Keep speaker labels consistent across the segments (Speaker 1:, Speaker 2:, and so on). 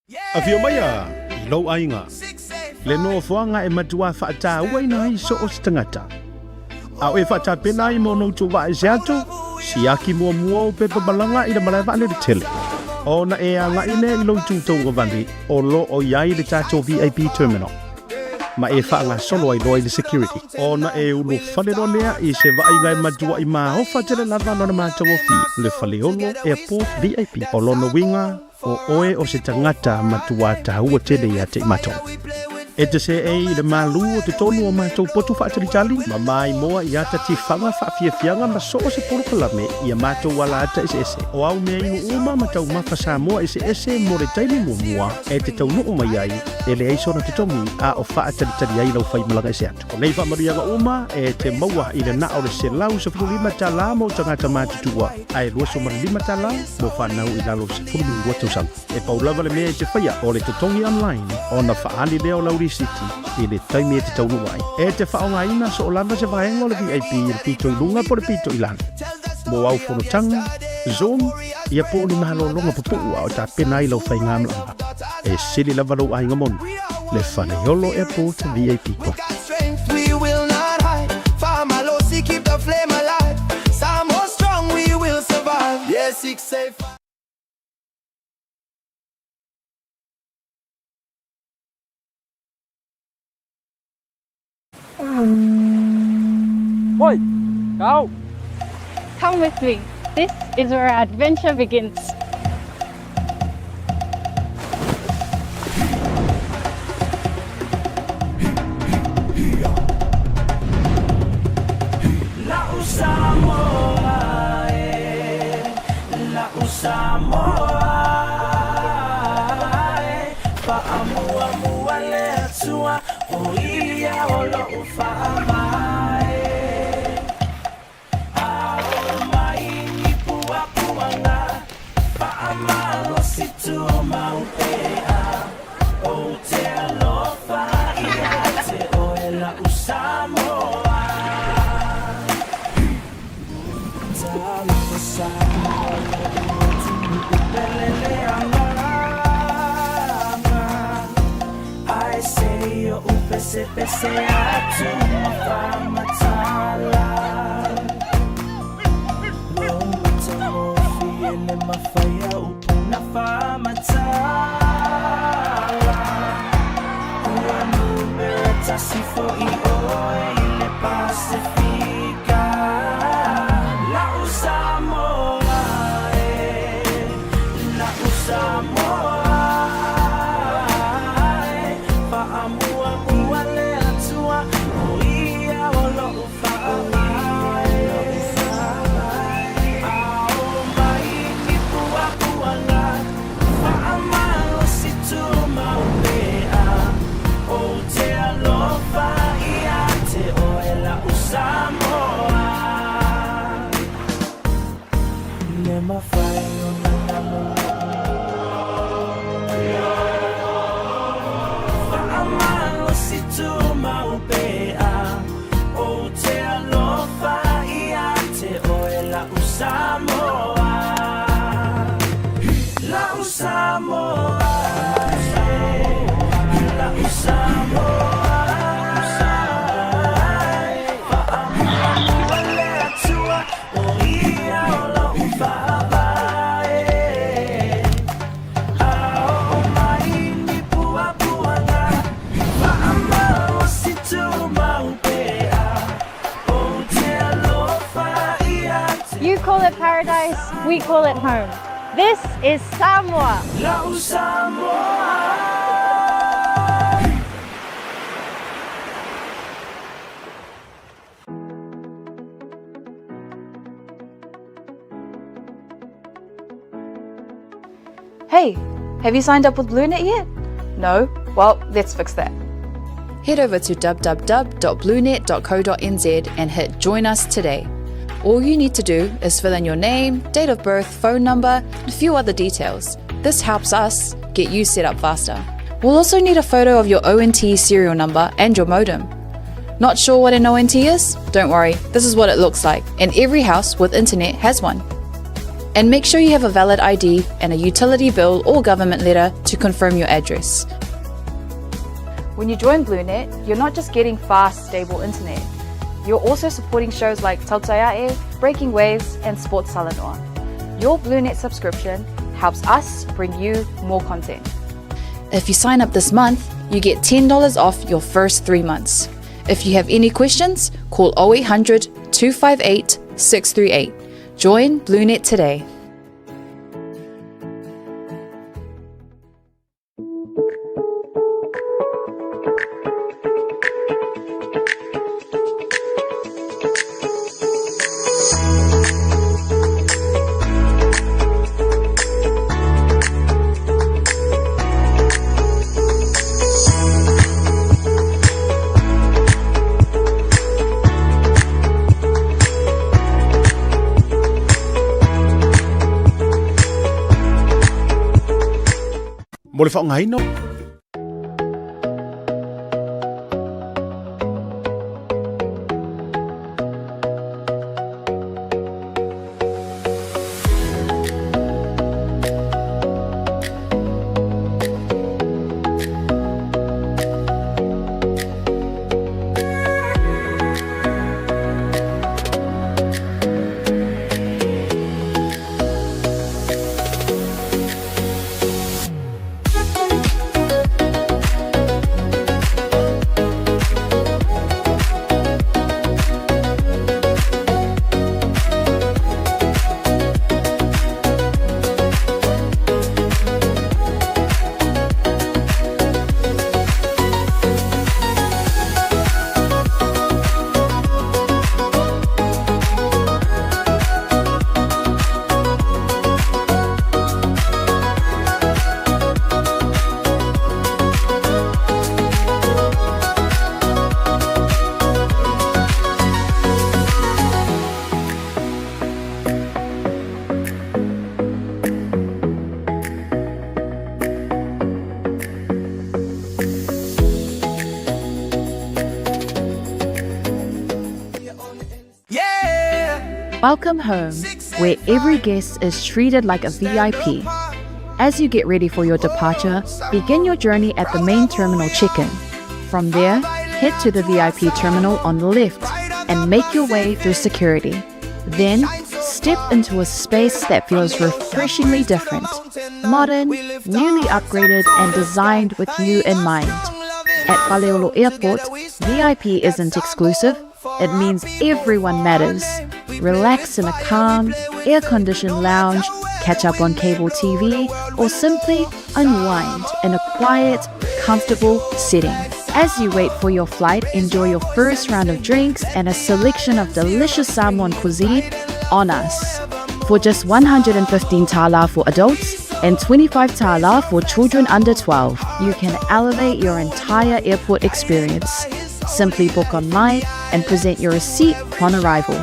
Speaker 1: Afio maia i lou aiga, le nofoaga e matuā faatauaina ai so o se tagata. A o e faatapena ai mo ona utu vaa ese atu, siaki muamua ou pepa malaga i le malae vaalele tele. Ona e agai lea i lou itu tauagavale o lo o i ai le tatou VIP Terminal, ma e faagasolo ai loa i le security. Ona e ulufale loa lea i se vaaiga e matuaʻi maofa tele lava lona matagofie, le Faleolo Airport VIP. O lona uiga, O oe o se tagata matuā taua tele ia te i matou. E te seei i le malū o totonu o matou potu faatalitali, ma maimoa i ata tifaga faafiafiaga ma so o se polokalame i a matou ala ata eseese. O au mea inu uma ma taumafa Samoa eseese mo le taimi muamua e te taunuu mai ai, e leai sona totogi a o faatalitali ai lau faimalaga ese atu. O nei faamanuiaga uma e te maua i le na o le $115 mo tagata matutua ae $25 mo fanau i lalo o le 12 tausaga. E pau lava le mea e te faia o le totogi online ona faaali lea o lau lisiti i le taimi e te taunuu ai. E te faaaogaina soo lava se vaega o le VIP i le pito i luga po o le pito i lalo. Mo au fonotaga, Zoom, ia po o ni malologa pupuu a o tapena ai lau faigamalaga. E sili lava lou aiga moni, le Faleolo Airport VIP Club.
Speaker 2: Oi, go!
Speaker 3: Come with me. This is where our adventure begins. You call it paradise, we call it home. This is Samoa.
Speaker 4: Hey, have you signed up with BlueNet yet? No? Well, let's fix that.
Speaker 5: Head over to www.bluenet.co.nz and hit Join Us Today. All you need to do is fill in your name, date of birth, phone number, and a few other details. This helps us get you set up faster. We'll also need a photo of your ONT serial number and your modem. Not sure what an ONT is? Don't worry, this is what it looks like, and every house with internet has one. And make sure you have a valid ID and a utility bill or government letter to confirm your address.
Speaker 4: When you join BlueNet, you're not just getting fast, stable internet. You're also supporting shows like Tautaiae, Breaking Waves, and Sports Salanoa. Your BlueNet subscription helps us bring you more content.
Speaker 5: If you sign up this month, you get $10 off your first three months. If you have any questions, call 0800 258 638. Join BlueNet today.
Speaker 1: Mo le faaaogaina
Speaker 5: Welcome home, where every guest is treated like a VIP. As you get ready for your departure, begin your journey at the main terminal check-in. From there, head to the VIP terminal on the left and make your way through security. Then, step into a space that feels refreshingly different, modern, newly upgraded, and designed with you in mind. At Faleolo Airport, VIP isn't exclusive, it means everyone matters. Relax in a calm, air conditioned lounge, catch up on cable TV, or simply unwind in a quiet, comfortable setting. As you wait for your flight, enjoy your first round of drinks and a selection of delicious Samoan cuisine on us. For just 115 tala for adults and 25 tala for children under 12, you can elevate your entire airport experience. Simply book online and present your receipt upon arrival.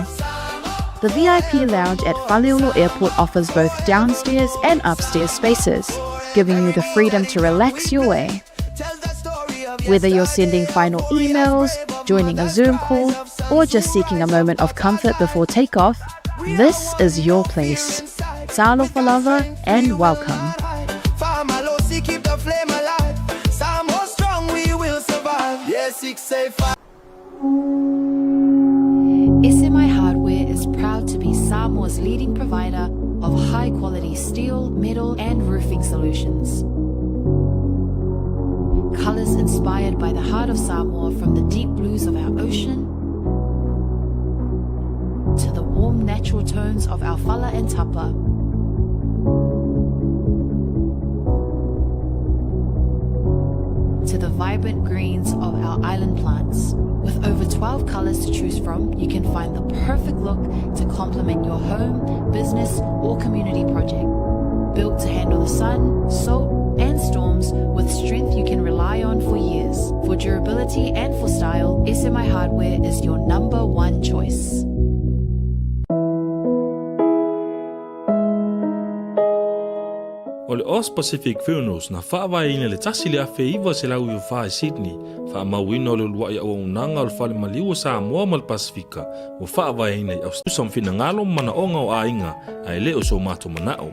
Speaker 5: The VIP lounge at Faleolo Airport offers both downstairs and upstairs spaces, giving you the freedom to relax your way. Whether you're sending final emails, joining a Zoom call, or just seeking a moment of comfort before takeoff, this is your place. Talofa lava and welcome. SMI Hardware is proud to be Samoa's leading provider of high quality steel, metal, and roofing solutions. Colors inspired by the heart of Samoa from the deep blues of our ocean to the warm natural tones of our fala and tapa. To the vibrant greens of our island plants. With over 12 colors to choose from, you can find the perfect look to complement your home, business, or community project. Built to handle the sun, salt, and storms with strength you can rely on for years. For durability and for style, SMI Hardware is your number one choice.
Speaker 6: O le Aus Pacific Funerals na faavaeina i le 1994 i Sydney, faamauina o le uluai auaunaga o le Fale Maliu o Samoa ma le Pasefika ua faavaeina i Australia ma finagalo ma manaoga o aiga ae le o so matou manao.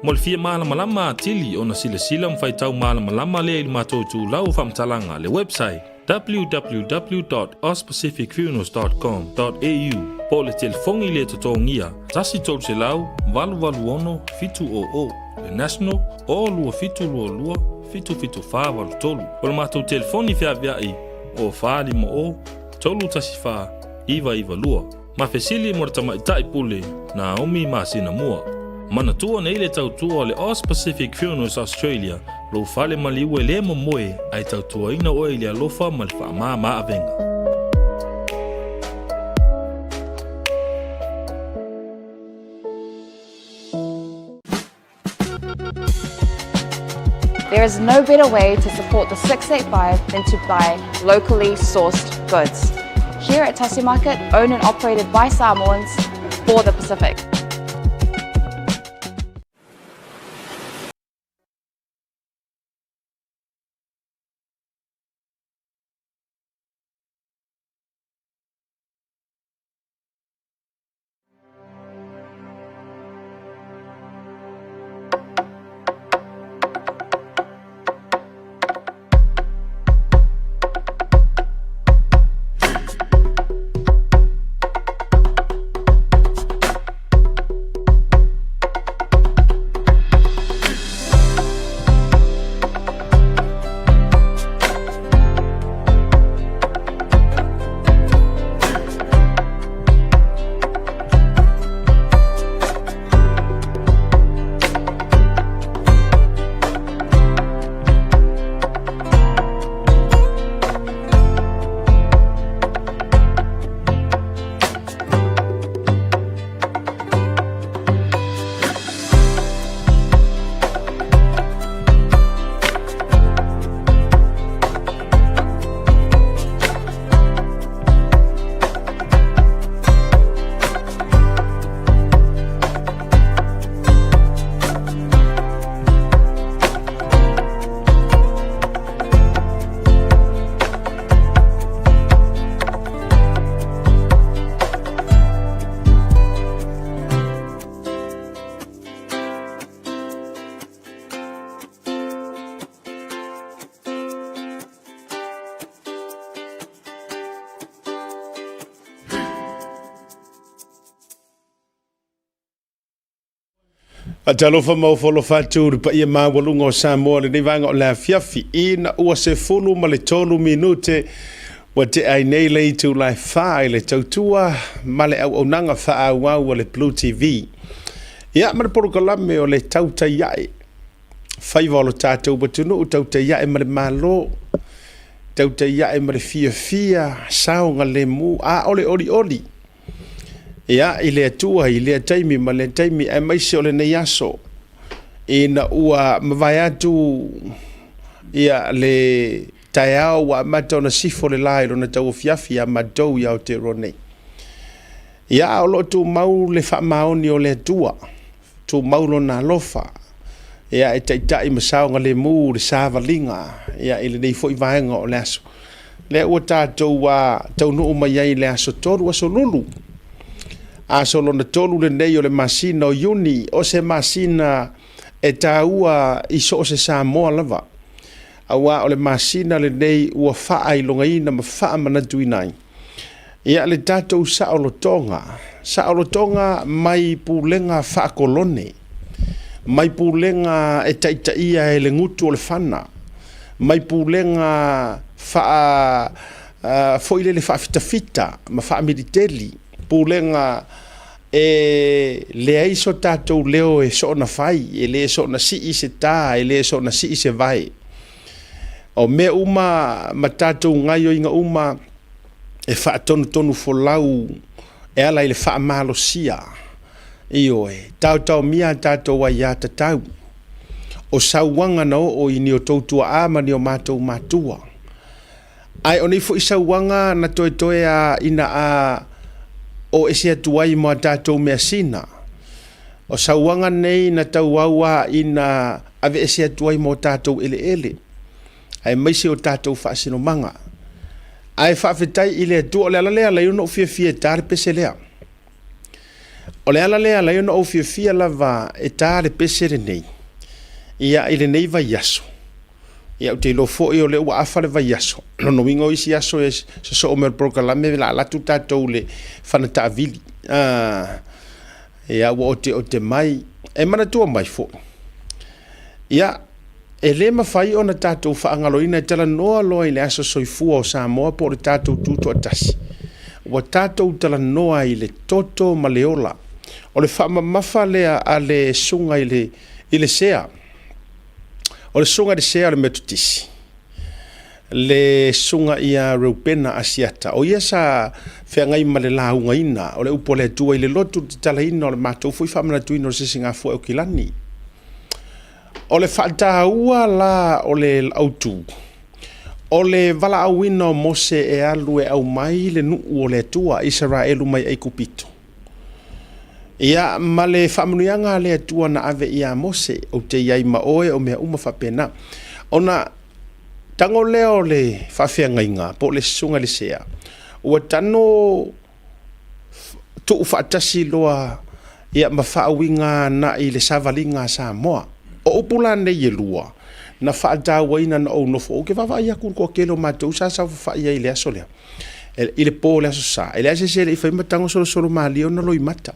Speaker 6: Mo le fia malamalama atili ona silasila ma faitau malamalama lea i le matou itulau o faamatalaga le website www.auspacificfunerals.com.au po o le telefoni le totogia 1 300 886 700, le National o 2722 77483. O le matou telefoni feaveai o 450 314 992. Ma fesili mo le tamaitai pule Naomi masina mua. Manatua nei le tautua o le Aus Pacific Funerals Australia, lou fale maliu e le momoe ae tautuaina oe i le alofa ma le faamama avega.
Speaker 4: There is no better way to support the 685 than to buy locally sourced goods. Here at Tasi Market, owned and operated by Samoans for the Pacific.
Speaker 1: Faatalofa ma ofo alofa atu i le paia maualuga o Samoa lenei vaega o le afiafi ina ua 13 minute ua tea ai nei le itula e 4 i le tautua ma le auaunaga faaauau a le Blue TV. Ia ma le polokalame o le Tautai Ae, faiva o lo tatou atunuu, tautai ae ma le Malo, tautai ae ma le fiafia, saogalemu, a o le olioli. Ia, i le Atua, i lea taimi ma lea taimi, aemaise o lenei aso, ina ua mavae atu ia le taeao ua amata ona sifo le la i lona tauafiafi ia matou i Aotearoa nei. Ia, a o lo o tumau le faamaoni o le Atua, tumau lona alofa, ia e taitai ma saogalemu le savaliga ia i lenei foi vaega o le aso. Lea ua tatou taunuu mai ai i le aso 3, aso Lulu. Aso lona tolu lenei o le masina o Iuni, o se masina e taua i so o se Samoa lava. Aua o le masina lenei ua faailogaina ma faamanatuina ai ia le tatou saolotoga, saolotoga mai pulega faakolone, mai pulega e taitaia e le gutu o le fana, mai pulega faa foi lele faafitafita ma faamiliteli, pulega e leai so tatou leo e soona fai, e le soona sii se tā, e le soona sii se vae. O mea uma ma tatou gaioiga uma e faatonutonu folau e ala i le faamalosia. Ioe, taotaomia a tatou aiatatau. O sauaga na oo i ni o tou tuaa ma ni o matou matua. Ae o nei foi sauaga na toetoe a ina a o ese atu ai mo a tatou measina. O sauaga nei na tauauaina aveese atu ai mo tatou eleele, aemaise o tatou faasinomaga. Ae faafetai i le Atua, o le ala lea e ala ai ona ou fiafia e ta le pese lea. O le ala lea e ala ai ona ou fiafia lava e ta le pese lenei, ia, i lenei vaiaso. Ia, ou te iloa foi o lea ua afa le vaiaso. O lona uiga o isi aso e sosoo mai o le polokalame o le a alu atu tatou i le fana taavili. Ah, ia, ua oteote mai. E manatua mai foi, ia, e le mafai ona tatou faagaloina e talanoa loa i le aso soifua o Samoa po o le tatou tutoatasi. Ua tatou talanoa i le toto ma le ola. O le faamamafa lea a le susuga i le, i le sea. O le susuga i le sea o le Metotisi, le susuga ia Reupena Asiata, o ia sa feagai ma le laugaina o le upu a le Atua i le lotu tatalaina o le matou foi faamanatuina o le Sisigafua Aukilani. O le faataua la o le autu, o le valaauina o Mose e alu e aumai le nuu o le Atua, Isaraelu mai Aikupito. Ia, ma le faamanuiaga a le Atua na ave ia Mose, ou te i ai ma oe, o mea uma faapena. Ona tago lea o le faafeagaiga, po o le susuga i le sea, ua tano tuu faatasi loa ia ma faauiga agai i le savaliga a Samoa. O upu la nei e lua, na faatauaina na ou nofo, ou te vaavaai atu i le toatele o matou sa saofafai ai i le aso lea. I le po o le Aso Sa, e leai se isi e le i faia ma tago solosolo malie ona loimata.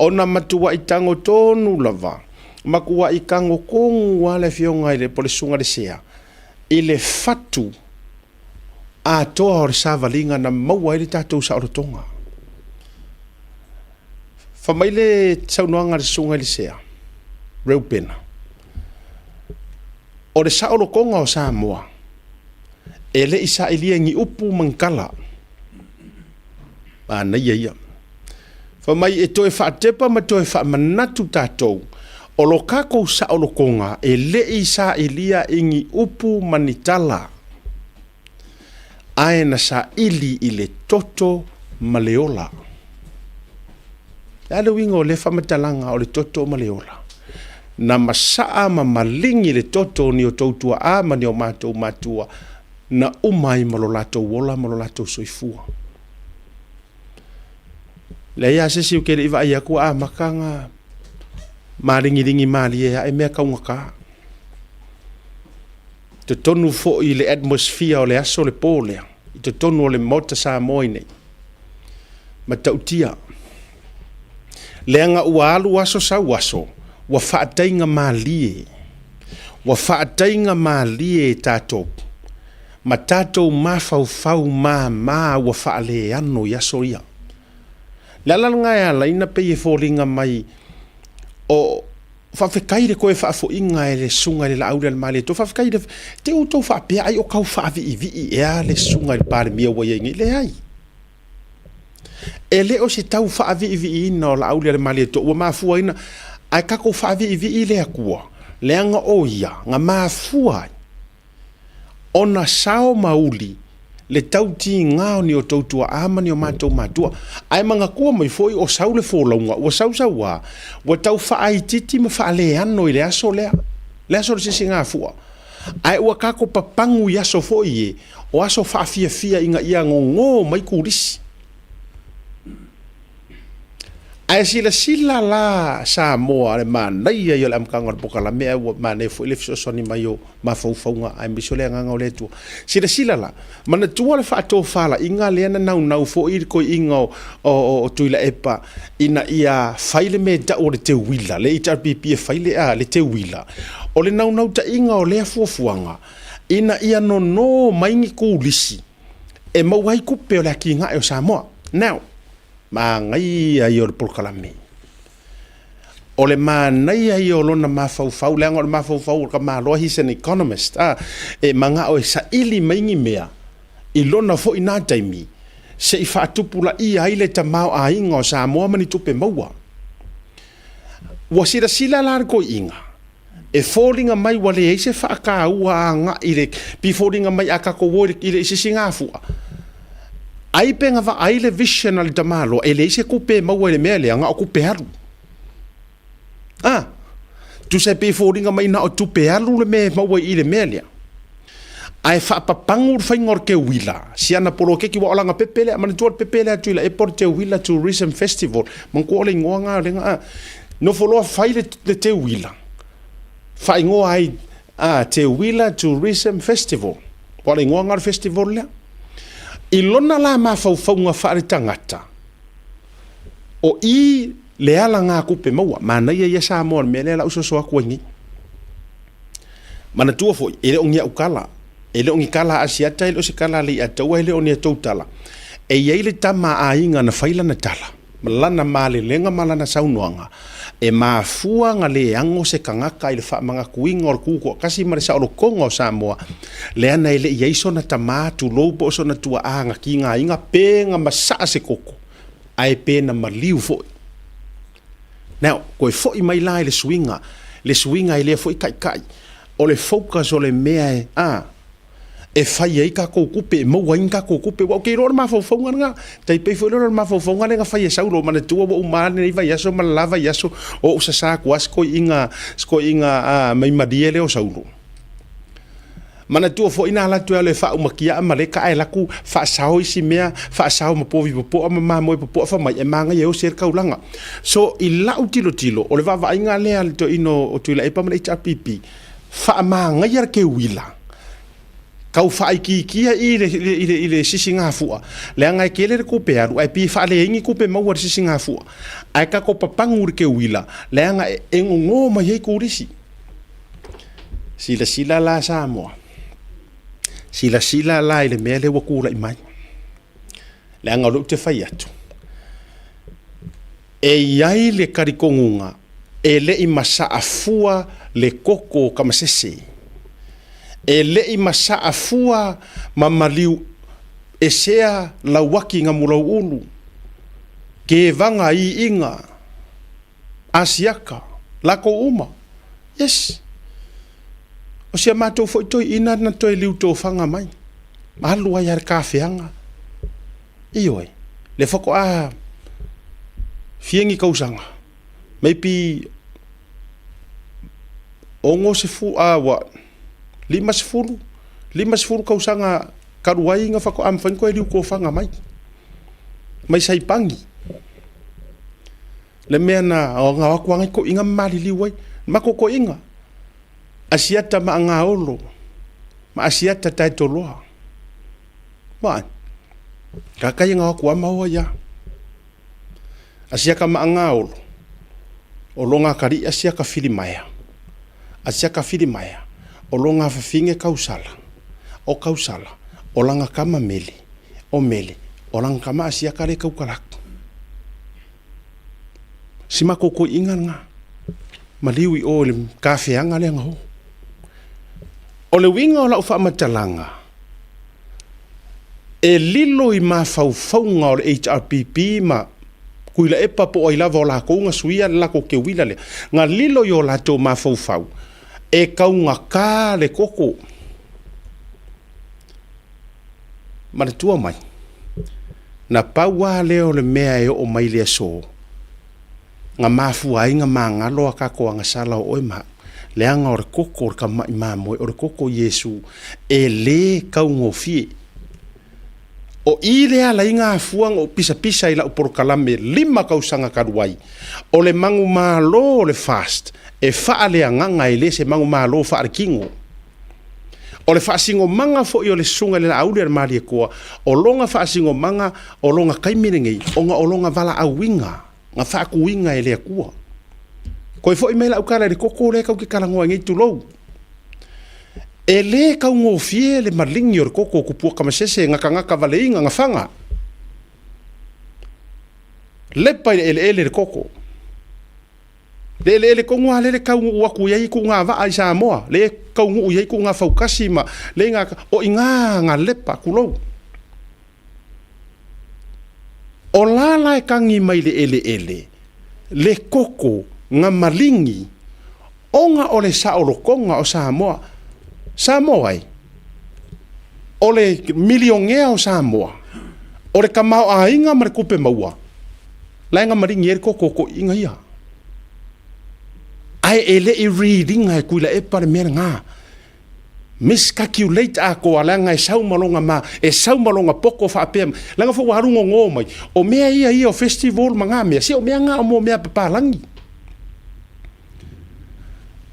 Speaker 1: Ona matuai tago tonu lava, matuai tago tonu lava le afioga i le, po o le susuga i le sea, i le fatu atoa o le savaliga na maua ai le tatou saolotoga. Fai mai le saunoaga a le susuga i le sea, Reupena, o le saolotoga o Samoa, e le i sailia i ni upu ma ni tala. Manaia ia. Fai mai e toe faatepa ma toe faamanatu tatou, o lo tatou saolotoga e le i sailia i ni upu ma ni tala, ae na saili i le toto ma le ola. O le a le uiga o lea faamatalaga o le toto ma le ola? Na masaa ma maligi le toto o ni o tou tuaa ma ni o matou matua, na uma ai ma lo latou ola ma lo latou soifua. Leai lava se isi ou te le i vaai atu ua amata ona maligiligi malie ae mea taugata. Totonu foi i le atmosphere o le aso le po lea, i totonu o le Maota Samoa i nei. Matautia. Leaga ua alu aso sau aso, ua faataiga malie. Ua faataiga malie e tatou ma tatou mafaufau mama ua faaleano i aso ia. Le ala lena e ala ai ona pei e foliga mai o Faafetai i le toe faafoiga e le Susuga i le Laaulialemalietoa. Faafetai i le... Te outou faapea ai o tau faaviivii ea le Susuga i le Palemia ua i ai nei? Leai. E le o se tau faaviiviiina o Laaulialemalietoa ua mafuaina, ae tatou faaviivii i le Atua, leaga o Ia na mafua ai ona sao ma uli le tautiga o ni outou tuaa ma ni o matou matua. Ae manatua mai foi o sau le folauga, ua sausauā, ua tau faaitiiti ma faaleano i le aso lea, le aso o le sisigafua. Ae ua tatou papagu i aso foi e, o aso faafiafia ina ia gogo mai turisi. Ae silasila la Samoa, le manaia ia o le amataga o le polokalame ae ua manaia foi le fesoasoani mai o mafaufauga aemaise o le agaga o le Atua. Silasila la, manatua le faatofalaiga lea na naunau foi le toeaina o, o, o Tuilaepa ina ia fai le mea e tau o le teuila, le HRPP e fai le, a, le teuila. O le naunautaiga o lea fuafuaga, ina ia nono mai ni turisi e maua ai tupe o le atinae o Samoa. Now, Manaia ia o le polokalame. O le manaia ia o lona mafaufau, leaga o le mafaufau o le tamaloa, he's an economist, a, e manao e saili mai ni mea i lona foi na taimi, se i faatupulaia ai le tamaoaiga o Samoa ma ni tupe maua. Ua silasila la le toeaina, E foliga mai ua leai se faataua agai i le pi foliga mai a tatou o i le sisigafua. Ai pe na vaai le vision a le tamaloa e leai se tupe e maua i le mea lea, na o tupe alu. A, tusa e pei e foliga mai na o tupe alu le mea e maua i i le mea lea. Ae faapapagu le faiga o le teuila, si ana poloketi ua o lana pepe lea, manatua le pepe lea a Tuilaepa o le Teuila Tourism Festival, manatua o le igoa lena o lena, a. Nofo loa fai le, le teuila, faaigoa ai a, Teuila Tourism Festival, aua o le igoa lena o le festival lea. I lona la mafaufauga faaletagata, o i le alagatupe maua, manaia ia Samoa i le mea lea o le a ou soso atu ai nei. Manatua foi, e le o ni au tala, e le o ni tala a Asiata, e le o se tala a Leiataua, e le o ni a tou tala. E i ai le tama a aiga na fai lana tala, ma lana malelega ma lana saunoaga, e mafua na le ano se tagata i le faamanatuina o le Tutoatasi ma le saolotoga o Samoa, leaga e le i i ai sona tama, tulou, po o sona tuaa na tigaina pe na masaa se koko, ae pe na maliu foi. Now, toe foi mai la i le suiga, le suiga i lea foi taitai, o le focus o le mea e, a, e fai ai tatou tupe, e maua ai ni tatou tupe. Aua ou te iloa o le mafaufauga lena, tai pei foi lea o le mafaufauga lea na fai e Saulo, manatua ua uma lava lenei vaiaso ma le la vaiaso o ou sasa atu lava si toeaina, si toeaina a, maimalie lea o Saulo. Manatua foi na alu atu e alu e faaumakia Amaleka ae alu atu faasao isi mea, faasao ma povi popoa ma mamoe popoa fai mai e manaia e osi ai le taulaga. So i lau tilotilo, o le vaavaaiga lea a le toeaina o Tuilaepa ma le HRPP, faamanaia le teuila, tau faaitiitia i i le sisigafua, leaga e tele le tupe alu ae pei e faaleai ni tupe maua i le sisigafua. Ae tatou papagu i le teuila, leaga e gogo mai ai turisi. Silasila la Samoa, silasila la i le mea lea ua tulai mai. Leaga o lea ou te fai atu, e i ai le talitonuga e le i masaa fua le koko o tamasese. E le i masaa fua ma maliu esea lauaki na mulauulu, kevaga iiga, Asiata, latou uma. Yes. O si a matou foi toeaina na toe liutofaga mai, ma alu ai lava i le tafeaga. Ioe, lea faatoa fia ni tausaga, maybe 60, a what, 50, 50 tausaga talu ai na faatoa mafai ona toe liutofaga mai, mai Saipangi. Le mea na o atu ai toeaiina ma maliliu ai, matou toeaiina, Asiata ma Agaolo ma Asiata Taitoloa. Vaai, kakai na o atu ama oa ia. Asiata ma Agaolo, o loga kaliʻi Asiata Filimaea. Asiata Filimaea, o loga fafine Kausala. O Kausala, o lana tama Mele. O Mele, o lana tama Asiata le Taukalaku. Si matou toeaiina lena, maliu i o i le tafeaga lea na o. O le uiga o lau faamatalaga, e lilo i mafaufauga o le HRPP ma Tuilaepa po o ai lava o latou na suia le latou teuila lea, na lilo i o latou mafaufau, e taugata le koko. Manatua mai, na pau lava lea o le mea e oo mai i le aso, na mafua ai na magalo a tatou agasala o oe ma au, leaga o le koko o le tamai mamoe, o le koko o Iesu, e le taugofie. O i lea ala ai na afua na ou pisapisa i lau polokalame 5 tausaga talu ai, o le manumalo o le FAST e faaleagaga e le se manumalo faaletino. O le faasinomaga foi o le Susuga i le Laauli a le Malietoa, o lona faasinomaga o lona taimi lenei, ona o lona valaauina na faatuina e le Atua. Toe foi mai lau tala i le koko lea tatou te talanoa ai nei, tulou. E le taugofie le maligi o le koko o tupua tamasese, gatagata valeina, gafaga. Lepa i le eleele le koko. Le eleele tonu lava lea le taunuu atu i ai tuuga vaa i Samoa, le taunuu i ai tuuga faukasi ma le ga, o i ina ga lepa, tulou. O la la e tagi mai le eleele, le koko ga maligi, ona o le saolotoga o Samoa. Samoa e, o le milionea o Samoa, o le tamaoaiga ma le tupe maua, la e ga maligi ai le koko o toeaiina ia.
Speaker 7: Ae e le i read ina e Tuilaepa le mea lena. Miscalculate atoa leaga e sau ma lona ma, e sau ma lona poto faapea, leaga foi ua alu gogo mai, o mea ia ia o festival ma na mea, se o mea na o mo mea papalagi.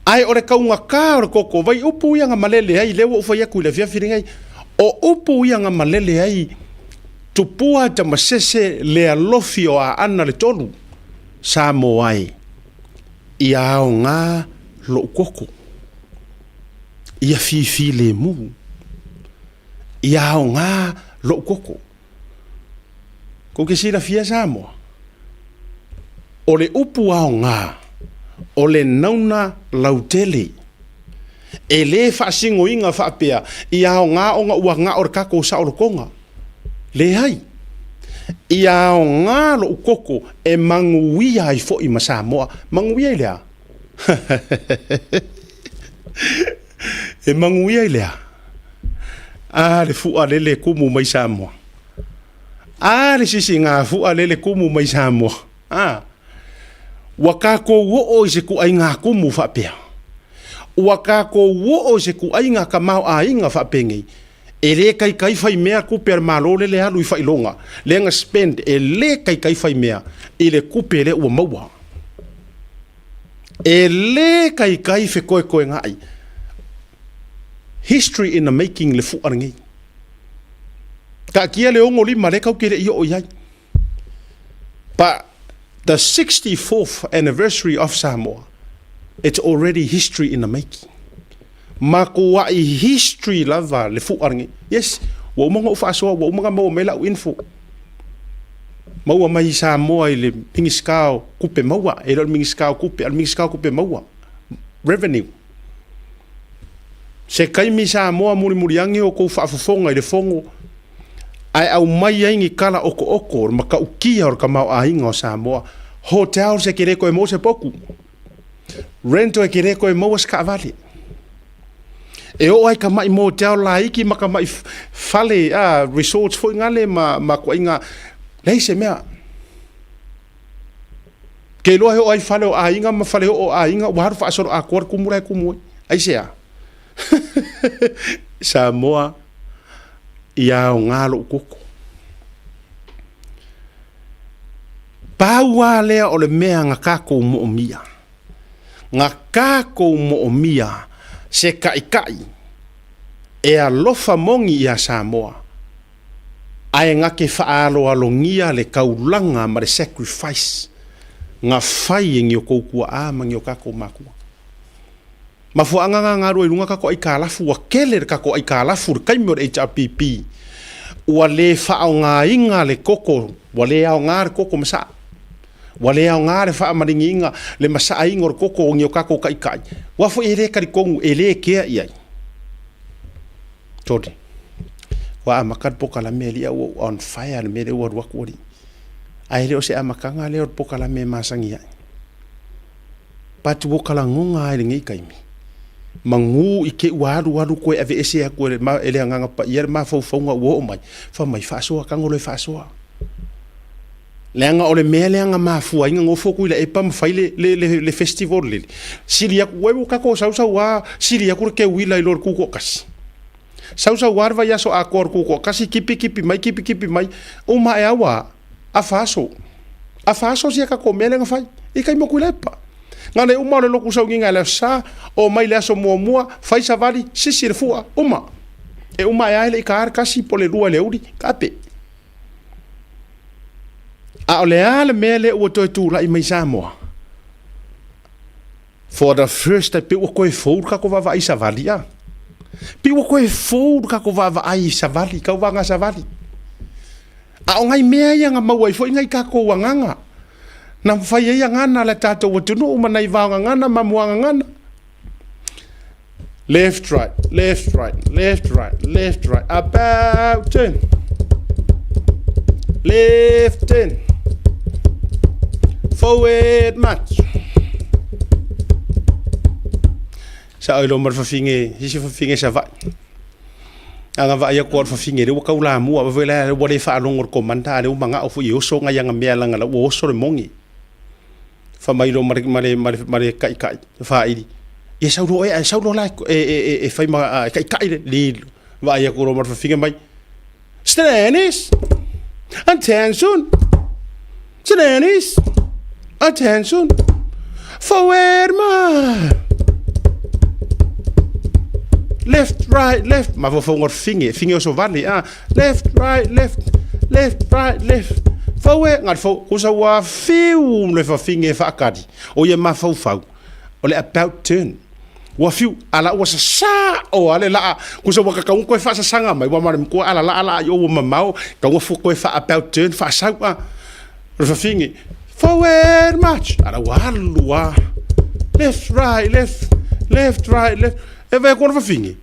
Speaker 7: Ae o le taugata o le koko vai upu ia na malele ai, lea ua ou fai atu i le afiafi lenei, o upu ia na malele ai Tupua Tamasese le alofi o Aana le tolu, Samoa e, ia aoga lou koko, ia fifilemu, ia aoga lou koko. Kou te silafia Samoa, o le upu aoga, o le nauna lautele. E le faasinoina faapea ia aoga ona ua gao le tatou saolotoga. Leai. Ia aoga lou koko e manuia ai foi ma Samoa. Manuia i le a? E manuia i le a? A le fua lele e kumu mai Samoa. A le sisigafua lele kumu mai Samoa. A ua tatou oo i se tuaiga kumu faapea. Ua tatou oo i se tuaiga tamaoaiga faapenei. E le taitai fai mea tupe a le Malo lele e alu i faailoga, lea na spend, e le taitai fai mea i le tupe lea ua maua. E le taitai fetoetoega'i. History in the making le fua lenei. Taatia le 65 lea tatou te le i oo i ai. But the 64th anniversary of Samoa, it's already history in the making. Matuai history lava le fua lenei. Yes, ua uma ona ou faasoa, ua uma ona maua mai lau info. Maua mai i Samoa i le Minisita o Tupe Maua, e le o le Minisita o Tupe, a o le Minisita o Tupe Maua, Revenue. Se taimi Samoa mulimuli ane o tou faafofoga i le fono ae aumai ai ni tala okooko o le matautia o le tamaoaiga o Samoa. Hotels e te le toe maua se potu. Rental e te le toe maua se taavale. E oo ai tamai motel laiti ma tamai fale, resorts foi nale ma tuaiga, leai se mea. Ke iloa e oo ai fale o aiga ma fale oo o aiga ua alu faasoloatoa le tumu la e tumu ai. Aisea? Samoa, ia aoga lou koko. Pau lava lea o le mea na tatou moomia. Na tatou moomia se taitai e alofa moni ia Samoa, ae na te faaaloalogia le taulaga ma le sacrifice na fai e ni o tou tuaa ma ni o tatou matua. Mafuaaga na galue i luga tatou aikalafu, ua tele le tatou aikalafu i le taimi o le HRPP, ua le faaaogaina le koko, ua le aoga le koko masaa. Ua le aoga le faamaliniina le masaaina o le koko o ni o tatou taitai, aua foi e le talitonu, e le kea i ai. Tole. Ua amata le polokalame alii a ua on fire le mea lea ua alu atu alii. Ae le o se amataga lea o le polokalame e masani ai. But ua ka lagona lava i lenei taimi, manu i te i ua alu alu toe aveese atu e le, e le Agaga Paia le mafaufauga ua oo mai, fai mai, faasoa, tago loa e faasoa. Leaga o le mea lea na mafua ai na nofo Tuilaepa ma fai le, le, le, le festival lele. Sili atu, ua ua tatou sausau lava, sili atu le teuila i lo le tutoatasi. Sausau lava le vaiaso atoa o le tutoatasi, kipi kipi mai, kipi kipi mai, uma ae aua, afa aso. Afa aso sia tatou mea lea na fai, i taimi o Tuilaepa. Na le uma o le lotu sauniga i le Aso Sa, omai le aso muamua, fai savali, sisi le fua, uma. E uma ae lava e le i taina le 1 po o le 2 i le aoauli, taape. A o le a le mea lea ua toe tulai mai Samoa? For the first time, pei ua toe fou le tatou vaavaai i savali, a. Pei ua toe fou le tatou vaavaai i savali, tauvaga savali. A o nai mea ia na maua ai foi nai tatou agaga, na fai ai agana a le tatou atunuu ma nai vaogagana ma muagagana. Left, right, left, right, left, right, left, right, about turn. Left turn. Forward march. Sa oi lo ma le fafine, sisi fafine Savaii. A na vaai atu le fafine lea ua tau lamua, foi lea ua le faalogo i le commander, a lea ua manao foi e oso nai ana mea leaga la ua oso le mogi. Fai mai loa ma le, ma le, ma le, ma le kaʻikaʻi, faaili, Ia sau loa ea, sau loa la e, e, e, e fai ma, e kaʻikaʻi le, lilo. Vaai aku loa ma le fafine mai, Stannis! Attention! Stannis! Attention! Forward march! Left, right, left. Mafaufauga o le fafine, fine o Sovale, ah. Left, right, left, left, right, left. Forward, ngā le kusa ua fiu le fafine e whaakari. O ia mafaufau, o le about turn. Ua fiu, ala ua sasā o ale laa, kusa ua kakaunga koe whaasasaga mai, ua mare mkua ala laa laa i o ua mamao, kaunga fu koe wha about turn, whaasau a. O le fafine, forward march, ala ua alu a. Left, right, left, left, right, left. E vai aku o le fafine,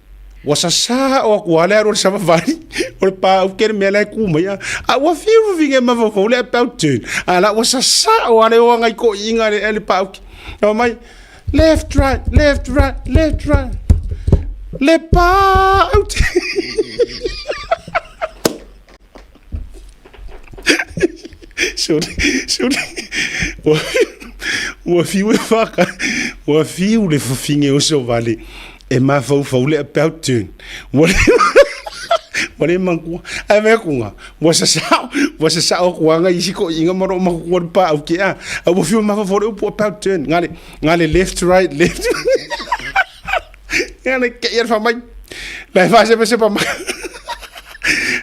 Speaker 7: ua sasā o aku ale alu o le savavali, o le pāu ke le mea la e ku mai a. A ua fiu le fafine e mafaufau le about turn, ala ua sasā o ale o anga i ko inga le, le pāu ke. Ewa mai, Left, right, left, right, left, right. Le pa out. Sorry, sorry. Ua, ua fiu e whaka, ua fiu le fafine o sovale e mafaufau le about turn. Ua le, ua le mangua. Ai mea kunga, ua sasao, ua sasao kuanga isi ko inga maro ma kua le pa au ke a. A ua fiu mafaufau le upu about turn. Ngale, ngale left, right, left. Ngale ke ia fa mai. Lai fa se se pa ma.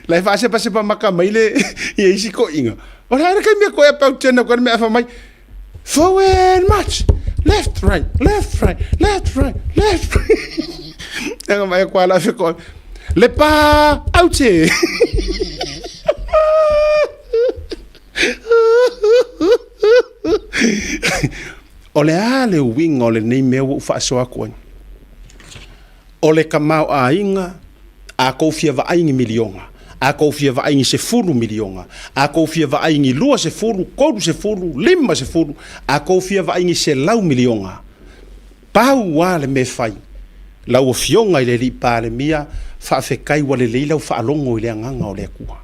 Speaker 7: Lai fa se pa se pa maka mai le ia isi ko inga. Ora era kai mea koe about turn ko mea fa mai. Forward march. Left, right, left, right, left, right, left. Anga mai kwa la fe ko. Le pa out. O le a le uiga o lenei mea ua ou faasoa atu ai? O le tamaoaiga a kou fia vaai ni miliona, a kou fia vaai ni 10 miliona, a kou fia vaai ni 20, 30, 50, a kou fia vaai ni 100 miliona, pau lava le mea e fai, lau Afioga i le Alii Palemia, faafetai ua lelei lau faalogo i le Agaga o le Atua.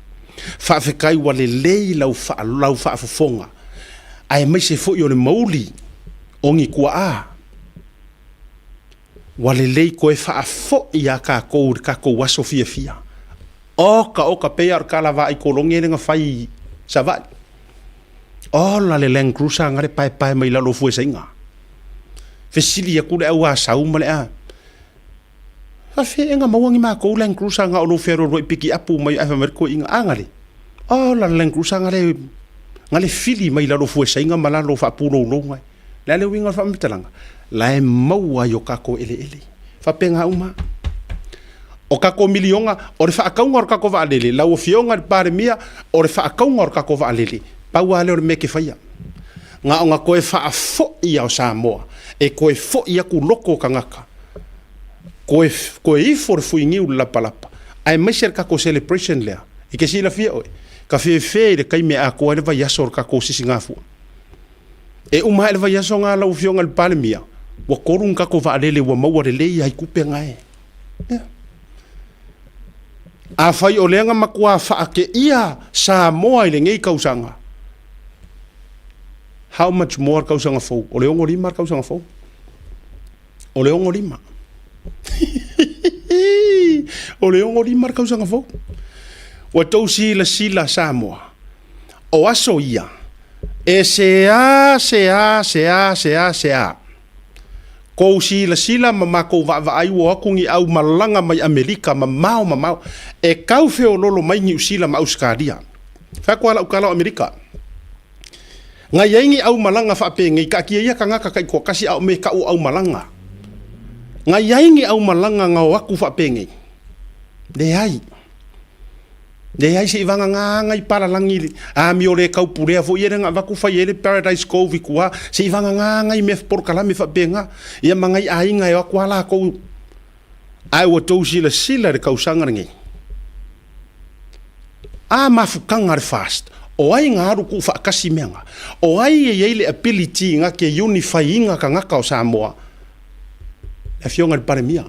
Speaker 7: Faafetai ua lelei lau, lau faafofoga, aemaise foi o le mauli o ni tuaa. Ua lelei koe faafoi iā kākou i le kākou aso fiafia. Oka, oka, pei a o le kala vaai kolone lea na fai i Savaii. Ola le Land Cruiser nga le paepae mai lalo o Fuesaiga. Fesili atu le au Asau ma le a. Faafeaga maua ni makou Land Cruiser nga o lou fealualuai pikiapu mai ae fai mai le toeaina, a nga le. Ola le Land Cruiser nga le nga le fili mai lalo o Fuesaiga ma lalo o faapuloulouga. Le a le uiga o le faamatalaga? La e maua ai o kākou eleele. Faapena uma. O kākou miliona, o le faakauga o le kākou vaalele, lau Afioga i le Palemia, o le faakauga o le kākou vaalele, pau lava lea o le mea e te faia. Na ona toe faafoi lava o Samoa, e toe foi atu loko o tagata, toe, toe ifo le fuiniu i le lapalapa, aemaise le kākou celebration lea, e te silafia oe, ka fefe i le taimi e atoa ai le vaiaso o le kākou sisigafua. E uma ae le vaiaso nga lau Afioga i le Palemia, ua tolu ni tatou vaalele ua maua lelei ai tupe nga e. Ia. Afai o lea na matua faateia Samoa i lenei tausaga, how much more le tausaga fou? O le 65 le tausaga fou. O le 65. O le 65 le tausaga fou. Ua tou silasila Samoa, o aso ia, e seā, seā, seā, seā, seā. Kou silasila ma makou vaavaai ua o atu ni au malaga mai Amelika mamao mamao e kau feololo mai Niu Sila ma Ausekalia. Fai atu a lau tala o Amelika. Ngai ai ni au malaga faapenei, taatia ia tagata taitoatasi a o me kau o au malaga. Ngai ai ni au malaga na o atu faapenei. Leai. Leai se i vagagā i palalagi amio le kaupulea foi ia na avatu fai ai le Paradise Cove i tua, se i vagagā i mea polokalame faapena, ia ma nai aiga e o atu a lakou. Ae ua tou silasila i le tausaga lenei. A mafutaga le fast, o ai na alu tuu faatasi mea na? O ai e i ai le ability na te unify ina tagata o Samoa? Le Afioga i le Palemia.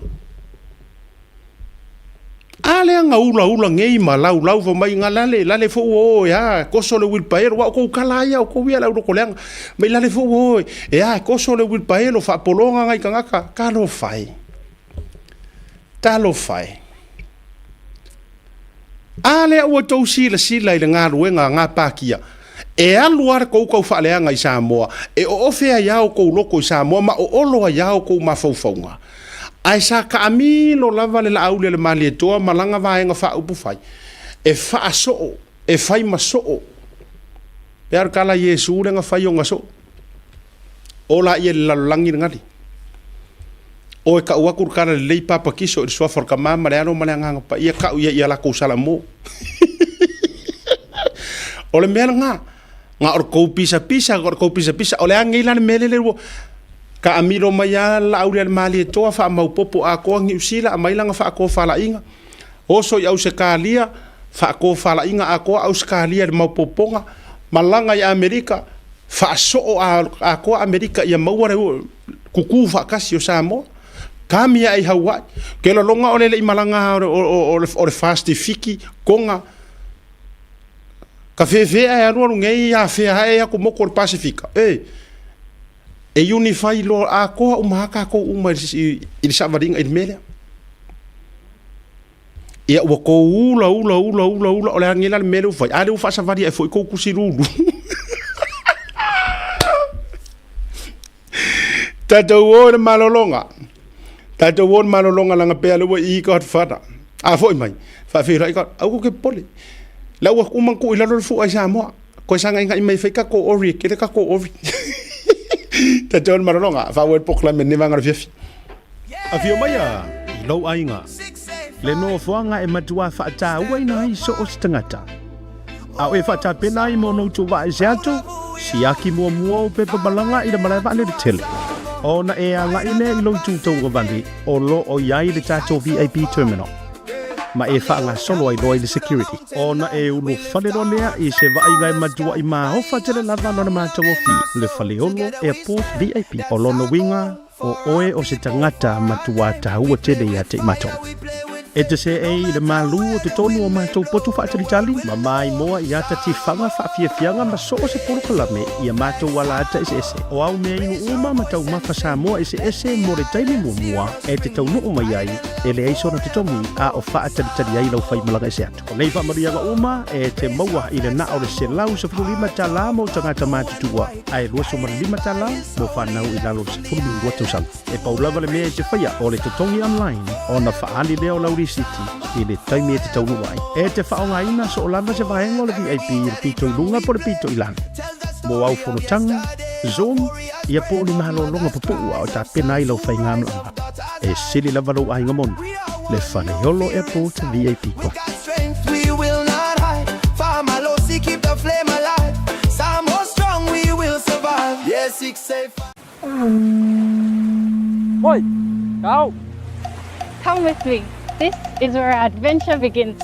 Speaker 7: A lea ga ulaula nei ma laulau fai mai ga lale, lale foi ua o e a, koso le uilipaelo, aua o kou tala lava ia o kou ia le aulotoleaga. Mai lale foi ua o e a, koso le uilipaelo, faapologa nai tagata, talofa e, talofa e. A lea ua outou silasila i le galuega a gapatia, e alu lava le tou taufaaleaga i Samoa, e oofe ai lava outou loto i Samoa ma oolo ai lava outou mafaufauga. Ae sa taamilo lava le Laauli a le Malietoa ma lana vaega faaupufai e faasoo, e fai ma soo. Pei lava o le tala a Iesu lea na fai ona soo. O laia i le lalolagi le gali. O e tau atu le tala lelei papatiso i le suafa o le Tama ma le Alo ma le Agaga Paia, tau ia i a latou salamo. O le mea lena, na o le tou pisapisa, na o le tou pisapisa. O le a nei la le mea lele ua taamilo mai lava le Laauli a le Malietoa faamaupopo atoa Niu Sila, aumai lana faatofalaiga, oso i Ausetalia, faatofalaiga atoa Ausetalia i le maopopoga, malaga i Amerika, faasoo atoa Amerika ia maua le tutu faatasi o Samoa. Kami ae i Hawaii. Ou te lagona o le le i malaga o le Fastifiki, Toga, ka fefe ae alualu nei afea ae atu motu o le Pasefika. E, e unify loa atoa uma lava tatou uma i le savaliga i le mea lea. Ia ua tou ula ula ula ula ula, o le a nei la le mea lea ua fai? A lea ua faasavali ae foi tou tusi lulu. Tatou o i le malologa. Tatou o i le malologa leaga pei lava lea ua i i Godfather. A foi mai, faafeiloai God, aua tou te popole. La ua uma ona tuu i lalo le fua i Samoa. Toe sagai mai e fai tatou ori, e tele tatou ori. Tatou o i le malologa, faaauau le polokalame i lenei vaega o le afiafi.
Speaker 1: Afio maia i lou aiga, le nofoaga e matua faatauaina ai so o se tagata. A o e faatapena ai mo ona utu vaese atu, siaki muamua ou pepa malaga i le malae vaalele tele. Ona e agai lea i lou itu tauagavale o lo o i ai le tatou VIP Terminal, ma e faagasolo ai loa i le security. Ona e ulufale loa lea i se vaaiga e matuai maofa tele lava lona matagofie, le Faleolo Airport VIP. O lona uiga, O oe o se tagata matua taua tele ia te i matou. E te seei i le malu o totonu o matou potu faatalitali, ma maimoa i ata tifaga faafiafiaga ma so o se polokalame i a matou alaata eseese. O au mea inu uma ma taumafa Samoa eseese mo le taimi muamua e te taunuu mai ai, e leai sona totogi a o faatalitali ai lau faimalaga ese atu. O nei faamanuiaga uma e te maua i le na o le $115 mo tagata matutua, ae $25 mo fanau i lalo o le 12 tausaga. E pau lava le mea e te faia o le totogi online ona faaali lea o lau lisiti i le taimi e te taunuu ai. E te faaaogaina soo lava se vaega o le VIP i le pito i luga po o le pito i lalo. Mo au fonotaga, Zoom, ia po o ni malologa pupuu a o tapena ai lau faigamalaga. E sili lava lou aiga moni, le Faleolo Airport VIP Club.
Speaker 2: Oi, kau.
Speaker 3: Come with me. This is where our adventure begins.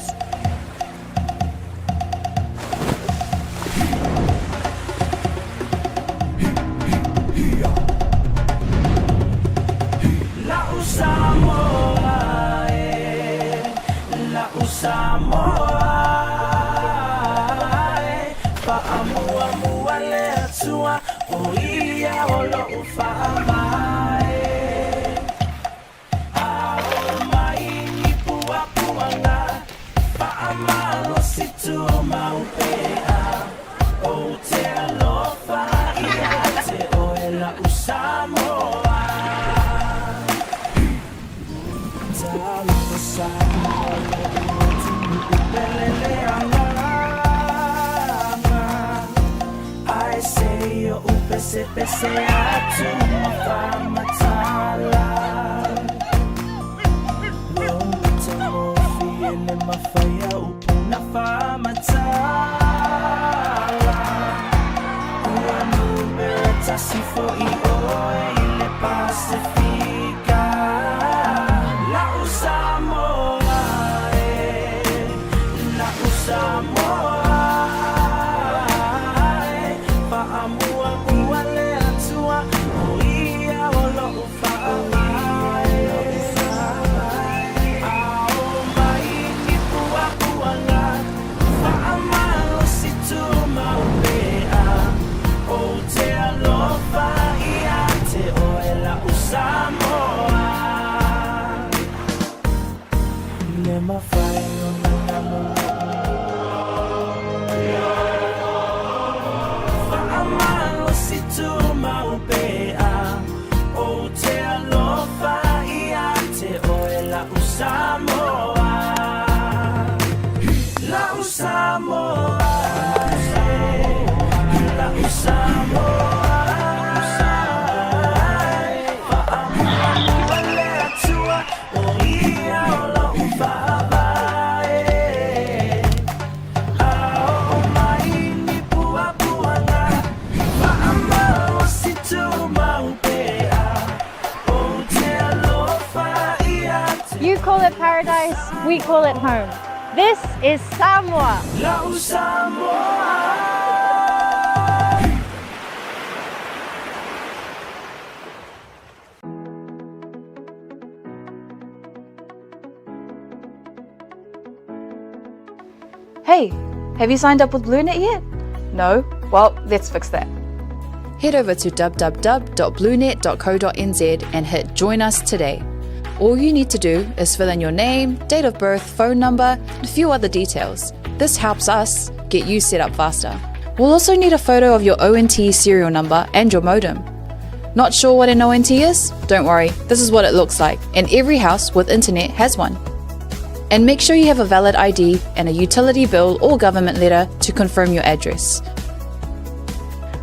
Speaker 3: it paradise, we call it home. This is Samoa.
Speaker 4: Hey, have you signed up with BlueNet yet? No? Well, let's fix that.
Speaker 5: Head over to www.bluenet.co.nz and hit Join Us today. All you need to do is fill in your name, date of birth, phone number, and a few other details. This helps us get you set up faster. We'll also need a photo of your ONT serial number and your modem. Not sure what an ONT is? Don't worry, this is what it looks like, and every house with internet has one. And make sure you have a valid ID and a utility bill or government letter to confirm your address.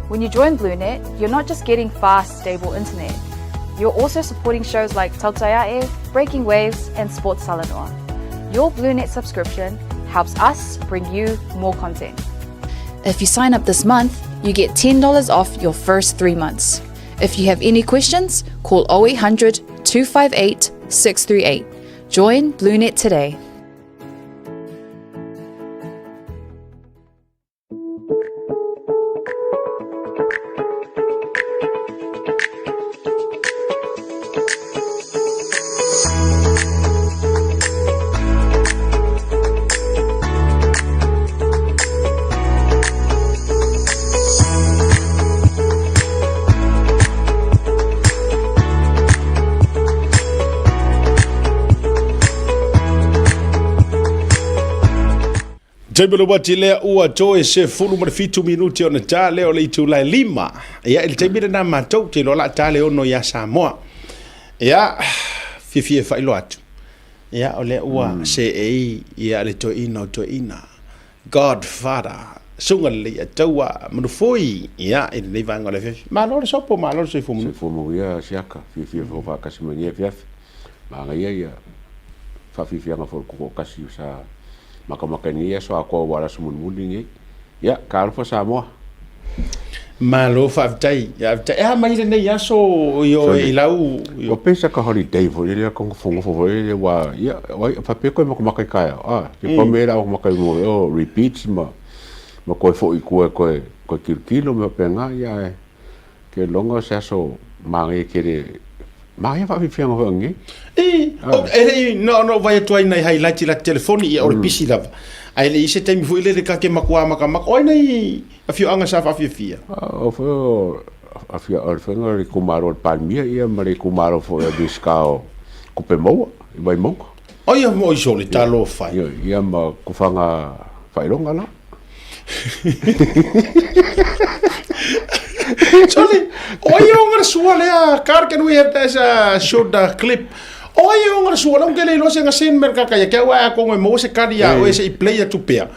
Speaker 4: When you join BlueNet, you're not just getting fast, stable internet. You're also supporting shows like Tautaiae, Breaking Waves, and Sports Talanoa. Your BlueNet subscription helps us bring you more content.
Speaker 5: If you sign up this month, you get $10 off your first three months. If you have any questions, call 0800 258 638. Join BlueNet today.
Speaker 7: Taimi le wati lea ua toe se fulu ma le fitu minuti ona ta lea o le itula e lima. Ia, i le taimi lena matou te iloa la ta le ono ia Samoa. Ia, fiafia e faailoa atu. Ia, o lea ua seei ia le toeaina o toeaina. Godfather, susuga lelei a taua manufoi, ia, i lenei vaega o le afiafi. Malo le sopo, malo le soifua manuia.
Speaker 8: Soifua manuia Siaka, fiafia foi faatasi mai lenei afiafi. Manaia ia faafiafiaga foi o le tutoatasi sa makamaka i lenei aso atoa aua le aso mulimuli lenei. Ia, talofa Samoa.
Speaker 7: Malo faafetai. Faafetai. E a mai lenei aso i o i lau
Speaker 8: Ua pei sa ka holiday foi lele ka nofonofo foi lele aua ia faapea koe makamaka i taeao a ke pa me la makamaka i mo o repeats ma ma koe foi i tua e koe koe kilokilo ma faapena ia ae ke loga o se aso manaia tele manaia faafiafiaga foi anei.
Speaker 7: I, o, e le i, na ona ou vaai atu ai nai highlights i la telefoni, ia o le pisi lava. Ae le i se taimi foi lele ka ke makuā makamaka. O ai nai afioaga sa faafiafia?
Speaker 8: O foi o afioaga o le faiga o le itumalo o le Palemia ia ma le itumalo foi o Minisita o Tupe Maua i Vaimauga.
Speaker 7: Ai a oi sole talofa e.
Speaker 8: Ia, ia ma Kufaga Faailoga la.
Speaker 7: Sole, o ai o ngara sua lea, kar can we have as a short clip. O ai o ngara sua lea, ungele ilo se nga sen mer kaka ya kia ua a kongo e mo se kari ya oe se i play atu pea.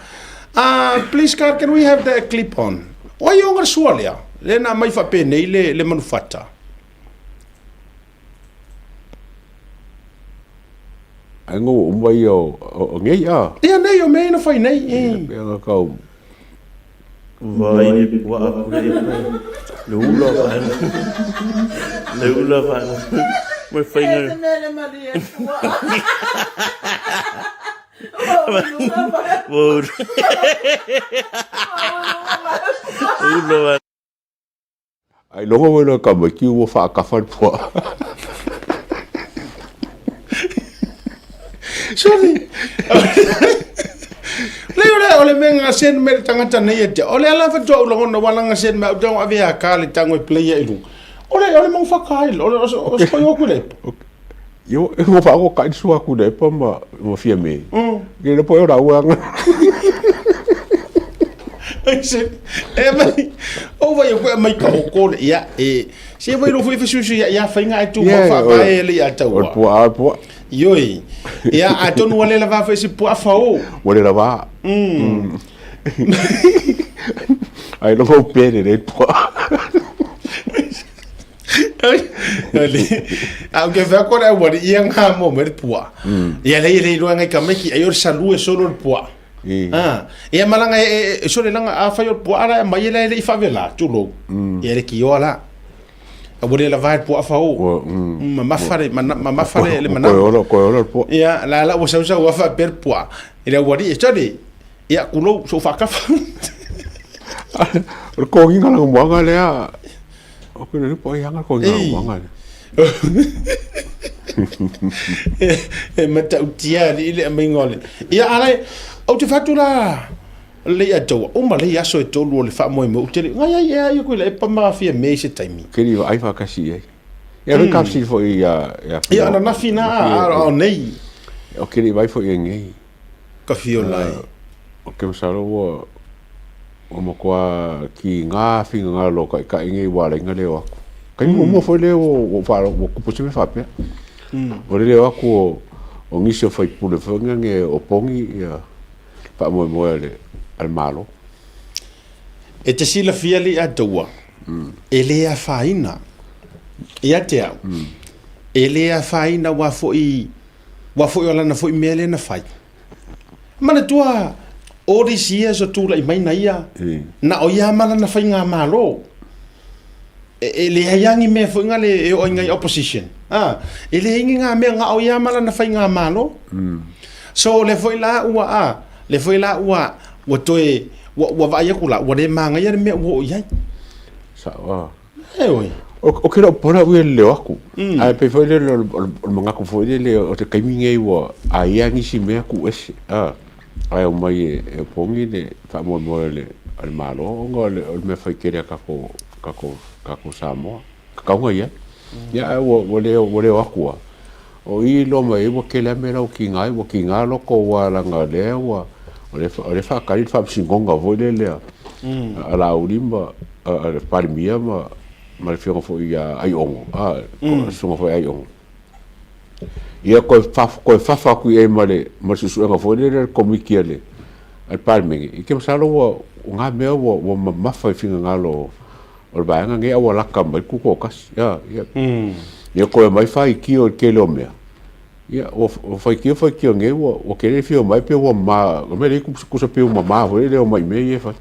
Speaker 7: Please kar can we have the clip on. O ai o ngara sua lea, lea na mai whapenei le, le manufata.
Speaker 8: Ai ngo uma ia o nei a.
Speaker 7: Ia nei o mea ina whai nei.
Speaker 8: Ia pea nga kau.
Speaker 9: Vai le puaa pule e le ula vaega le ula vaega mai whainga ula vaega.
Speaker 8: Ai logo wai loa ka mai ki ua whaakafa le pua.
Speaker 7: Sorry. Le ole ole me nga sen me tangata nei e te. Ole ala fa toa ula ngona wala nga sen me au tango ave a ka le tango e play e lu. Ole ole mo whakaai ole o o spo yo ku le.
Speaker 8: Io e mo whaako kai sua ku le pa ma ma fia me. Ke le po e ora ua nga.
Speaker 7: Ai se e mai o vai o mai ka o kore ia e se vai ro foi fesusu ia ia whainga e tu
Speaker 8: Yeah,
Speaker 7: ma wha e le ia
Speaker 8: O le
Speaker 7: taua.
Speaker 8: pua a pua.
Speaker 7: Ioi. Ia atonu wale la va foi se pua whao.
Speaker 8: Wale la va. Ai logo pere le pua.
Speaker 7: A ke fa kore wa ia ngā mo me pua. Ia le le lo ngai kameki ai o salue solo le pua. Ah, ia malanga e sole langa a fa yo pua ara mai le le i favela tulo. Ia le ki ola. Ua le lava le puaa fao. Mamafa le mamafa le manao.
Speaker 8: Koe ola, koe ola le puaa.
Speaker 7: Ia, la la ua sausau lava faapea le puaa i le aualii, e sole, ia, tulou, sou faakafa.
Speaker 8: O le kogiga lanumoaga lea, o ke le po ai anga kogiga lanumoaga lea.
Speaker 7: E matautia alii le aumaiga o le. Ia, a le, ou te fai atu la, Lelei ataua, uma lelei aso e tolu o le faamoemoe ou te le ngai ai ea ia koe le epa ma fia me i se taimi.
Speaker 8: Ke li vaai faatasi i ai. Ia mm. ka fesili foi ia
Speaker 7: ia. Ia ananafi na a o nei.
Speaker 8: O ke li vai foi e nei.
Speaker 7: Ka fio lai.
Speaker 8: O ke masalo ua ua matua ki ngā finagalo o kaikai nei ua ala ai na leo aku. Kai muamua foi lea ua ua ua kupu se mea faapea. O le leo aku o o nisi o faipule foi nge o pongi ia faamoemoe a le, a le Malo.
Speaker 7: E te silafia le Ataua, e le afaina ia te au, e le afaina aua foi, aua foi o lana foi mea lea na fai. Manatua, all these years o tulai mai na ia, na o ia ma lana faigamalo. E, e leai lava ni mea foi ngale e oo ai ngai opposition. Ah, e leai ni ngā mea nga o ia ma lana faigamalo. So le foi la ua a, le foi la ua ua toe ua ua vaai aku la ua le magaia le mea ua oo i ai.
Speaker 8: Sa'o a.
Speaker 7: E oi.
Speaker 8: O ke la'u pola ua leleo aku. Ae pei foi lele o le manatu foi lele o te taimi nei ua aia nisi mea tuuese a ae omai e opogi le faamoemoe o le Malo ona o le mea fai tele a tatou tatou tatou Samoa tatau ona i ai. Ia ae ua ua le ua le o atu lava. O i iloa mai ai ua tele lava mea la ua tiga ai, ua tiga loto aua leaga o lea ua o lea o lea e faatali le faamasinoga foi lele a a Laauli ma a le Palemia ma ma le afioga foi ia Aiono, a le susuga foi ia Aiono. Ia toe toe fafa atu i ai ma le ma le suesuega foi lele a le Komiti a le a le Palemene, i te masalo ua o na mea ua ua mamafa i finagalo o le vaega nei a ua lata mai le tutoatasi. Ia, ia. Ia toe aumai faitio i le tele o mea, ia ua ua faitio faitio nei ua ua tele le fia omai pe ua mama, o le mea lea e tusa pe ua mama foi lele e omai i mea ia e fai.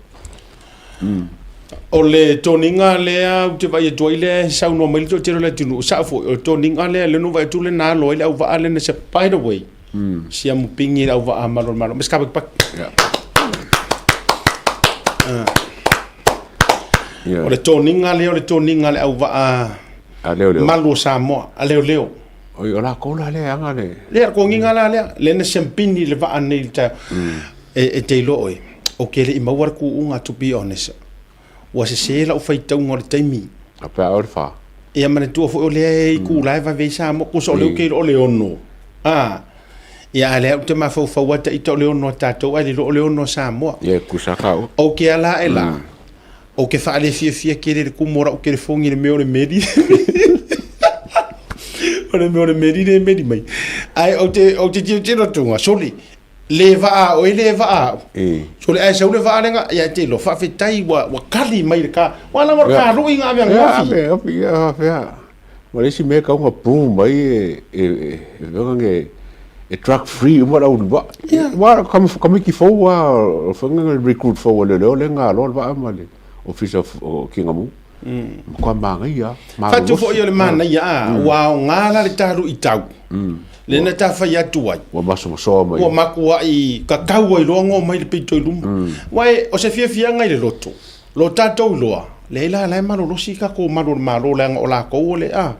Speaker 7: O le toniga lea ou te vaai atu ai lea e saunoa mai le toatele o le atunuu, sao foi, o le toniga lea lea na ou vaai atu lea na alo ai le auvaa lea na se by the way, siamu pingi le auvaa malu o le Malo. Mr. Kapakipaki. O le toniga lea o le toniga a le auvaa malu o Samoa, a leoleo.
Speaker 8: Oi, o lakou la lea e aga le...
Speaker 7: Lea, le toniga la lea, lea na siampini le vaa nei i le taeao. E te iloa oe, ou te le i maua le kūʻuga, to be honest. Ua sese lau faitauga o le taimi.
Speaker 8: A pe a o le fa.
Speaker 7: Ia manatua foi o lea e i kū la e vave ai Samoa, kusa o lea ou te iloa o le ono. A, ia a lea ou te mafaufau lava ita o le ono a tatou ae le iloa o le ono a Samoa.
Speaker 8: Ia e kusa ka o.
Speaker 7: Ou te ala ae la, ou te faalefiafia tele i le kumu o lau telefoni i le mea o le meli. O le mea o le meli lea e meli mai. Ae ou te, ou te tilotilo atu, sole, Le vaa oe le vaa au. So le ae sau le vaa lenga ia te lo faafetai ua ua kali mai le ka. Ua lava le ka lui nga avea
Speaker 8: nga fi. Ia ape ia afea. Ma le isi mea kau nga prove mai e e e venga nge e drug free uma lau le vaa. Wa ka ka miki fou wa whanga nge recruit fou le leo le nga lo le vaa ma le ofisa o Kingamu. Matua manaia.
Speaker 7: Fatu foi o le manaia a, ua aoga la le talu i tau. Le na ta fai atu ai.
Speaker 8: Ua masomasoa mai.
Speaker 7: Ua makuai kakau ai loa ngo mai le pito i luma. Wa e o se fiafiaga i le loto. Lo tatou iloa, leai la la e malolosi tatou malu o le Malo leaga o latou o le a.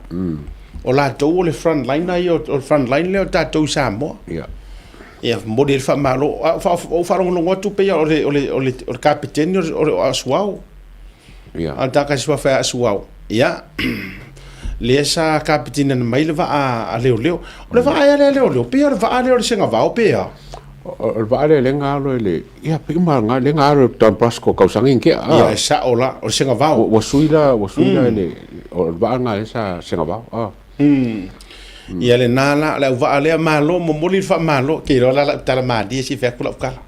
Speaker 7: O latou o le front line ia o le front line lea o tatou i Samoa.
Speaker 8: Ia.
Speaker 7: Ia momoli ai le faamalo. A ou faalogologo atu pei o le o le o le o le kapeteni o le Asuao.
Speaker 8: Ia.
Speaker 7: A taka si wawhea asuau. Ia. Lea sa kapitina na mai le vaa a leoleo. O le vaa ea lea leoleo. Pea o le vaa lea o le senga vao pea.
Speaker 8: O le vaa lea le nga alo le... Ia, pe uma nga le nga alo Don Bosco kausaga i kea.
Speaker 7: Ia, e sao la. O le senga vao.
Speaker 8: Ua sui la, ua sui la le... O le vaa nga le sa senga vao. Ah.
Speaker 7: Ia le nā la, le au vaa lea malo, momoli le faamalo. Ke iloa la lau tala malie si fai atu lau tala.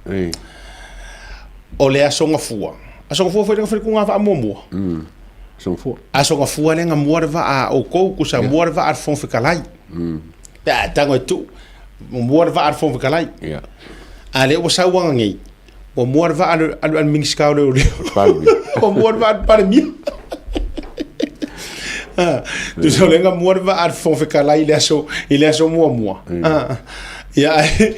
Speaker 7: O le Aso Gafua. Aso Gafua foi lea na fai le kūga vaa muamua.
Speaker 8: Aso Gafua.
Speaker 7: Aso Gafua lea na mua le vaa a outou, kusa mua le vaa a le Fofoga Fetalai. Pe a e tago e tuu, mua le vaa a le Fofoga Fetalai. A lea ua sau aga nei, ua mua le vaa a le, a le Minisita o Leoleo. Ua mua le vaa a le Palemia. Tusa o le nga mua le vaa a le Fofoga Fetalai i le aso i le aso muamua. Ia ae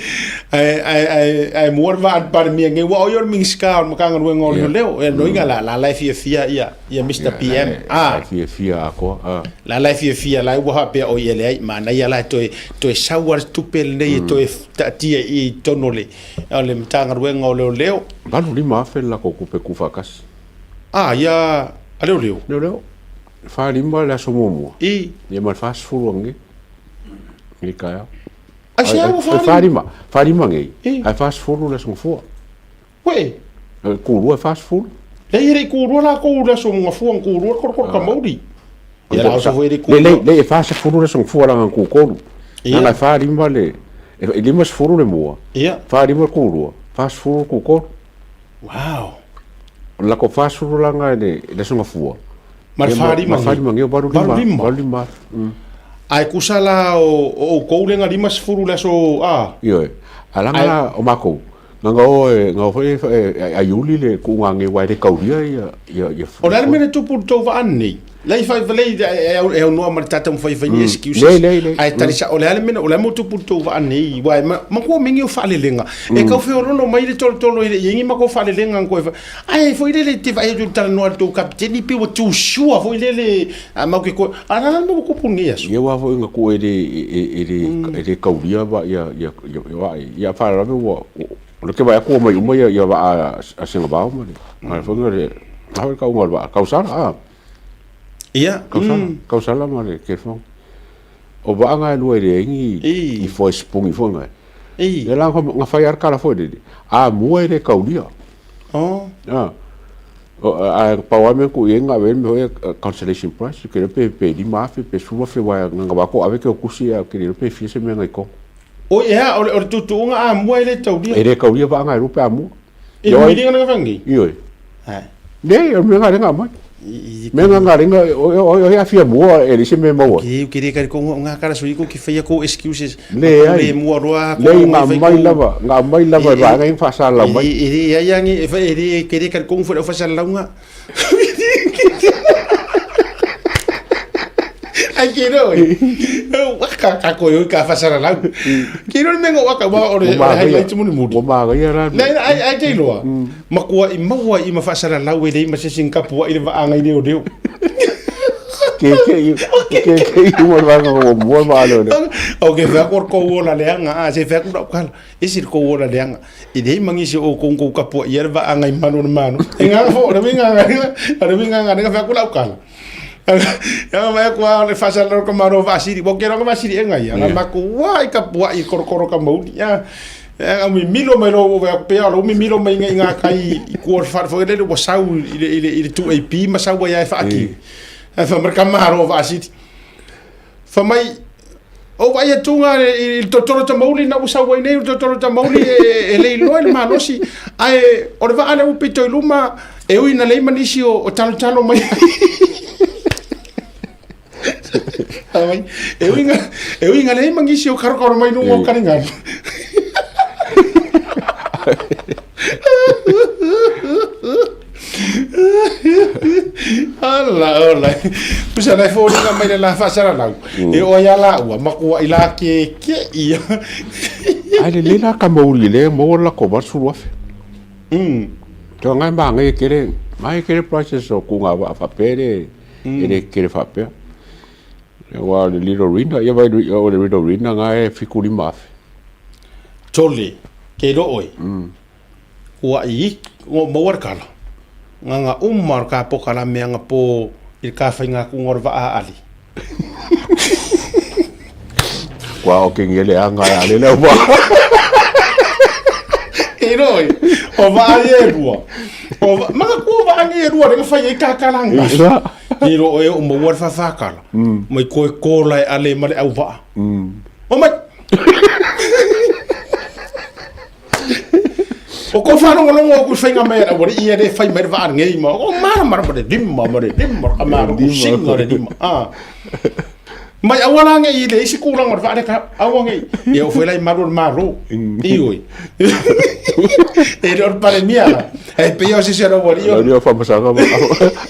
Speaker 7: ae ae ae ae mua le vaa a le Palemia nei aua o ia o le Minisita o le Matagaluega o Leoleo. Ia lona uiga la la la e fiafia ia ia Mister PM.
Speaker 8: A fiafia atoa.
Speaker 7: La la e fiafia la ua faapea oi e leai manaia la e toe toe sau lava le tupe lenei e toe taatia i totonu o le o le Matagaluega o Leoleo.
Speaker 8: $85,000 le latou tupe tuufaatasi.
Speaker 7: A ia a leoleo.
Speaker 8: Leoleo. 45 le aso muamua.
Speaker 7: I.
Speaker 8: Ia ma le 40 ananei. Nei taeao.
Speaker 7: Aisea ua 45?
Speaker 8: 45 nei. Ae 40 le aso gafua.
Speaker 7: Uē.
Speaker 8: Kulua e 40.
Speaker 7: Leai e le i kulua latou i le aso gafua na kulua le korokoro kamauli. Ia la oso foi e le i kulua.
Speaker 8: Leai, leai e 40 le aso gafua leaga na kutolu. Leaga e 45 le, e 50 le mua.
Speaker 7: Ia.
Speaker 8: 45 le kulua, 40 le kutolu.
Speaker 7: Wow.
Speaker 8: O le latou 40 la i le aso gafua.
Speaker 7: Ma le 45
Speaker 8: Ma le 45 nei, 85. 85.
Speaker 7: Ae tusa la o outou lea na 50 i le aso a?
Speaker 8: Ioe. Ae leaga la o matou, na ona o e, na o foi e aiuli le tuuga nei aua e le taulia ia, ia, ia.
Speaker 7: O le a le mea na tupu i le tou vaa nei? Lea i fai, lea e aunoa ma le ta taumafai e fai ni excuses.
Speaker 8: Leai, leai, leai.
Speaker 7: Ae tali sao, o le a le mea, o le a le mea ua tupu i le tou vaa nei? Aua e matua mea nei o faalelega. E tau feoloolo mai le tolotolo e le i ai ni matou faalelega na toe fai. Ae foi lele te vaai atu i le talanoa a le tou kapiteni pei ua too sure foi lele a mau ke koe. A o le a le mea ua tupu i lenei aso?
Speaker 8: Ia aua foi na tuu e le, e le, e le taulia va ia, ia, ia vaa ia. Ia faalavelave ua, o lea ke vaai atu ua omai uma ia, ia vaa a Sengavao ma le, ma le foi le, a foi le tauga o le vaa, Kausala, a.
Speaker 7: Ia.
Speaker 8: Kausala, Kausala ma le Kefoga. O vaa na e lua e leai ni, ni foe sipungi foi na. Ia la na fai lava le tala foi lele, a mua e le taulia.
Speaker 7: Oh.
Speaker 8: A. Ae pau lava mea na tuu i ai na ave ai le mea foi lea consolation prize, ou te iloa pe $5,000 pe $10,000 aua na ona o ave ke o tusi ae ou te le iloa pe fia se mea na i totonu.
Speaker 7: Oi e a, o le tuutuuga a mua e le taulia.
Speaker 8: E le taulia vaa na e lua pe a mua.
Speaker 7: I le miliga na fai nei?
Speaker 8: Ioe. Leai, o le mea lena lea na aumai. Mea lena lea na, o ai a fia mua e leai se mea e maua ai.
Speaker 7: Ou te le talitonu au ngā kara sui ko ki whaia kou excuses.
Speaker 8: Leai.
Speaker 7: Le mua roa
Speaker 8: ko. Leai, na aumai lava, na aumai lava e vaega ia na faasalalau mai.
Speaker 7: E le ai ange, e whai, e le, ke le talitonu whai au whaasalalau Ai ke roa e. Waka ka koe oi ka whasaralau. Ke roa le mea waka wa ore ore highlight muni muri.
Speaker 8: Ua magaia la.
Speaker 7: Nei ai ai te roa. Makua i maua i ma whasaralau e rei ma se singkapu i le vaanga i leo leo.
Speaker 8: Ke ke i ke ke i mo vaanga o mo ma leo leo.
Speaker 7: O ke whea ko ko ola leanga a se whea ku rau kala. E se ko ola leanga. I rei mangisi o kou kou kapua i le vaanga i manu na manu. E nganga fo ore winga nganga ore winga nganga whea ku rau kala. Ia mai ko le whasala ko maro vasiri. Bo ke ronga vasiri e ngai. Nga maku wa i kapua i korokoro ka mauli. Ia a mi milo mai lo wa pe lo mi milo mai ngai nga kai i ku fa fo le wa sau i le i le i le 2AP ma sau ia e whaaki. E fa marka maro vasiri. Fa mai o vai atu ngā i le totoro tamauli na ua sau ai nei o le totoro tamauli e le iloa i le malosi. Ae o le vaa lea ua pito i luma e ui na lei ma nisi o talotalo mai. Ai, e ui nga, e ui nga lei ma nisi o karokaro mai lunga o karingano. Ala ola. Pusa lai fōringa mai le la whaasaralau. E oa ia la ua, makua i la ke ke ia.
Speaker 8: Ai le le la ka mauli le maua la ko 80,000. Toa ngai maangai e kele, mai kele prices o ku ngā waa whapea le, e le kele whapea. Ia wa le Little Rina, ia vai o le Little Rina ngai e 75,000.
Speaker 7: Tole, ke ro oe. Ua i ngo maua le kala. Nga nga uma o le ka poka la mea nga po i le ka whai ngā kunga o le waa ali.
Speaker 8: Kua o kengi ele anga e ale leo pa.
Speaker 7: E roi, o waa e rua. O va, manga kua waa ngi e rua, renga whai e kakalanga. E ro e o maua le whawhakala. Mai koe kola e ale ma le au waa. O mai! O ko whalongolongo o ku whainga mai ara wari ia re whai mai re waa ngei ma. O mara mara mara rimma mara rimma ka mara ku singa re rimma. Ah. Mai aua la nei i le isi tulaga o le vaa lea ka aua nei. Ia o foi la i malu o le Malo. Ioe. E le o le Palemia la. E pei o se isi o le aualii o.
Speaker 8: Lau o famasaga ma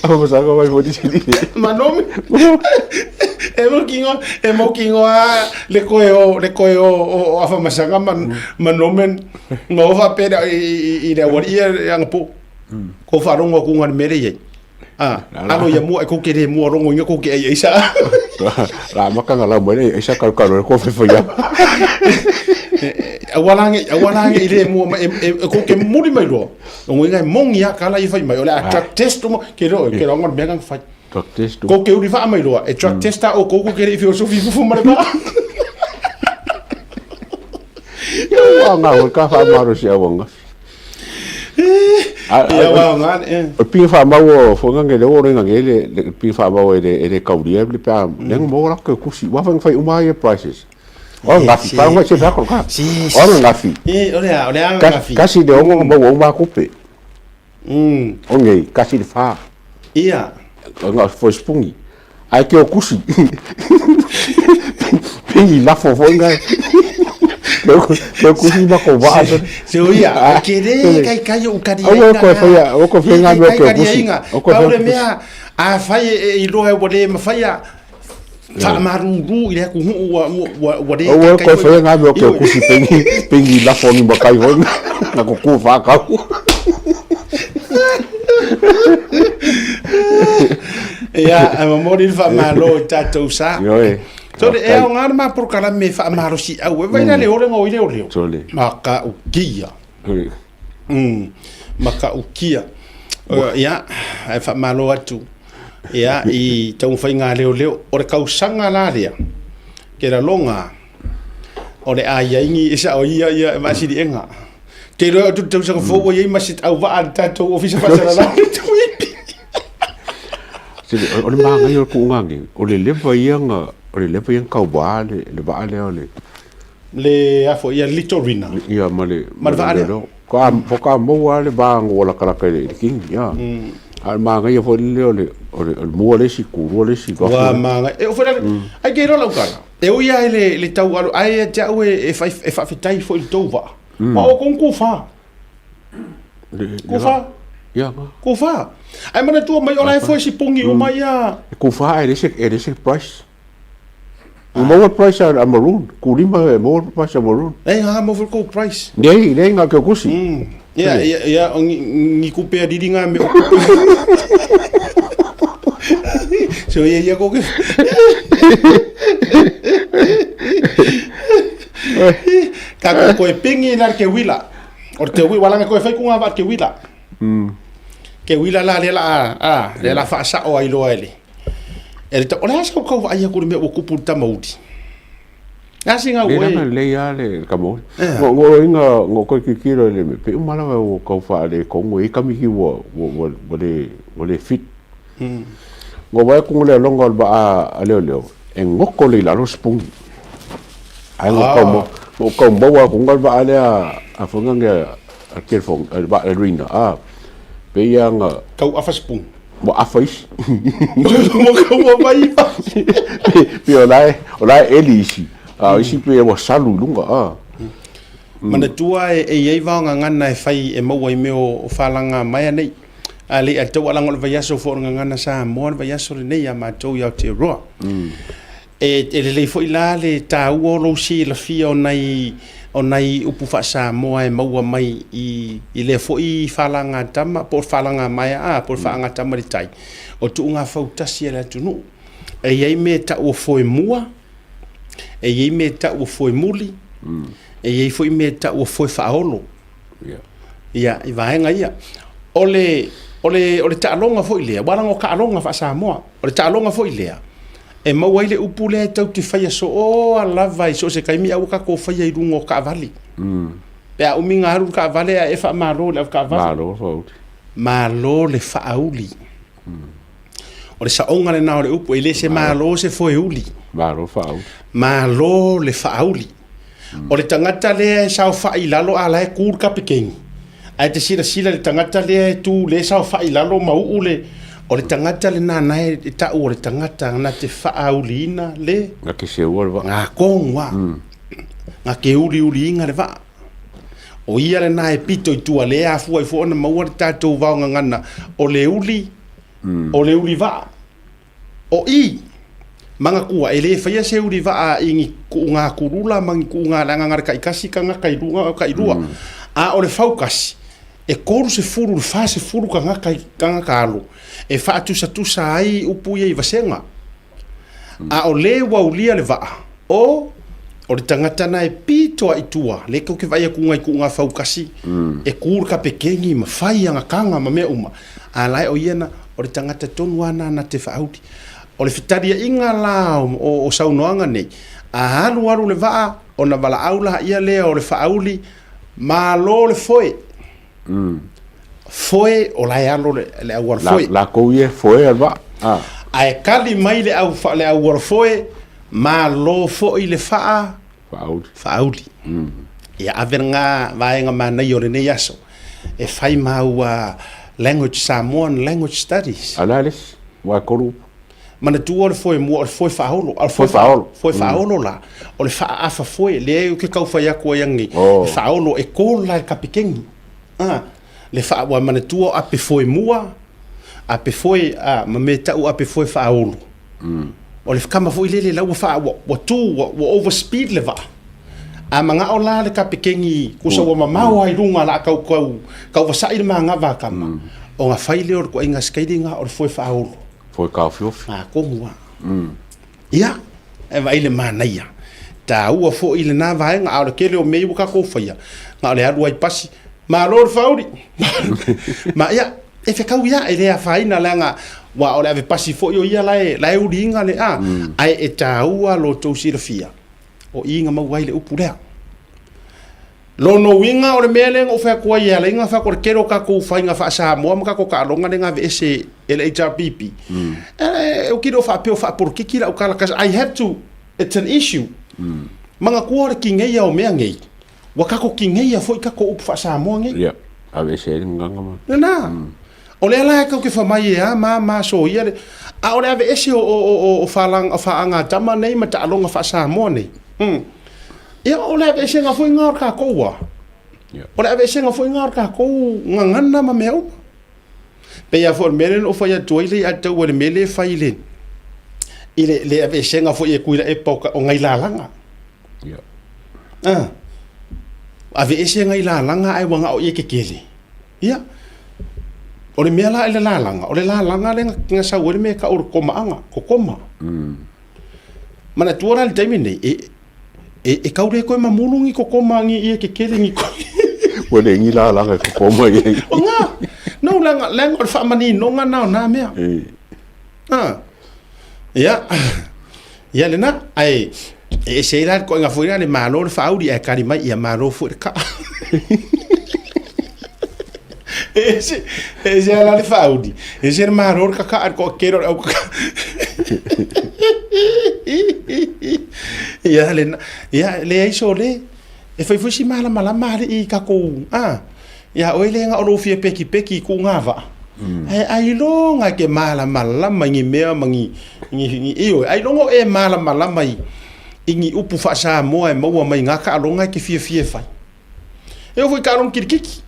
Speaker 8: famasaga mai foi sili.
Speaker 7: Manomi. E maukinoa, e maukinoa le koe o le koe o o Afamasaga ma ma Norman ma o faapea i le aualii ia anapo. Ko faalogo atu i le mea lea e i ai. Ah, alo ia mua e kou te le mua rongo inga kou te ai aisa.
Speaker 8: La maka nga lau mai le aisa karu karu ko fe fai.
Speaker 7: Aua la nge aua la nge i le mua mai e kou te muri mai loa. O inga e mongi a kala i fai mai o le a drug test mo ke ro ke rongo mea nga fai.
Speaker 8: Drug test.
Speaker 7: Kou ke uri faa mai loa e drug test a o kou ke le filosofi fufu ma le ba.
Speaker 8: Ia ua nga ka fa maro si awanga.
Speaker 7: Ia wa nga e.
Speaker 8: O pinga wha mau o whanga nge le o renga nge le le pinga wha mau e le e le kauria le pea le mo la ke kusi wa whanga whai uma ia prices. O ngafi pa nga se whakoro ka. O ngafi.
Speaker 7: E o le a o le a ngafi.
Speaker 8: Kasi le ongo mo o ma kupe. O nge kasi le wha.
Speaker 7: Ia.
Speaker 8: Nga fo spungi. Ai ke o kusi. Pingi lafo foi ngai. Ke o kusi ma ko waa.
Speaker 7: Se o ia, ah, ke re kai kai o kari
Speaker 8: ai. Au ko fai o ko fai ngai me ke o kusi.
Speaker 7: O ko fai mea a fai e i loa ua le mawhai a whaamaruru i le aku huu ua ua ua le
Speaker 8: kai kai. Au ko fai ngai me ke o kusi pingi pingi lafo ni makai foi. Na ko ku whakau.
Speaker 7: Ia, e momoli le faamalo i tatou sa.
Speaker 8: Ioe.
Speaker 7: Sole, e ao ngā ma porokalame faamalosi au. E vai la le ole ngō i leo leo.
Speaker 8: Sole.
Speaker 7: Ma ka ukia. Ma ka ukia. Ia, e faamalo atu. Ia, i taumafai ngā leo leo. O le kausaga la lea, ke lalonga, o le a iai ni e sao ia ia e maasiliega. Te iloa atu le tausaga fou ua iai ma se auvaa a le tatou Ofisa Faasalalau i le tauipi.
Speaker 8: Sele, o le māngai o le kuʻuga nei, o le leva ia na, o le leva ia na tauvā le, le vaa lea o le...
Speaker 7: Le a foi ia Litorina.
Speaker 8: Ia, ma le...
Speaker 7: Ma le vaa lea.
Speaker 8: Ka, ka maua le vā na ua lakalaka i le kini, ia. A o le māngaia foi lea o le, o le, o le mua le isi, kulua le isi.
Speaker 7: Ua māngai. E o foi le, ai ke iloa lau tala. E ui lava i le, le tau alo, ae ia te au e, e, whai, e whaawhetai foi i le tou vaa. Ma o kong kūwhā. Kūwhā.
Speaker 8: Ia, nga.
Speaker 7: Kūwhā. Ai manatua mai ola e foi si pongi uma ia.
Speaker 8: E kūwhā e le se, e le se price. Ah. Maua price a, a maroon. Kūlima e maua price a maroon.
Speaker 7: E ngā mau foi kou price.
Speaker 8: Nei, nei ngā keo kusi.
Speaker 7: Ia, ia, ia, ngi, ngi kupe a riri ngā me o kupe. So ia ia koke. Ka ko koe pingi la ke wila. O te wila walanga koe fai ku ngā va ke wila. Ke wila la le la a le la fa sa o ai loa ele. E le o le asa kau va ia ku le me o kupu tama uri. A singa
Speaker 8: Le
Speaker 7: ue.
Speaker 8: langa le ia le ka mo. Ngo ngo inga ngo koe kikiro le me pe uma lava o kau fa le kongo i kami ki ua ua ua le ua le fit. Ngo wai ku le longa o ba a leo leo e ngoko le lalo spongi. Ai ngo kau mo ngo kau mo wa ku ngal ba le a a fonga nge a telefon a ba a rina a pe ia nga
Speaker 7: Kau afa spoon.
Speaker 8: mo afa isi.
Speaker 7: Mo kau afa ifa.
Speaker 8: Pe o lae o lae eli isi. A isi pe ua salu i luga a.
Speaker 7: Manatua e e iai vaogagana e fai e maua i mea o falaga mai anei. A le a taualaga o le vaiaso foi o le gagana Samoa le vaiaso lenei ia matou i Aotearoa. E, e lelei foi la le taua o lou silafia o nai o nai upu faa-Samoa e maua mai i, i lea foi falagatama po o falagamaea a po o le faagatama i le tai o tuugafautasi a le atunuu. E i ai mea e tau o foemua, e i ai mea e tau o foemuli, e i ai foi mea e tau o foe faaolo. Ia, i vaega ia. O le, o le, o le taaloga foi lea, ua laga o taaloga faa-Samoa, o le taaloga foi lea, e maua ai le upu lea e tau te faia sooa lava i so o se taimi a ua tatou faia i luga o taavale. Pe a umi ona alu le taavale ae e faamalo i le avetaavale.
Speaker 8: Malo le faauli.
Speaker 7: Malo le faauli. O le saoga lena o le upu, e le se malo se foeuli.
Speaker 8: Malo le faauli.
Speaker 7: Malo le faauli. O le tagata lea e saofai i lalo a la e tu le kapekeni. Ae te silasila i le tagata lea e tu lea e saofai i lalo ma uu le O le tagata lena na e ta'u o le tagata na te fa'auliina le.
Speaker 8: Na ke seua le va'a.
Speaker 7: Gā kogu a. Ga ke uliuliiga le va'a. O ia lena e pito i tua lea e afua ai foi ona maua le tatou vaogagana o le uli, o le uli va'a. O i, manatua, e lē faia se uli va'a i ni ku'ugā kulula ma ni ku'ugā leaga na o le ta'itasi tagata i luga o ta'ilua. A o le faukasi, e 30 i le 40 tagata i tagata alo e fa'atusatusa ai upu ia i vasega. A o lē ua ulia le va'a, o o le tagata na e pito a'i tua, lea tou te vaai atu i ku'ugā faukasi, e kū le kapekeni ma fai ana taga ma mea uma, a la e o ia na, o le tagata tonu lava na na te fa'auli. O le fetalia'iga la o saunoaga nei, a alualu le va'a, ona vala'au laia lea o le fa'auli, malo le foe. Foe o la e alo le auala foe.
Speaker 8: Lakou ia e foea le vaa.
Speaker 7: Ae kali mai le au le auala foe, malo foi le faa
Speaker 8: Faauli.
Speaker 7: Faauli. Ia ave lena vaega manaia o lenei aso e fai ma au language Samoan language studies.
Speaker 8: A o le a le isi? Aua e tolu upu.
Speaker 7: Manatua o le foe mua o le foe faaolo. A o le
Speaker 8: foe faaolo.
Speaker 7: Foe faaolo la, o le faaafa foe, lea ou te tau fai atu ai anei, e faaolo, e call la e le kapikeni. A, le faa, ua manatua o ape foe mua, ape foe, a, ma mea tau ape foe faaolo. O le kama foi lele la ua faa, ua, ua tu, ua, ua overspeed le vaa. A mana'o la le kapikeni, kusa ua mamao lava i luga o le a tau, tau, tauvasa'i le manava a kama, ona fai lea o le ituaiga skating o le foe faaolo.
Speaker 8: Foe taofiofi.
Speaker 7: Atonu lava. Ia, e vaai le manaia. Taua foi lena vaega, a o le tele o mea ia ua tatou faia, na o le alu lava i pasi, malo le faauli. Ma ia, e fetau ia, e le afaina leaga aua o le ave pasi foi o ia la e, la e uliina le a, ae e taua lo outou silafia, o i na maua ai le upu lea. Lona uiga o le mea lea na ou fai atu ai e ala ai ona fai atu o le tele o tatou faiga faa-Samoa ma tatou taaloga lea na aveese e le HRPP, ou te le o faapea o faapolokiki lau tala cause I have to, it's an issue. Manatua o le tineia o mea nei, ua tatou tineia foi tatou upu faa-Samoa nei.
Speaker 8: Ia, aveese ai le gagana ma.
Speaker 7: Lena. O lea la e tatou te fai mai e a ma ma soia le, a o le aveese o, o, o, o, o faagatama nei ma taaloga faa-Samoa nei. Ia, o le aveesega foi lena o le tatou a. O le aveesega foi lena o le tatou gagana ma mea uma. Pei lava foi o le mea lea na ou fai atu ai le ia te au le mea lea e fai i le, i le, le aveesega foi e Tuilaepa o, o nai lalaga.
Speaker 8: Yeah.
Speaker 7: Ah. Aveese nai lalaga ae ua na o ia kekele. Ia. O le mea la i le lalaga, o le lalaga lea na sau ai le mea e tau o le komaaga, kokoma. Manatua la i le taimi lenei, e, e, e tau le toe mamulu ni kokoma ni ie kekele ni
Speaker 8: Ua le ni lalaga e kokoma i ai.
Speaker 7: O ngā! No, leaga, leaga o le faamaninoga na o nā mea.
Speaker 8: E.
Speaker 7: Ah. Ia, ia lena, ae e ese ai la le koʻiga foi lea le malo le faauli ae kali mai ia malo foi le kaa. E ese, e ese la le faauli, e ese le malo le kaka'a le toatele o le au kaka'a. Ia lena, ia leai sole, e fai foi si malamalama alii i takou, a, ia oe le na o lou fia pekipeki i kuʻu vaa. Ae ailoga e te malamalama i ni mea ma ni, ni, ni ioe, ailoga o e malamalama i, i ni upu faa-Samoa e maua mai i ngā taaloga e te fiafia e fai. E oo foi i taaloga kilikiki.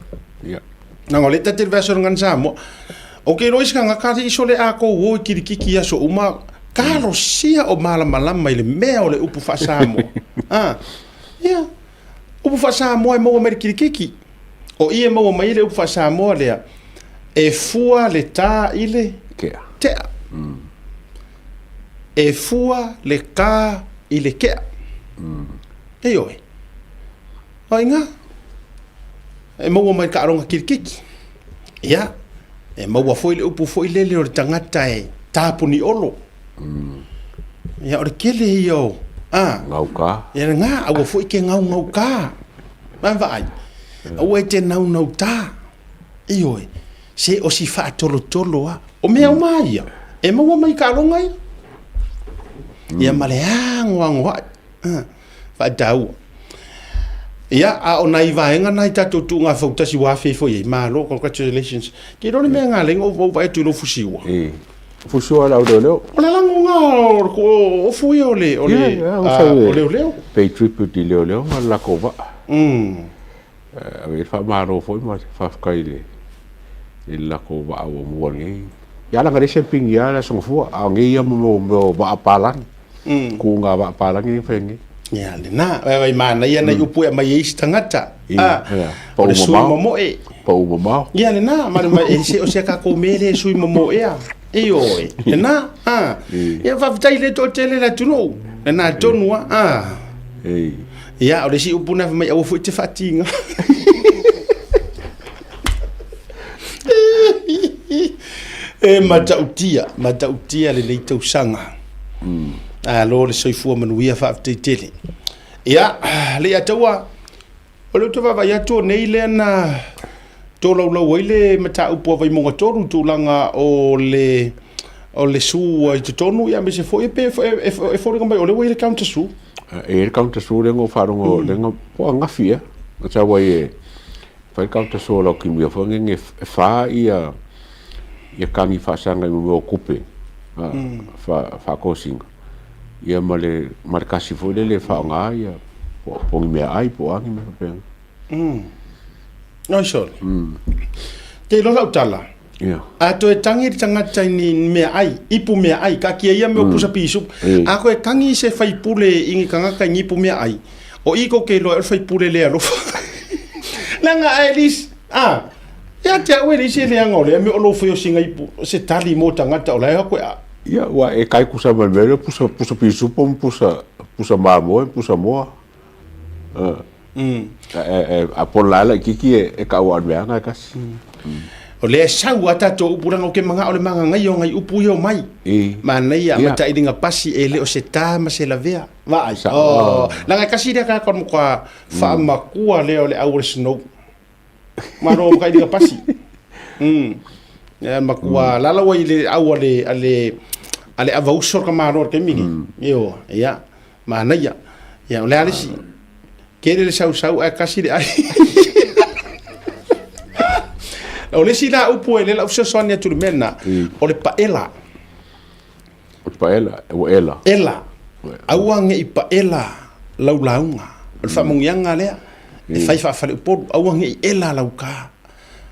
Speaker 8: Ia.
Speaker 7: Leaga o lea e ta te vaiaso i le Gagana Samoa. Ou te iloa isi tagata alii sole a tou o i kilikiki i aso uma, talosia o malamalama i le mea o le upu faa-Samoa. A, ia, upu faa-Samoa e maua mai i le kilikiki. O i e maua mai ai le upu faa-Samoa lea, e fua le tā i le
Speaker 8: Tea.
Speaker 7: tea. E fua le tā i le tea. Ioe. O i ina, e maua mai i le taaloga kilikiki. Ia, e maua foi le upu foi lele o le tagata e tapuniolo. Ia, o le tele ia o, a.
Speaker 8: Gaukā.
Speaker 7: Ia, lena, aua foi e te gaugaukā. Mai vaai, aua e te naunautā. Ioe, se o si faatolotolo lava. O mea uma lava ia, e maua mai i taaloga ia. Ia ma le anoanoai. Faataua. Ia, a o nai vaega na i tatou tuuga fautasi ua afe ifo i ai, malo, congratulations. Ke iloa le mea na ala ai ona ou vaai atu i lou fusiua.
Speaker 8: E. Fusiua le au leoleo.
Speaker 7: O le lagoga o ofu ia o le, o le, o leoleo.
Speaker 8: Pay tribute i leoleo ma le latou vaa. Ave i ai le faamalo foi ma le faafetai i le i le latou vaa ua mua nei. Ia leaga leai se pigi lava le Aso Gafua, a o nei ia mo mea o vaa palagi. Kuga vaa palagi lea e fai nei.
Speaker 7: Ia lena, e manaia nai upu e aumai ai isi tagata. O le sui momoe.
Speaker 8: Pau mamao.
Speaker 7: Ia lena, ma e se o se tatou mea lea e sui momoea. Ioe, lena, ia faafetai i le toatele le atunuu. Lena tonu lava. Ia, o le isi upu na fai mai, aua foi te faatiga. E matautia, matautia lenei tausaga. Alo le soifua manuia faafetai tele. Ia, Leiataua, o lea ou te vaavaai atu o nei lea na tolaulau ai le mataupu a Vaimauga 3 i tulaga o le o le sue i totonu, ia aemaise foi pe e foliga mai o lea ua i ai le counter sue.
Speaker 8: E i ai le counter sue lea na ou faalogo lea na po o ananafi ea na sau ai e fai le counter sue a Laukimia foi nei e fa ia ia tagi faasaga i mea o tupe faatosina ia ma le ma le kasi foi lele e faaaoga ia po o ni meaai po o a ni mea faapena.
Speaker 7: Oi sole. Te iloa lau tala.
Speaker 8: Yeah.
Speaker 7: A toe tangi le tagata i ni meaai, ipu meaai, taatia ia mea o pusa pisupu. A toe tangi se faipule i ni tagata i ni ipu meaai, o i tou te iloa ai o le faipule le alofa. Leaga at least, a, ia te au e leai se leaga o lea mea o lou fai o sina ipu, se tali mo tagata o la e o atu e a.
Speaker 8: Ia, ua e kai kusa ma le mea lea, pusa, pusa pisupo ma pusa, pusa mamoe, pusa moa. A pono la laitiiti e kau a o le meaga e tasi.
Speaker 7: O lea e sau a tatou upu leaga ou te manao le magagaia o nai upu ia o mai. Manaia ma tailiga pasi e le o se ta ma se lavea. Vaai. Oh, leaga e tasi lea tagata o le matua faamakua lea o le au o le snow. Malo ma tailiga pasi. Ia matua lala ua i le au a le a le a le avauso le tamaloa i le taimi lenei. Ioe, ia. Manaia. Ia, o le a le isi? Tele le sausau ae tasi le ai. O le isi la upu e le lau fesoasoani atu i le mea lena, o le paela.
Speaker 8: O le paela, ua ela.
Speaker 7: Ela. Aua ne i paela lau lauga. O le faamanuiaga lea, e fai faafaleupolu, aua ne i ela lau ka.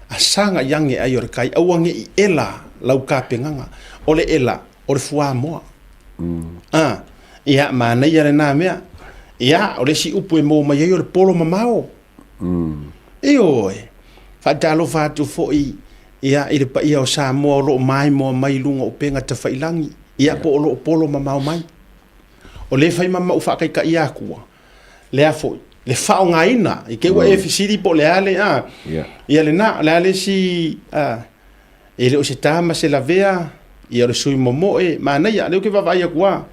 Speaker 7: A saga i age ai o le kai, aua ne i ela lau tapenaga. O le ela, o le fuamoa. A, ia, manaia lena mea. Ia, o le isi upu e maua mai ai o le polo mamao. Ioe, faatalofa atu foi ia, i le paia o Samoa o lo o maimoa mai i luga o upega tafailangi, ia, po o lo o polo mamao mai. O lea e fai ma mau faataitaia atua, lea foi, le faaaogaina, i te i ua e fesili po o le a le, a, ia lena, o le a le isi, a, E le o se ta ma se lavea, ia o le sui momoe, manaia, lea ou te vaavaai atu lava.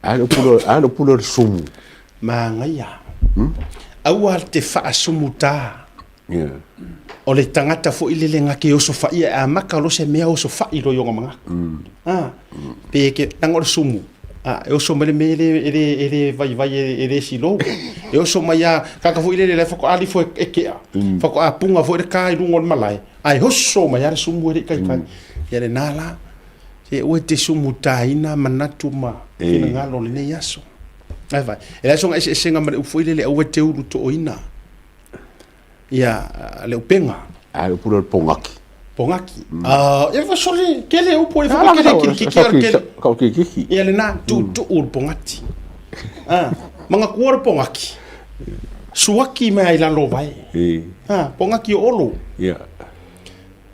Speaker 8: A le upu lea o le sumu.
Speaker 7: Manaia. Aua te faasumuta. O le tagata foi lele na te osofaia e amata loa se mea osofai loa i ona manatu. Pe ke, leaga o le sumu, a, e oso mai le mea e le, e le vaivai e le silou. E oso mai a, tagata foi lele la e faatoa alifo e kea, faatoa punga foi le ka i luga o le malae, ae oso mai lava le sumu e le i taitai. Ia lena la, se aua e te sumutaina manatu ma finagalo o lenei aso. Ai vai, e leai sona eseesega ma le upu foi lele aua e te ulutooina. Ia, le upega.
Speaker 8: A le upu lea o le pogaki.
Speaker 7: Pogaki. Ah, ia fa sole, kele upu e fa kele kirikiki o kele.
Speaker 8: Kau kirikiki.
Speaker 7: Ia lena, tuutuu le pogati. Ah, manatua le pogaki. Suaki mai ai lalo vai. Ah, pogaki o Olo.
Speaker 8: Ia.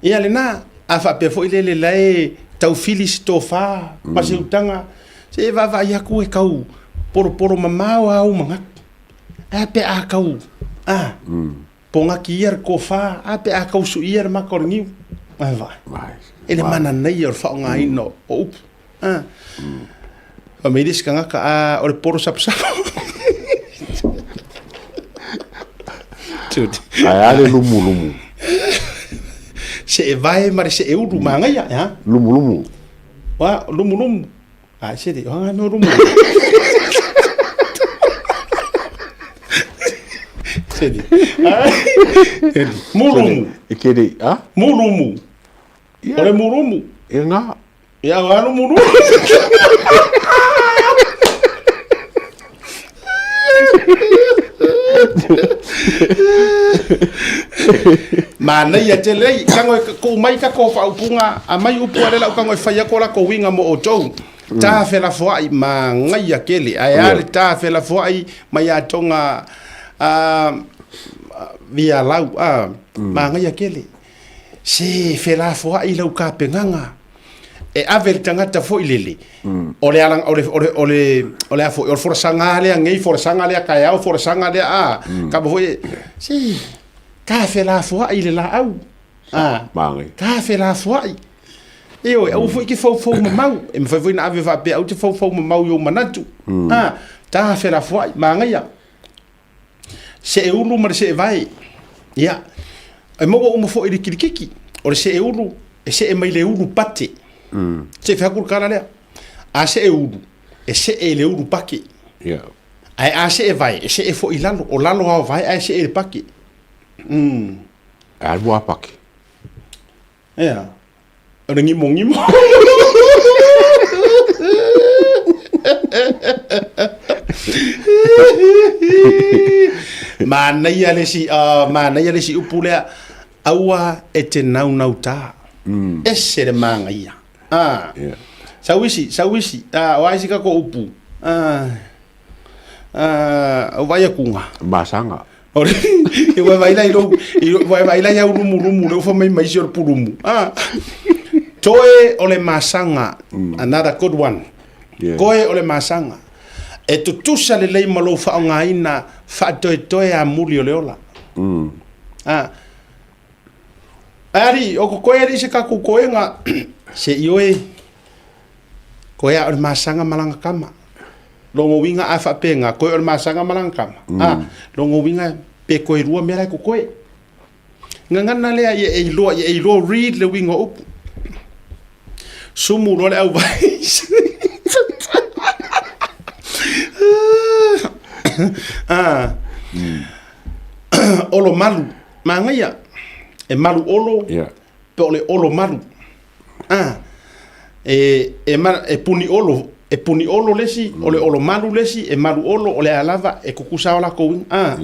Speaker 7: Ia lena, a faapea foi lele la e taufili se tofa ma se utaga, se e vaavaai atu e tau poroporo mamao a ou manatu. A pe a kau, a, pogaki ia le kofa, a pe a kau suia le maka o le niu. Ai vai. E le mana nei o le faaaogaina o upu. A. Fai mai le isi tagata, a, o le poro sapasapo. Dude.
Speaker 8: Ae a le lumulumu.
Speaker 7: Se e vae ma le se e ulu, manaia, ha?
Speaker 8: Lumulumu.
Speaker 7: Wa, lumulumu. A se le, o hanga no lumulumu. Seli. Mulumu.
Speaker 8: E ke le, a?
Speaker 7: Mulumu. O le mulumu.
Speaker 8: E ngā.
Speaker 7: Ia, o alu mulumu. Manaia tele ai, kago e kuu mai ka ko whaupunga, a mai upu a lela o kago e whai ako la ko winga mo o tou. Tā felafoai magaia kele, ae a le tā felafoai mai a tonga a via lau a magaia kele. Se felafoai lau kapegaga e ave le tagata foi lele o le ala o le o le o le o le a foi o le folasaga lea nei folasaga lea taeao folasaga lea a ka mo foi se ta felafoai le laau a ta felafoai Ioe, aua foi e te faufau mamau. E mafai foi ona ave faapea, aua te faufau mamau i ou manatu. A, ta felafoai, manaia. See ulu ma le see vae. Ia, e maua uma foi i le kilikiki. O le see ulu, e see mai le ulu pate. Se i fai atu le tala lea. A see ulu, e see i le ulu pake.
Speaker 8: Ia.
Speaker 7: Ae a see vae, e see foi i lalo. O lalo lava o vae ae see i le pake.
Speaker 8: E alu a pake.
Speaker 7: Ia. O le gimogimo. Manaia le isi, uh, manaia le isi upu lea, aua e te naunautā. Ese le māngaia. Ah.
Speaker 8: Yeah.
Speaker 7: Sau isi, sau isi, ah, o a isi kako upu. Ah, ah, o vai akunga.
Speaker 8: Masanga.
Speaker 7: O le, e ua vai lai lou, i ua vai lai au lumulumu le ufa mai mai si o le pulumu. Ah. Toe o le masaga, another good one.
Speaker 8: Yeah.
Speaker 7: Koe o le masaga. E tutusa lelei ma lou faaaogaina faatoetoe amuli o le ola. Ah. Ari, o ko koe alii se kakou koega, se i oe, Koe a o le masaga ma lana kama. Logo uiga a faapena, koe o le masaga ma lana kama. A, logo uiga pe koe lua mea la e kokoe. Gagana lea ia e iloa, ia e iloa read le uiga o upu. Sumu loa le auvai. Ah. Olo malu. Manaia. E malu olo,
Speaker 8: Yeah.
Speaker 7: pe o le olo malu. A, e, e, ma, e puni olo, e puni olo le isi, o le olo malu le isi, e malu olo, o le a lava, e kukusa o lakou uiga. A,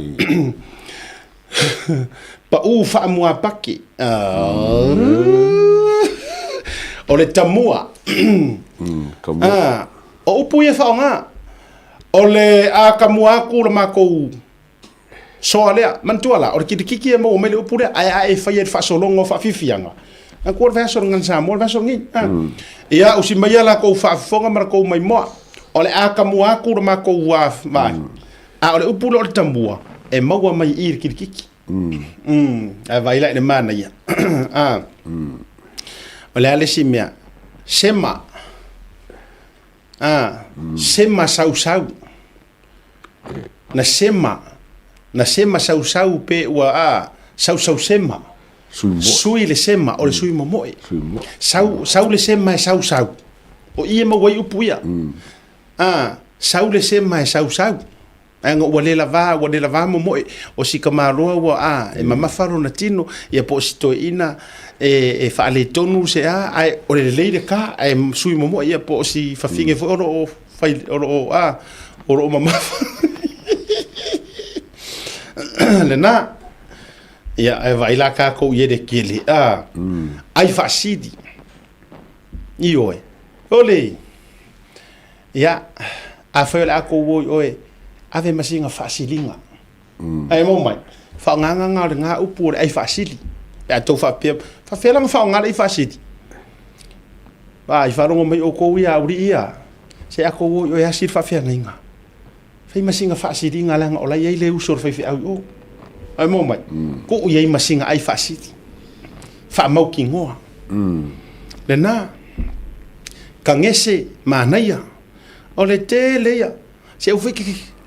Speaker 7: paʻū faamuapaki. A, o le tamua.
Speaker 8: Tamua.
Speaker 7: A, o upu ia e faaaoga. O le a tamua atu le matou Soa lea, manatua la, o le kilikiki e maua mai le upu lea, ae a e faia i le faasologa o faafiafiaga, a kua le vaiaso le Samoa, le vaiaso lenei. A. Ia, usi maia la kou faafofoga ma la kou maimoa, o le a tamua atu le matou vae, a o le upu lea o le tamua, e maua mai i i le kilikiki. Ae vaai la i le manaia. A. O le a le isi mea? Sema. A. Sema sausau. Na sema, na sema sausau pe ua a sausau sema. Sui le sema, o le sui momoe. Sau, sau le sema e sausau. O i e maua ai upu ia. A, sau le sema e sausau. Ae nga ua le lava, ua le lava momoe. O si kamaloa ua a, e mamafa lona tino, ia po o si toeaina e, e faaletonu se a, ae o le lelei le ka, ae sui momoe ia po o si fafine foi o lo o Fai, o lo o, a, o lo o mamafa. Lena. Ia, e vaai la kākou i ele kele, a, ai faasili. Ioe. Ole, ia, afai o le a kou o i oe, ave ma sina faasiliga. Ae mau mai, whaongaga o le ngā upu o le ai faasili. Pe a tou faapea, faafea la ona faaaoga le ai faasili? A, i faalogo mai oukou ia auli ia, se a kou o i oe asi le faafeagaiga. Fai ma sina faasiliga leaga o la e i ai le uso o le faifeau i o. Ae mau mai, tuu i ai ma sina ai faasili. Faamautinoa. Lena, kagese manaia, o le tele ia. Se aua foi ke,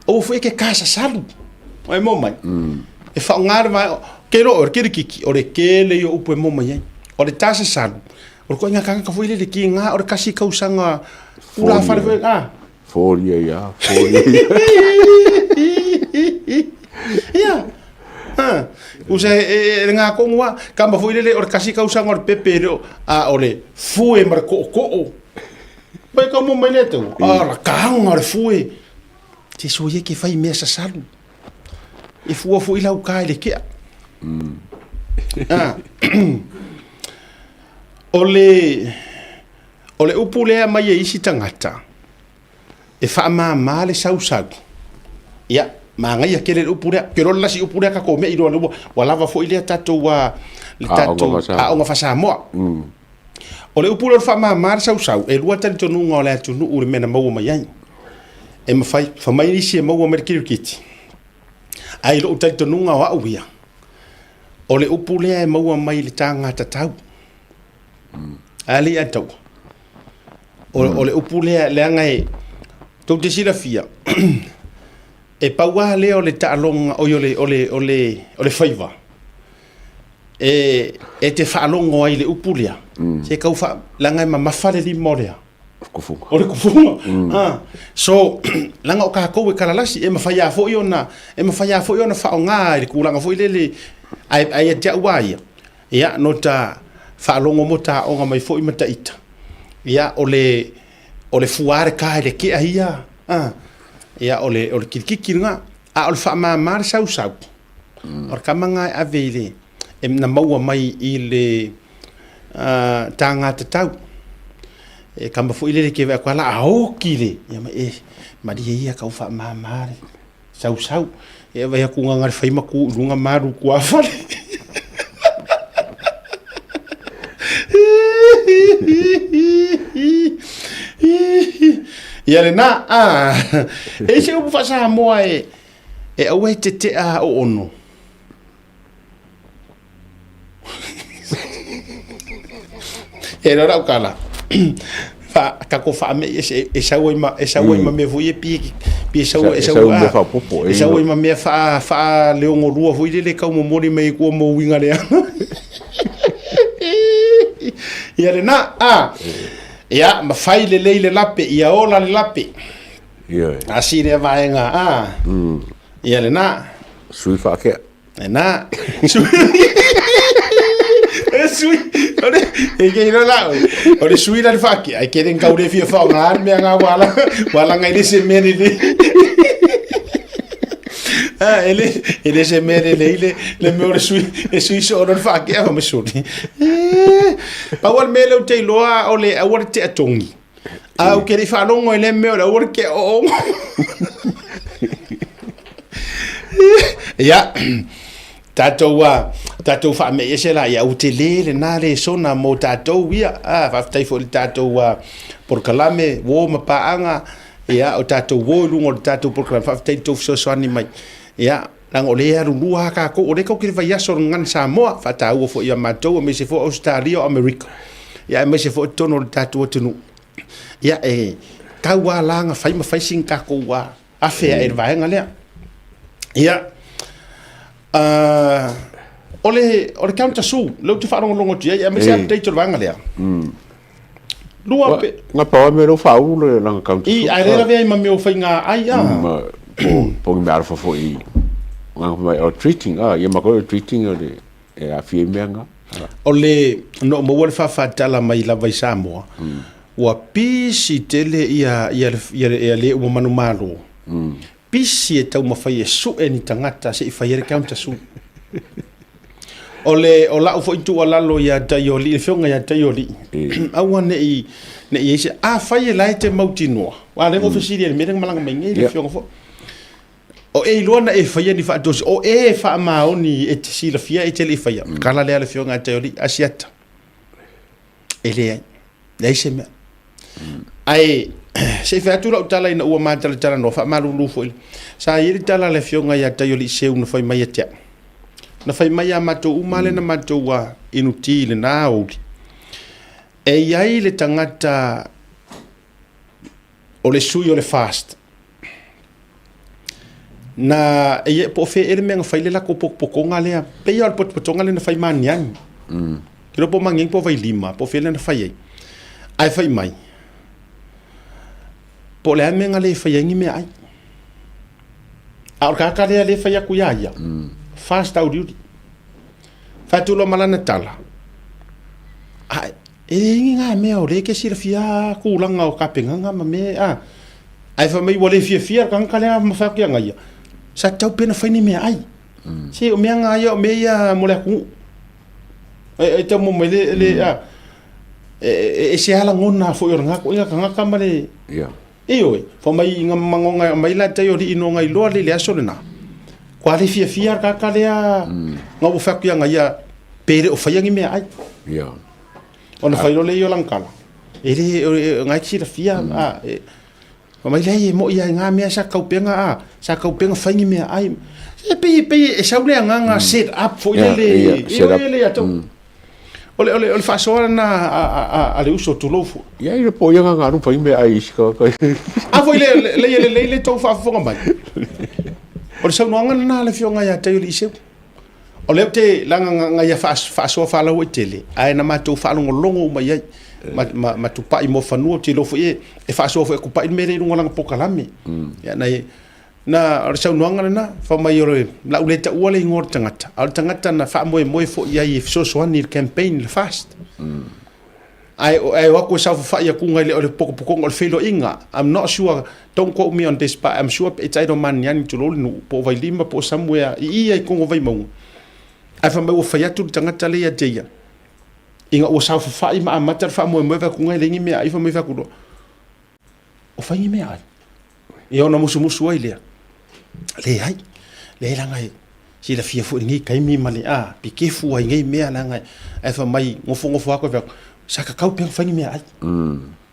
Speaker 7: aua foi ke kasasalu. Ai mo mai. E whaonga le vai, ke ro, o le kirikiki, o le kele i o upu e mo mai ai. O le tasasalu, o le koinga kangaka foi lele ki ngā, o le kasi kausanga, ula whare foi, ah.
Speaker 8: Fōria ia, fōria ia.
Speaker 7: Ia. Ha, usa e, e, e le ngakongo a, kama foi lele o le kasi kausaga o le pepe le o, a o le fue ma le ko'oko'o. Pai ka mo mai le tau, a la kaanga o le fue. Te sui e ke fai mea sasalu. E fua foi lau ka i le kea. Ah. O le, o le upu lea mai e isi tagata, e faamāmā le sausau. Ia, manaia tele le upu lea. Ke loa le lasi upu lea tatou mea i loa ua, ua lava foi lea tatou a, le tatou aoga faa-Samoa. O le upu lea o le faamāmā le sausau, e lua talitonuga o le atunuu i le mea na maua mai ai. E mafai, fai mai nisi e maua mai le kirikiti. Ae i lou talitonuga o au ia, o le upu lea e maua mai i le taga tatau. A le ia tau. O, mm. o le upu lea, leaga e, tou te silafia, e pau lava lea o le taaloga, oi o le, o le, o le, o le faiva, e, e te faalogo ai i le upu lea, mm. se kau wha, leaga e mamafa le lima o lea.
Speaker 8: Kufunga.
Speaker 7: O le kufunga. Mm. Ah. So, leaga o kākou e kalalasi, e mawhai a foi ona, e mawhai a foi ona whaonga i le kūlanga foi lele, ai, ai a te au a ia. Ia, no ta faalogo mo ta aoga mai foi ma ta ita. Ia, o le, o le fua le ka i le kea ia, a, ia, o le, o le kilikiki lena. A o le faamāmā le sausau, o le kama ngā e ave i le, e na maua mai i le uh, tāngā tatau. E kama foi lele ke wea koa la a oki le, ia ma e, marie ia kau faamāmā le. Sausau. E vai aku ngā ngare whai maku i runga maru kua whare. Ia le nā, a, e se upu whasamoa e, e aua e te tea o ono. E rora o kala. Fa ka ko fa me e e sau ai ma e sau ai ma me foi e pi pi e sau e sau
Speaker 8: a fa popo
Speaker 7: e sau ai ma me fa fa le ongo lua foi le kau mo mori me ku mo winga le. Ia le na a. Ia ma fai le lei le lape ia ola le lape.
Speaker 8: Ia.
Speaker 7: Asi le vaenga a. Ia le na.
Speaker 8: Sui whaakea.
Speaker 7: E nā. E sui. Ore, e kei rā rā. O le sui la le whaake. Ai kere ngau re fia whao ngā mea ngā wala. Wala ngai le se mea le. Ah, ele, ele se mea le le le mea o le sui, e sui so o le whaake a me suri. Pau al mea le o te iloa o le aua le te atongi. A o ke le whalongo e le mea o le aua le ke o Ia, tātou a, tātou whaamei ese la, ia u te le le nā le sona mō tātou ia, a, whaafetai fo le tātou a, porokalame, wō ma paanga, ia, o tātou wō i lunga o le tātou porokalame, whaafetai tō fesoasoani mai, ia, leaga o le alu lua a kākou, o le kau ki le vaiaso o le Gagana Samoa, whaataua fo ia mātou, a meise fo Australia o Amerika, ia, e meise fo tonu o le tātou atunuu, ia, e, tau a langa whai ma whai sing kākou a, Awhea e le vaega lea. Ia, uh, o le, o le counter su, leu te whaarongorongo tu ia, me se update o le vaega lea. Lua pe...
Speaker 8: Nga pawa me lo whauru le langa counter
Speaker 7: su. I, ai rera vea i ma meo whai ngā ai, a.
Speaker 8: Ma, po, po ngi mea arwha fo i, ngā mai, o treating, a, ia mako o treating o le, e a fie mea ngā.
Speaker 7: O le, no maua le whawhatala mai lava i Samoa, Ua pisi tele ia ia ia ia le uma manumalo. Pisi e taumafai e su'e ni tagata se i fai ai le counter sue. O le o la'u foi tuualalo ia Taioli, le afioga ia Taioli, aua ne i ne i ai se afai e la e te mautinoa, aua o lea na ou fesili ai i le mea lea na malaga mai nei le afioga foi. O e iloa na e faia ni faatoese, o e faamaoni e te silafia e te le i faia. Kala lea le afioga ia Taioli, Asiata. E leai, leai se mea. Ae, se i fai atu lau tala ina ua matalatalanoa, faamalulu foi. Sa i ai le tala a le afioga ia Taialii Seu na fai mai ia te au. Na fai mai ia matou uma lea na matou a inu ti i lena aoauli. E i ai le tagata o le sui o le FAST. Na, e po o fea ea le mea na fai le latou potopotoga lea, pei lava o le potopotoga lea na fai ma Aniani. Ke iloa po o Maniani po o Vailima, po o fea lea na fai ai. Ae fai mai, po o le a le mea na le fai ai ni meaai. A o le tagata lea lea e fai atu ia ia, FAST auliuli. Fai atu loa ma lana tala, Ae, e le igi ngā mea o lea e ke silafia kulaga o kapegaga ma mea a. Ae fai mai ua le fiafia le tagata lea ma fai atu ia ia, sa tatau pea ona fai ni meaai. Se o mea ngā ia o mea ia mo le atunuu. E, e tau mo mai le, le a, e, e, e se lagona foi o lena koiga tagata ma le,
Speaker 8: Ia.
Speaker 7: Ioe, fai mai i nga magoga mai la tai o alii no ngai loa le le aso lena. Kua le fiafia le tagata lea nga ua fai atu ia ia pe le o faia ni meaai.
Speaker 8: Ia.
Speaker 7: Ona fai loa lea ia o lana tala, e le ngai te silafia a e fai mai leai e moi lava i nga mea sa taupega a sa taupega fai ni meaai. E pei pei e sau le agaga set up foi lele, ioe le ia te au. O le, o le, o le faasoa lena a, a, a, a le uso tulou foi.
Speaker 8: Ia i le po ia nga ngaru fai me ai isi ka ka.
Speaker 7: A foi le le le le le tou faafofoga mai. O le saunoaga lena a le afioga ia Taioaliiseu. O lea ou te laga nga ia faasoa faalauaitele, ae na matou faalogologo uma i ai ma, ma, ma tupai mo fanua, ou te iloa foi e faasoa foi e tupai le mea lea i luga o lana polokalame. Ia, na, Na, o le saunoaga lena, fai mai o le lau le taua le igoa o le tagata, a o le tagata na faamoemoe foi i ai e fesoasoani i le campaign i le FAST. Ae, ae o atu e saofafai atu nai le o le potopotoga o le feiloaiga. I'm not sure, don't quote me on this, but I'm sure it's either Maniani tulou le nuu, po o Vailima po o somewhere i i ai i totonu o Vaimauga. Ae fai mai ua fai atu le tagata lea ia te ia, ina ua saofafai ma amata le faamoemoe fai atu nai leai ni mea ai, fai mai fai atu loa, o fai ni mea ai. Ia ona musumusu ai lea. Leai, leai leaga e silafia foi i lenei taimi ma le a, pikefu ai nei mea leaga ae fai mai nofonofo atu fai atu, sa tatau pea ona fai ni meaai.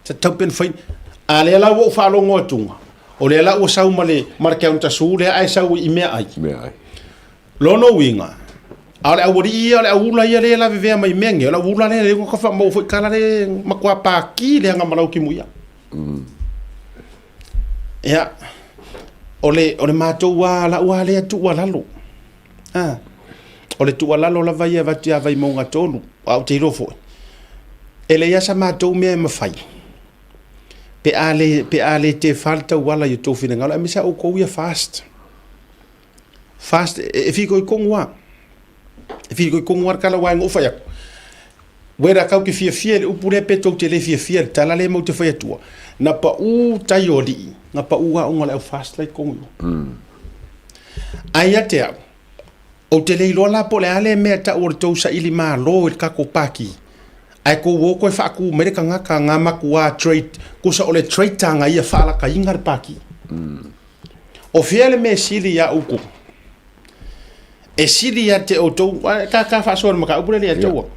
Speaker 7: Sa tatau pea ona fai. A lea la ua ou faalogo atuga, o lea la ua sau ma le ma le counter su lea ae sau i meaai.
Speaker 8: Meaai.
Speaker 7: Lona uiga, a o le aualii ia, o le auula ia lea e lavevea mai mea nei, o le auula lea lea ua ka faamau foi tala lea matua paki leaga ma lau timuia. Ia, o le, o le matou lava, lau lava lea tuualalo, a, o le tuualalo lava ia e avatu ia Vaimauga 3, ae ou te iloa foi, e leai lava sa matou mea e mafai, pe a le, pe a le tefa le tauala i o outou finagalo, aemaise lava outou ia FAST. FAST, e fitoitonu lava, e fitoitonu lava le tala aua e na ou fai atu, Wera kau te fiafia i le upu lea pe tou te le fiafia i le tala lea matou te fai atua, na pau tai o alii, na pau aoga o le au FAST la i totonu i o. Ae ia te au, ou te le iloa la po o le a lea mea e tau o le tou saili malo i le tatou Pati, ae tou o toe faatu mai le tagata na matua trade, tusa o le traitor na ia faalakaina le Pati. O fea le mea e sili ia outou? E sili ia te outou, ka, ka faasoa le mataupu lea ia te ua.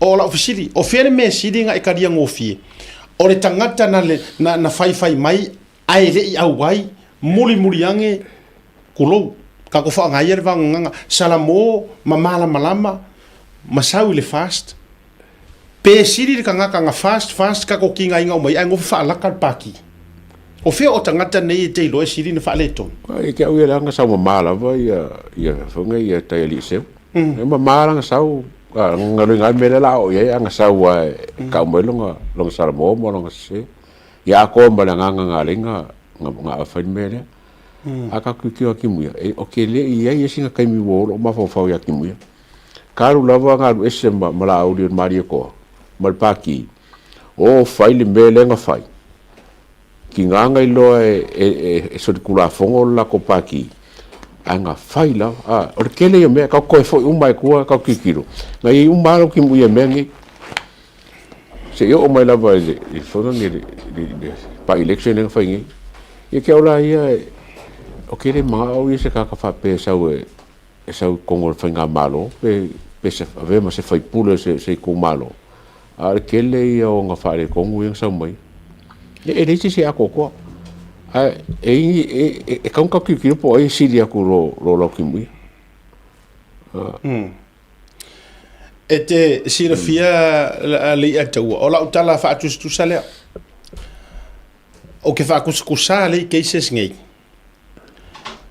Speaker 7: O lau fesili, o fea le mea e sili na e talia gofie? O le tagata na, le, na, na faifai mai ae le i auai, mulimuli ane, tulou, tatou faaaoga ia le vaogagaga, Salamo ma malamalama ma sau i le FAST, Pe sili le tagata na fast fast ka kokiga inga uma ai ae nofo faalaka le paki. O fea o tagata nei e te iloa e sili na faaletonu?
Speaker 8: Ia te au ia leaga sau mama lava ia ia foi nei ia tai alii seu. E mama lana sau galuega ai mea lea la a oo i ai a na sau lava e kau mai lona lona Samoa ma lona sese. Ia atoa ma le agaga na ala ai na na fai le mea lea. A ka tilotilo atu i muia, o ke le i ai isi na taimi ua o lou mafaufau ia Timuia. Ka alu lava ga alu ese ma, ma Laauli o le Malietoa ma le Pākī, o fai le mea lea na fai. Tiga na iloa e, e, e, e solitulafono le latou Pākī, ae na fai lava. A, o le tele ia o mea, kau toe foi uma ai tua, kau tilotilo, na i ai uma lava lau timuia i mea nei. Se i oo mai lava i le, i le fono nei, le, le, le by-election lea na fai nei. Ia te au la ia, o ke le manao ia se tagata faapea e sau e, e sau i totonu o le faigamalo pe pe se avea ma se faipule o se se itumalo, a o le tele ia o ona faaletonu ia na sau mai. Ia e leai se isi e atoatoa, ae e i e e e tatau ona tatou tilotilo po o ai e sili atu i lo lo Lautimuia.
Speaker 7: E te silafia le i'a taua, o lau tala faatusatusa lea, ou te faatusatusa lea i cases nei,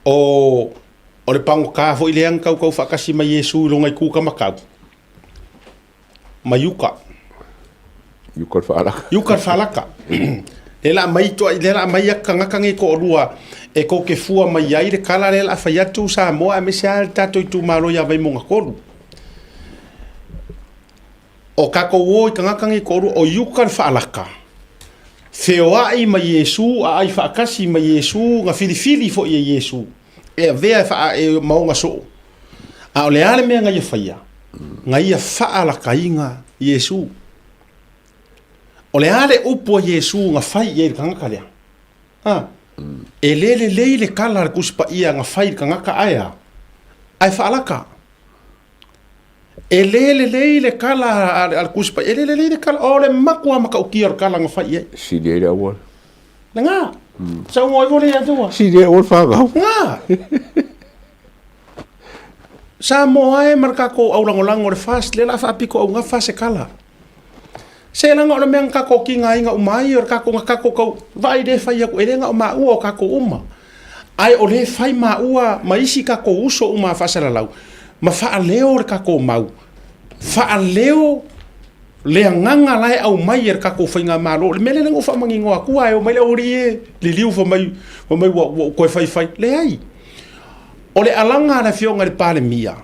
Speaker 7: o O le pagota foi lea na tautau faatasi mai Iesu i lona itu kamatau, ma Iuka.
Speaker 8: Iuka le faalaka.
Speaker 7: Iuka le faalaka. Lea la aumai toa, lea la aumai tagata nei toalua e tou te fua mai ai le tala lea la fai atu Samoa aemaise lava le tatou itumalo ia Vaimauga 3. O tatou o i tagata nei toalua, o Iuta le faalata, feoai ma Iesu, aai faatasi ma Iesu, na filifili foi e Iesu e avea e faa, e ma ona soo. A o le a le mea na ia faia? Na ia faalataina Iesu. O le a le upu a Iesu na fai i ai i le tagata lea? Ha? E le lelei le tala a le Tusi Paia na fai i le tagata ae a? Ae faalata. E le lelei le tala a le Tusi Paia, e le lelei le tala, o le matua matautia o le tala na fai i ai.
Speaker 8: Sili ai le auala.
Speaker 7: Lena. Saunoa ifo le ia te ua.
Speaker 8: Sili ai le auala whanau.
Speaker 7: Lena. Samoa e ma le tatou aulagolago i le FAST, lea o le a faapito augafa se tala. Se leaga o le mea na tatou tigaina uma ai, o le tatou, na tatou tau vaai lea e fai atu, e le na o maua o tatou uma. Ae o lea e fai maua ma isi tatou uso uma a faasalalau, ma faaleo le tatou mau, faaleo le agaga la e aumai e le tatou faigamalo. O le mea lea na ou faamanino atua, e omai le aualii e liliu fai mai, fai mai ua ou toe faifai. Leai. O le alaga a le Afioga i le Palemia,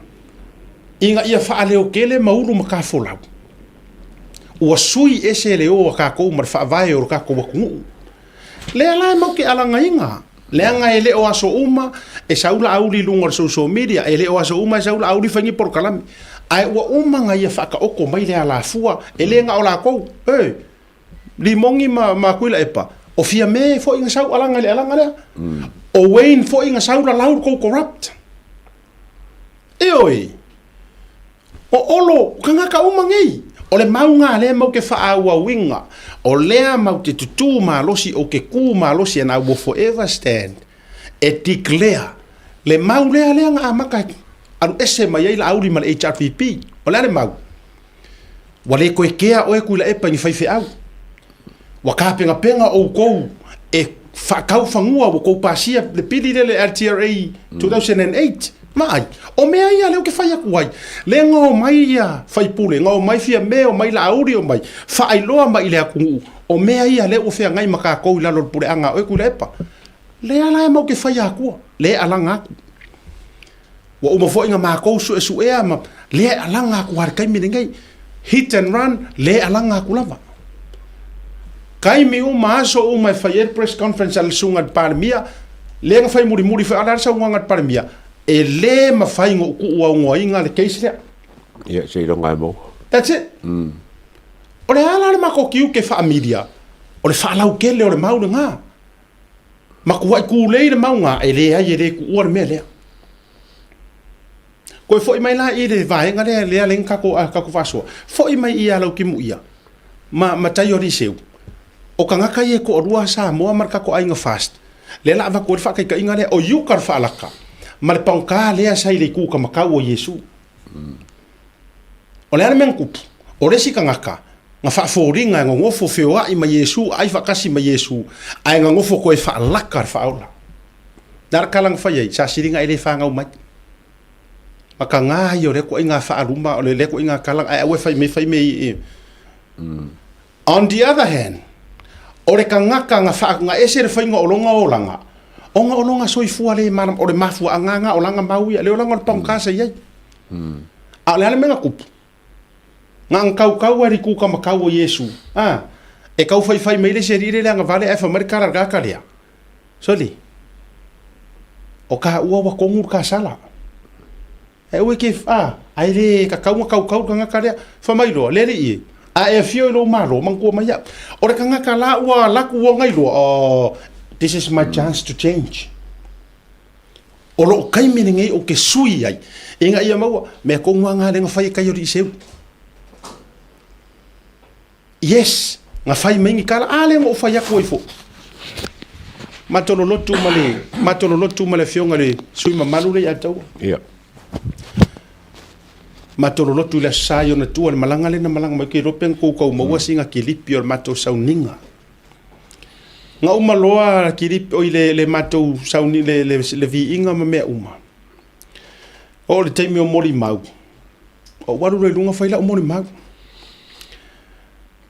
Speaker 7: ina ia faaleo tele ma ulu matafolau, ua sui ese le o a tatou ma le faavae o le tatou atunuu. Lea la e mau te alagaina, leaga e le o aso uma e sau Laauli i luga o le social media, e le o aso uma e sau Laauli fai ni polokalame, ae ua uma ona ia faataoto mai le alafua, e le na o latou, e, Limoni ma, ma Tuilaepa, o Fiame foi na sau alaga i le alaga lea. O Wayne foi na sau lalau le tou corrupt. Ioe. O Olo, o tagata uma nei. O le mau ngā lea mau te whaauauinga. O lea mau te tutū malosi o ke kū malosi and I will forever stand e declare le mau lea lea na amata alu ese mai ai Laauli ma le HRPP. O le a le mau? Ua le toe kea oe Tuilaepa i ni faifeau. Ua kāpengapenga oukou e faataufanua ua tou pasia le pili lea le LTRA 2008. Vaai, o mea ia lea ou te fai atu ai, lea na omai ia faipule, na omai Fiame, omai Laauli, omai, faailoa mai i le atunuu, o mea ia lea ua feagai ma tatou i lalo o le puleaga a oe Tuilaepa. Lea la e matou te fai atua, lea e alaga atu. Ua uma foi na matou suesuea ma lea e alaga atu lava i le taimi lenei. Hit and run, lea e alaga atu lava. Taimi uma, aso uma e fai ai le press conference a le susuga i le Palemia, lea na fai mulimuli foi, a o le a le saunoaga a le Palemia? E le mafai ona ou tuuaunoaina le case lea.
Speaker 8: Ia, seiloga e maua.
Speaker 7: That's it. O le a la le matou tiute faa-media? O le faalautele o le mau lena. Matuai tulei le mauga e leai e le tuua le mea lea. Koe foi mai la i le vaega lea lea lea tatou a tatou faasoa. Foi mai ia lau timuia ma ma tai o Liseu. O tagata ia e toalua Samoa ma le tatou aiga FAST. Lea la avatu ai le faataitaiga lea o Iuka le faalata ma le pagota lea sa i le itu kamatau o Iesu. O le a le mea na tupu? O le isi tagata, na faafoliga e nonofo feoai ma Iesu, aai faatasi ma Iesu, ae nonofo toe faalaka le faaola. Le a le tala na fai ai? Sa siliga e le fanau mai. Mataga ia o lea ituaiga faaluma, o lea ituaiga tala, ae aua e fai mai fai mea i... On the other hand, o le tagata na, faa, na ese le faiga o lona olaga, ona o lona soifua le malama, o le mafuaaga na o lana mau ia, le olaga o le pagota sa i ai. A o le a le mea na tupu? Na ona tautau lava i le itu kamatau o Iesu, a, e tau faifai mai le isi alii lea i le agavale ae fai mai le tala i le tagata lea, Soli, o taua ua tonu le kasala. E aua e te, a, ae le tatau ona tautau le tagata lea. Fai mai loa, le alii e, a e afio i lou Malo, manatua mai au. O le tagata la ua alu atu ua gailoa, oh, this is my chance to change. O lou taimi lenei ou te sui ai, ina ia maua, mea tonu lava na lea na fai e tai o Liseu. Yes, na fai mai ni tala, a lea na ou fai atu ai foi. Matou lolotu ma le, matou lolotu ma le afioga i le sui mamalu lea ia Taua.
Speaker 8: Ia.
Speaker 7: Matou lolotu i le Aso Sa i ona tua, le malaga lea na malaga mai, ou te iloa pe na tou tau maua sina kilipi o le matou sauniga. Na uma loa kilipi, oi le, le matou sauni, le, le, le viiga ma mea uma. Oo i le taimi o molimau, ou alu loa i luga fai lau molimau.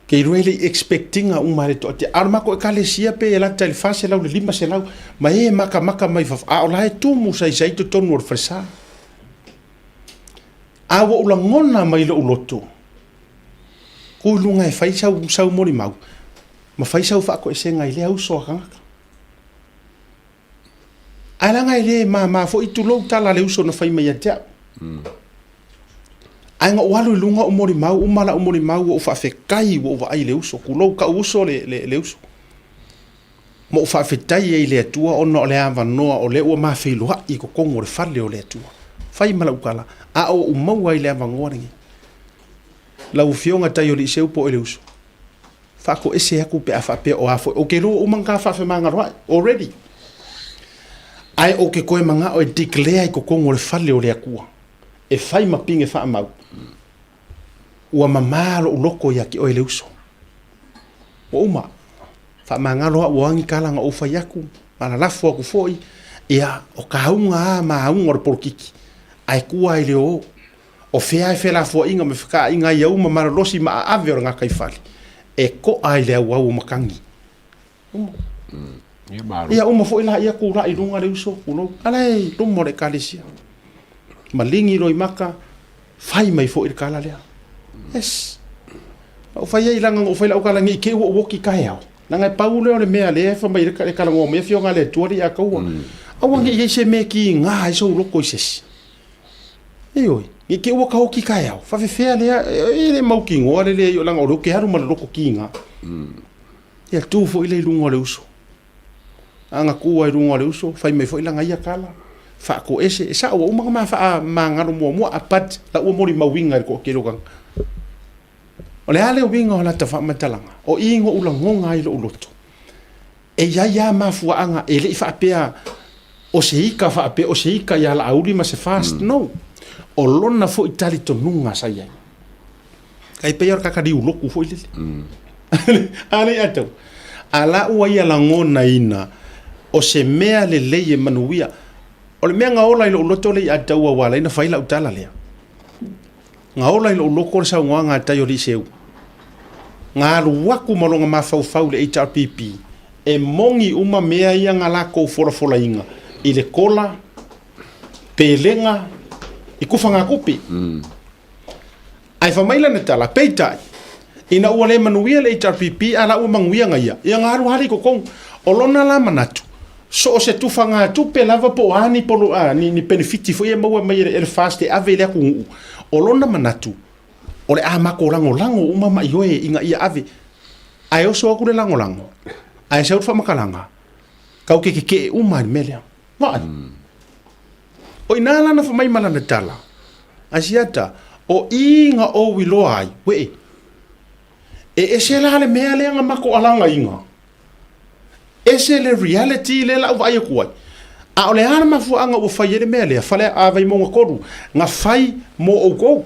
Speaker 7: Ke iloa e le i expect ina uma le toatia. A o le matou ekalesia pe e lata i le 400 i le 500 ma e makamaka mai fafo, a o la e tumu saisai totonu o le falesa. A ua ou lagona mai lou loto, ku i luga e fai sau, sau molimau, ma fai sau faatoesega i lea uso a tagata. Ae leaga e le mama foi, tulou tala a le uso na fai mai ia te au. Ae na ou alu i luga ou molimau, uma lau molimau ua ou faafetai ua ou vaai i le uso, tulou kau uso le, le, le uso. Ma ou faafetai ai i le Atua ona o le avanoa o lea ua ma feiloai i totonu o le fale o le Atua. Fai ma lau tala, a o ou maua ai le avanoa lenei. Lau Afioga Taioliiseu po o Eleuso, faatoese atu pe a faapea o a foi. Ou te iloa ua uma ona ta faafemagaloai already. Ae ou te toe manao e declare i totonu o le fale o le Atua e fai ma pine faamau. Ua mamā lou loto ia te oe le uso. Ua uma. Faamagalo au o a ni tala na ou fai atu, na lalafo atu foi, ia, o kauga a ma auga o le polokiki, ae tua i le o. O fea e felafoaiga ma fekaaiga ai auma malolosi ma aave o le gataifale e koa i le auau o matagi. Uma. Ia uma foi la ia tulai i luga le uso, tulou, a la e i luma o le ekalesia. Maligi loimata, fai mai foi le tala lea. Yes. Na ou fai ai leaga na ou fai lau tala nei te i ua ou oti taeao. Leaga e pau lea o le mea lea e fai mai ai le talanoa mai afioga a le Atua ia taua. Aua ne i i ai se mea e kiga ai sou loto i se isi. Ioe, ne i te i ua taoti taeao, faafefea lea, e le mautinoa le leai, leaga o lea ou te alu ma le loto kiga. Ia tu foi lea i luga o le uso. A na tu lava i luga o le uso, fai mai foi lana ia tala, faatoese, e sao ua uma ona ma faamagalo muamua, but la ua molimauina e le toatele o tagata. O le a le uiga o lata faamatalaga? O i na ou lagona ai lou loto. E i ai lava mafuaaga e le i faapea o se ika faapea o se ika ia Laauli ma se fast, no. O lona foi talitonuga sa i ai. Tai pei o le kaka liuloku foi lele. A le atau. A la ua ia lagonaina o se mea lelei e manuia. O le mea na ola i lou loto le i ataua ua ala ai ona fai lau tala lea. Na ola i lou loto le saunoaga a Tai o Liseu. Na alu atu ma lona mafaufau i le HRPP e moni uma mea ia na latou folafolaina i le kola, pelega, i kufagatupe. Ae fai mai lana tala, peitai, ina ua le manuia le HRPP a la ua manuia na ia, ia na alu lava lea i totonu. O lona la manatu, so o se tufagatupe lava po o a ni, polo, a, ni, ni penefiti foi e maua mai e le FAST e ave i le atunuu, o lona manatu, o le a matou lagolago uma ma ioe ina ia ave. Ae oso atu le lagolago, ae sau le faamatalaga, tatou te tetee uma i le mea lea. Vaai. O ina lana fai mai ma lana tala, Asiata, o i na ou iloa ai, wee, e ese la le mea lea na matou alagaina, ese le reality lea la ou vaai atu ai. A o le a le mafuaaga ua fai ai le mea lea, fale a Vaimauga 3, na fai mo outou.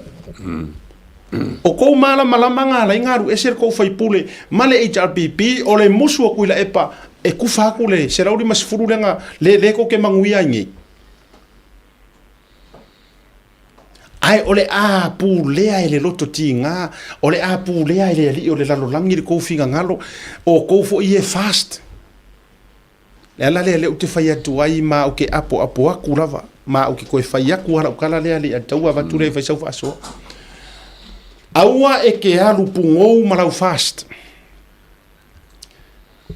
Speaker 7: O kou malamalama na ala ai na alu ese le tou faipule ma le HRPP, o le musu o Tuilaepa e kufa atu le 150 lea na le le tou te manuia ai nei. Ae o le a pulea e le loto tiga, o le a pulea e le alii o le lalolagi le tou finagalo, o tou foi e fast. Le ala lea lea ou te fai atu ai ma ou te apoapo atu lava, ma ou te toe fai atu lava lau tala lea le ataua avatu lea e fai sau faasoa. Aua e ke alu pugou ma lau fast.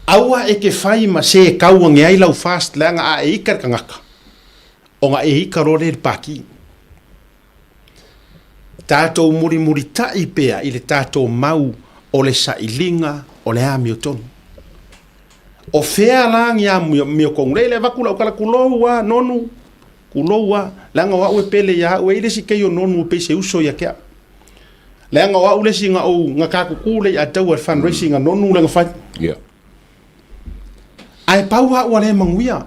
Speaker 7: Aua e ke fai ma se kau age ai lau fast leaga a e ika le tagata, ona e ika loa lea i le paki. Tatou mulimulitaʻi pea i le tatou mau o le sailiga o le amiotonu. O fea la ni amiotonu? Lea le avatu lau tala, tulou a Nonu, tulou a, leaga o au e pele ia au, e i ai le isi kei o Nonu e pei se uso ia te au. Leaga o au le isi na ou, na takuku le i ataua i le fundraising a Nonu lea na fai. Ae pau au a le manuia.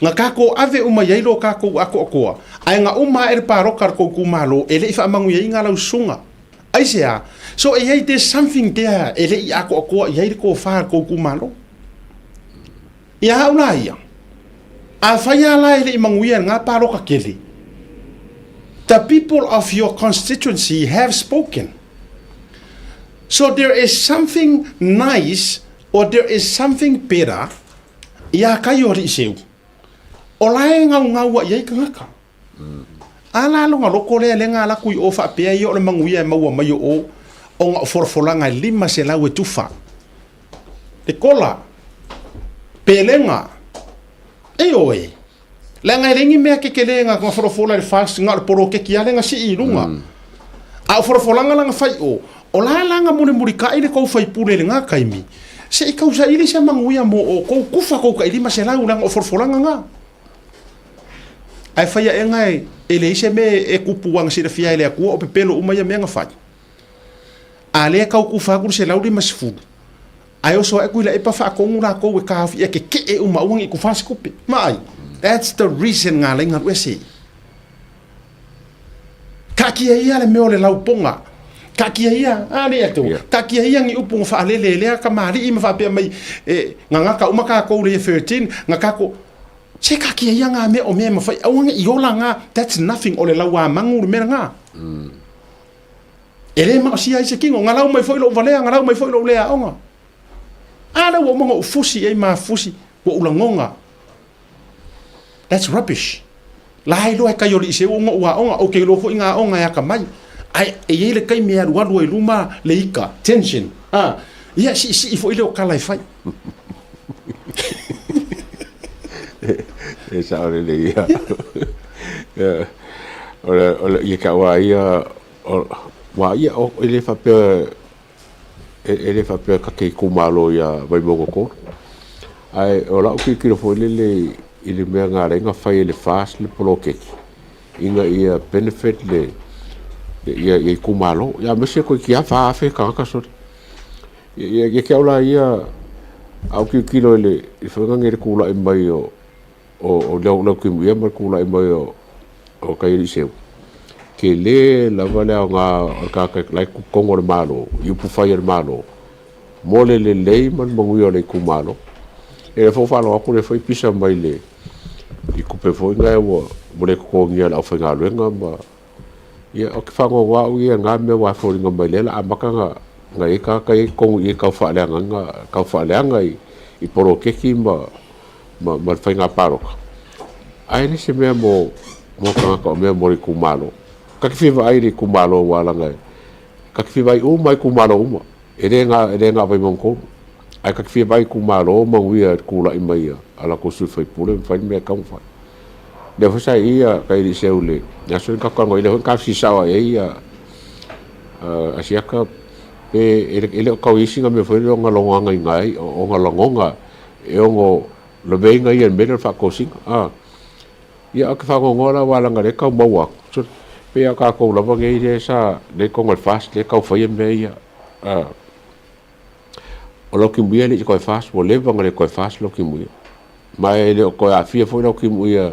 Speaker 7: Na tatou ave uma i ai lo tatou atoatoa, ae na uma ae le paloka a le tou itumalo e le i faamanuiaina lau susuga. Aisea? So e i ai, there's something there e le i atoatoa i ai le tofa a le tou itumalo. Ia au la ia, afai lava la e le i manuia i lena paloka tele, the people of your constituency have spoken. So there is something nice or there is something better iā kai o alii seu. O la e gaugau ai ai kagaka. A la loga loko lea le ga alaku i o faapea ia o le manuia e maua mai o o ona o folafolaga e 500 e tufa. Le kola, pelega, ioe, leaga e leai ni mea kekele ga folafola i le FAST na o le poloketi lava lea na sii i luga. A o folafolaga la na fai i o, o la la na mulimulikai le tou faipule i lena taimi, se i tausaili se manuia mo outou, tufa tou tai 500 leaga o folafolaga na. Ae fai aega e leai se mea e tupu aua na silafia e le Atua o pepelo uma ia mea na fai. A lea e tau tufa atu le 150, ae oso ae Tuilaepa faatonu latou e taofi ia keke'e uma aua ne i tufa se tupe. Vaai, that's the reason na ala ai na alu ese. Taatia ia le mea o le laupoga. Taatia ia, a le atu, taatia ia ni upu na faalele e lea kamali'i ma faapea mai, e, gagata uma tatou i le year 13, na tatou, se taatia ia ngā mea o mea e mafai, aua ne i ola ngā, that's nothing, o le lauamanu le mea lena. E le maosia ai se kino, na lau mai foi lou valea, na lau mai foi lou le aoga. A lea ua uma ona ou fusi i ai ma fusi, ua ou lagona. That's rubbish. La e iloa e kai o lii seu ona ou aoga, ou te iloa foi ngā aoga e akamai. Ae e i ai le taimi e alualu ai luma le ika, tension. A, ia siisii foi lea o tala e fai.
Speaker 8: E sao lelei ia. O le ia ka wa ia wa ia o e le faapea e le faapea ka te itumalo ia Vaimauga 3. Ae o lau tilotilo foi lele i le mea na ala ai ona fai e le FAST le poloketi ina ia benefit le ia itumalo. Ia aemaise toeitiiti lava 4,000 tagata sole. Ia te au la ia, a ou tilotilo i le faiga lenei i le tulai mai o Leutimuia ma le tulai mai o Taialii-seu, tele lava le aoga o le tagata la e i totonu o le Malo, i upufai a le Malo, mo le lelei ma le manuia o le itumalo. Ia o lea foi ua faalogo atu o lea foi e pisa mai i tupe foi na ua le totogia e le aufaigaluega ma Ia, ou te faanoanoa au ia i lena mea aua e foliga mai lea o le a amata ona i ai tagata ia i totonu i i e tau faaleagaina, tau faaleaga i poloketi ma le faiga palota, ae le se mea mo tagata o mea mo le itumalo. Ta te fia vaai i le itumalo aua leaga ta te fia vaai uma lava i itumalo uma, e le na o Vaimauga 3, ae ta te fia vaai i itumalo manuia i le tulai mai a latou sui usufono ma fai le mea e tatau ona fai. Lea foi sa i ai Taialii-seu i le aso lea na tatou talanoa ai, lea foi na tafesili sao ai i ai Asiata pe e le o tau i ai sina mea foi lea ona lagona ai, ona lagona e ono laveina ia i le mea lea o le faatosina. Ia ou te faanoanoa la aua leaga o lea e tau maua atu, e pei lava o tatou lava nei lea sa lea i totonu o le FAST lea e tau faia mea ia. O Lautimuia e le i toe FAST, ua leva ona le toe FAST Lautimuia. Ma e le o toe aafia foi Lautimuia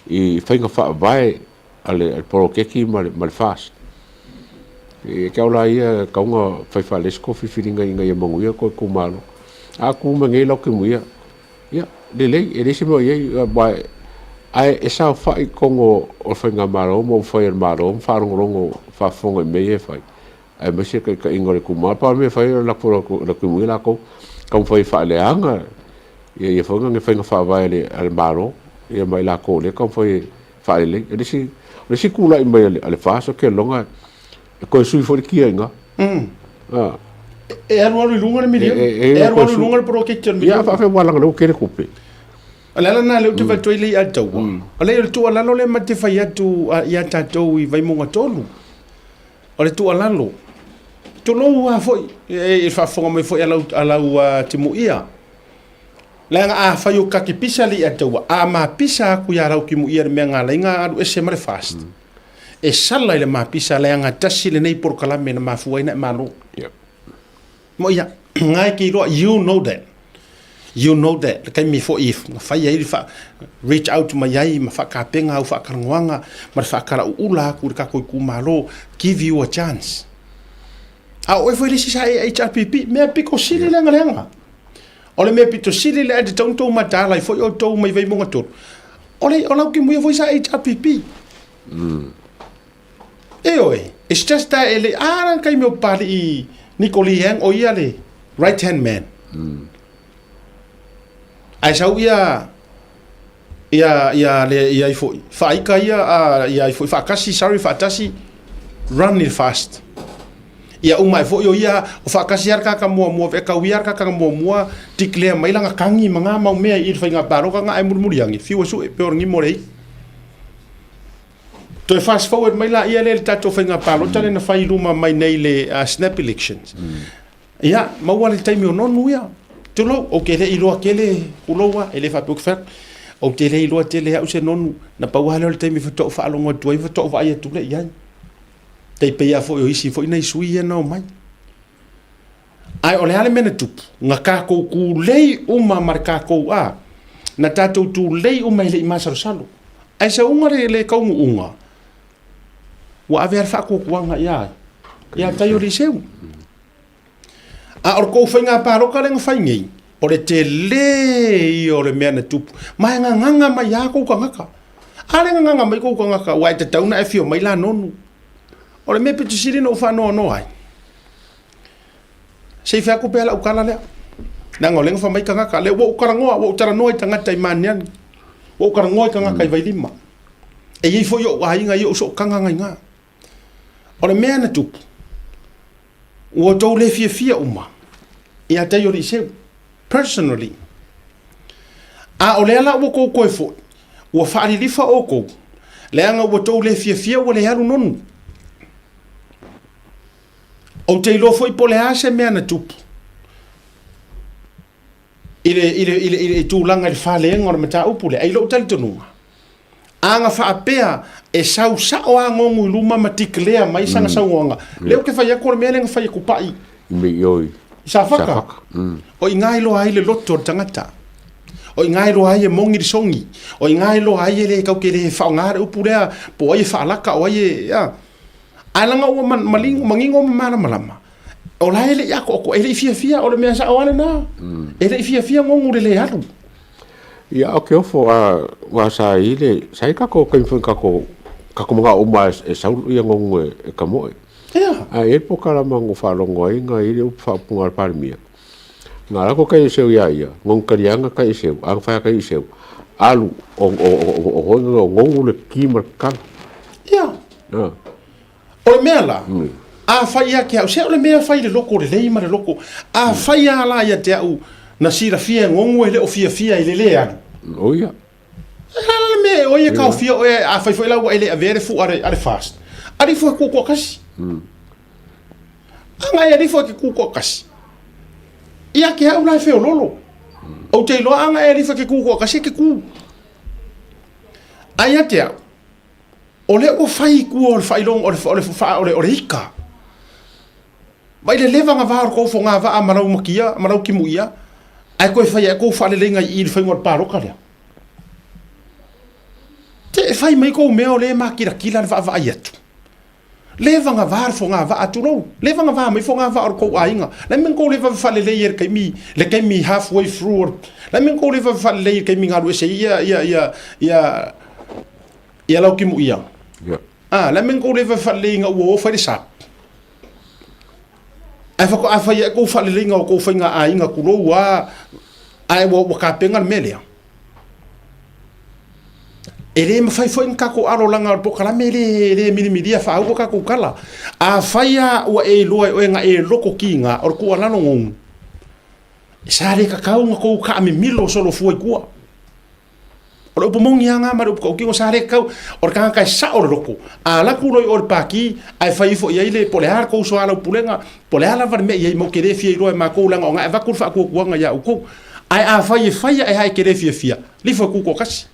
Speaker 8: i faiga faavae a le poloketi ma le FAST. E te au la ia, e tatau ona fai faalelei se tou filifiliga ina ia manuia lo tou itumalo. A tu mai nei Lautimuia, ia, lelei, e leai se mea o i ai, aua ae e saofai i totonu o le faigamalo ma upufai a le Malo ma faalogologo, faafofoga i mea ia e fai. aemaise le taitaiga o le itumalo. Pau le mea e fai o le lafo atu i Lautimuia latou taumafai e faaleaga ia foi ni faiga faavae a le Malo ia ma i latou o lea e taumafai e faalelei. O le isi, o le isi tulai mai a le FAST ou te lagona e toe sui foi le kia i ina.
Speaker 7: E alualu i luga le miliona. E alualu i luga le poloketi o le miliona.
Speaker 8: Ia faafefea aua leaga o lea ua tele tupe.
Speaker 7: O le ala lena lea ou te fai atu ai le ia taua. O le tuualalo lea ma te fai atu ia tatou i Vaimauga 3. O le tuualalo, tulou lava foi i le faafofoga mai foi a lau, a lau timuia. Leaga afai o kaki pisa le ia taua, a ma pisa aku ia lau timuia le mea nga lainga alu ese ma le fast. E sala i le ma pisa leaga tasi lenei polokalame na mafua ai na e malo.
Speaker 8: Yep.
Speaker 7: Mo ia, ngai ki loa, you know that. You know that. Le taimi foi na fai ai le wha, reach out mai ai ma whakapenga au whakarangoanga ma le whakarauula aku i le tatou itumalo, give you a chance. A o oe foi le isi sa e HRPP, mea pito sili leaga leaga. O le mea pito sili le ate tau tou mataala ai foi outou mai Vaimauga 3. O le o lau kimuia foi sa HRPP. Ioe, it's just that e le, a la taimi o Papalii Niko Lee Hang o ia le right hand man. Ae sau ia ia ia le ia ifo faaika ia a ia ifo faakasi sorry faatasi run it fast. Ia uma e foi o ia o faakasi ar kaka mua mua ve kau ia kaka mua mua declare mai langa kangi ma ngā mau mea i le faiga paloka nga e mulimuli angi fiu e sue pe o ngi mo le Toe fast forward mai la ia le le tatou faiga palota le na fai luma mai nei le snap elections. Ia, maua le taimi o nonu ia. Tulou, ou te le iloa tele kulou a, e le faapea ou te fai atu. Ou te le iloa tele au se nonu, na pau lava lea o le taimi faatoa ou faalogo atu ai, faatoa ou vaai atu lea i ai. Tai pei lava foi o isi foi nai sui ia na omai. Ae o le a le mea na tupu? Na tatou tulei uma ma le tatou a, na tatou tulei uma e le i masalosalo. Ae se uga le, le taunuuga, ua ave lava le faatuatuaga ia ai? Ia tai o Liseu. A o le tou faiga palota lea na fai nei, o le tele ia o le mea na tupu. Ma e gagaga mai lava kou tagata. A le gagaga mai kou tagata, ua e tatau ona e afio mai la nonu. O le mea pito sili ona ou faanoanoa ai, Se i fai atu pea lau tala lea. Leaga o lea na fai mai tagata, lea ua ou talanoa, ua ou talanoa i tagata i Maniani, ua ou talanoa i tagata i Vailima. E i ai foi ou aiga i ou sootaga na i ina. O le mea na tupu, ua outou le fiafia uma ia te ia Liceu, personally. A o lea la ua outou toe foi, ua faalilifa outou, leaga ua outou le fiafia ua le alu nonu. Ou te iloa foi po o le a se mea na tupu i le, i le, i le, i le tulaga i le faleega o le mataupu lea. Ai lou talitonuga, a na faapea e sau sao a gogu i luma ma declare mai sana saunoaga, lea ou te fai atu o le mea lea na fai e Tupai
Speaker 8: I
Speaker 7: Safata. O i ina e iloa ai le loto o le tagata. O i ina e iloa ai e moni le sogi. O i ina e iloa ai e le tatou te le faaaoga le upu lea po o ai e faalaka, o ai e, a. Ae leaga ua manino ma malamalama, o la e le i atoatoa, e le i fiafia, o le mea sao lava lena. E le i fiafia Gogu i le le alu.
Speaker 8: Ia, o ke ofo a ua sa i le sa i kako kai foi kako kako mga uma e sau ia Gogu e ka moe.
Speaker 7: Ia.
Speaker 8: A e po kala mangu whalongo ai nga i le upu whaupunga al parimia. Nga lako kai e seu ia ia, Gogu karianga kai e seu, anga whaia kai e seu. Alu o o o o o o Gogu le ki ma kala.
Speaker 7: Ia. O le mea la, a fai ia te au, se o le mea fai le loko lelei ma le loko, a fai a la ia te au, na silafia e gogu e le o fiafia i le le alu.
Speaker 8: O ia.
Speaker 7: E la le mea, o ia kaofia oe, a fai foi la ua e le avea le fua a le fast. Ali fua e kukua kasi. Anga e ali fua ke kukua kasi. Ia ke au la e feololo. Ou te iloa anga e ali fua ke kukua kasi e ke ku. Ai ia te au, O lea ua fai i kua o le faailoga o le, o le, o le, o le ika. Mai le leva nga vā o le kou foga vaa ma lau makia, ma lau kimuia, ae koe fai ai kou faaleleiga i i le faiga o le paloka lea. Te e fai mai kou mea o le makirakila le vaavaai atu. Leva nga vā le foga vaa, tulou, leva nga vā mai foga vaa o le kou aiga. Le mea kou leva faalelei e le taimi, le taimi halfway through, le mea kou leva faalelei i le taimi galu ese ia, ia, ia, ia, Ia lau kimu ia.
Speaker 8: Yeah.
Speaker 7: Ah, la men ko le fa le nga ua o fai le sap. Ai fa ko a fai ko fa le nga ko fai nga ai nga kulo wa ai wa wa ka penga le melea. E le mawhai foi nga ko alo langa o pokalame le le milimilia fa au ka ko kala. A fai a ua e loa e nga e loko ki nga o ku alalo ngong. Sa le ka kau nga ko ka mimilo solo fua i kua. O le upu moni lava na ma le upu tautino sa le tatau, o le tagata e sao le loko, a alu atu loa i o i le pākī, ae fai ifo i ai le, po o le a le tou soalaupulega, po o le a lava le mea i ai, ma ou te le fia iloa e matou leaga o na e avatu le faatuatuaga ia outou. Ae afai e fai ae lava e te le fiafia, lifo e tutoatasi.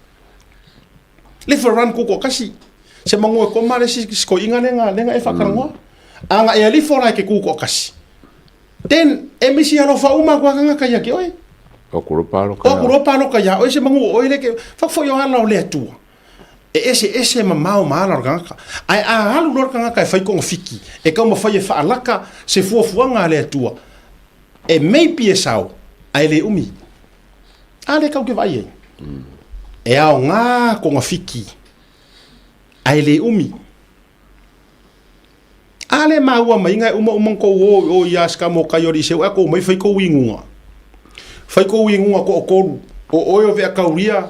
Speaker 7: Lifo e run tutoatasi. Se manu e koma le isi sikoiina lea na e faatalanoa. A na e alifo la e te tutoatasi, Then, e misi alofa uma atu a tagata ia te oe.
Speaker 8: O ku loa paloka.
Speaker 7: O ku loa paloka ia oe se manu o oe le ke whakawhai o ala o le Atua. E ese ese mamao ma ala o le tagata. Ae a alu loa le tagata e whai kona fiki, e taumafai e whaalaka se fuafuaga a le Atua. E maybe e sao, ae le umi. A le kau ke vaai ai. E aoga kona fiki, ae le umi. A lea e maua maiga e uma uma ona tou o i o i Aska mo kai o Liceu ae tou omai fai tou iguga. Fai tou iguga toatolu, o oe o Veatauria,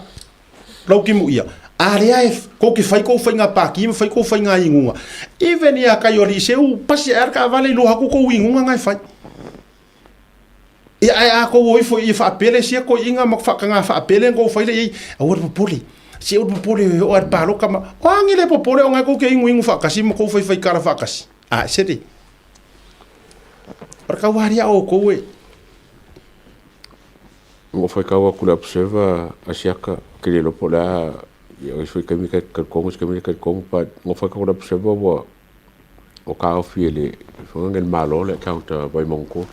Speaker 7: Lautimuia, a lea e tou te fai tou faiga pati ma fai tou faiga iguga. Even ia kai o Liceu, pasi ae a le taavale iloa atu tou iguga na e fai. Ia ae a tou o ifo i faapele sia toeaiina ma faataga faapele ona tou fai lea i ai, aua le popole, se aua le popole e oo lava i le palota ma, o a ni le popole ona e tou te inuinu faatasi ma tou faifaitala faatasi. A, sele. O le taualia o outou e.
Speaker 8: Ua ou faitau atu i le Observer a siaka, ou te le iloa po o le a, ia o isi foi taimi e talitonu isi taimi e le talitonu, but na ou faitau i le Observer ua ua taofi e le foi le Malo le account a Vaimauga 3.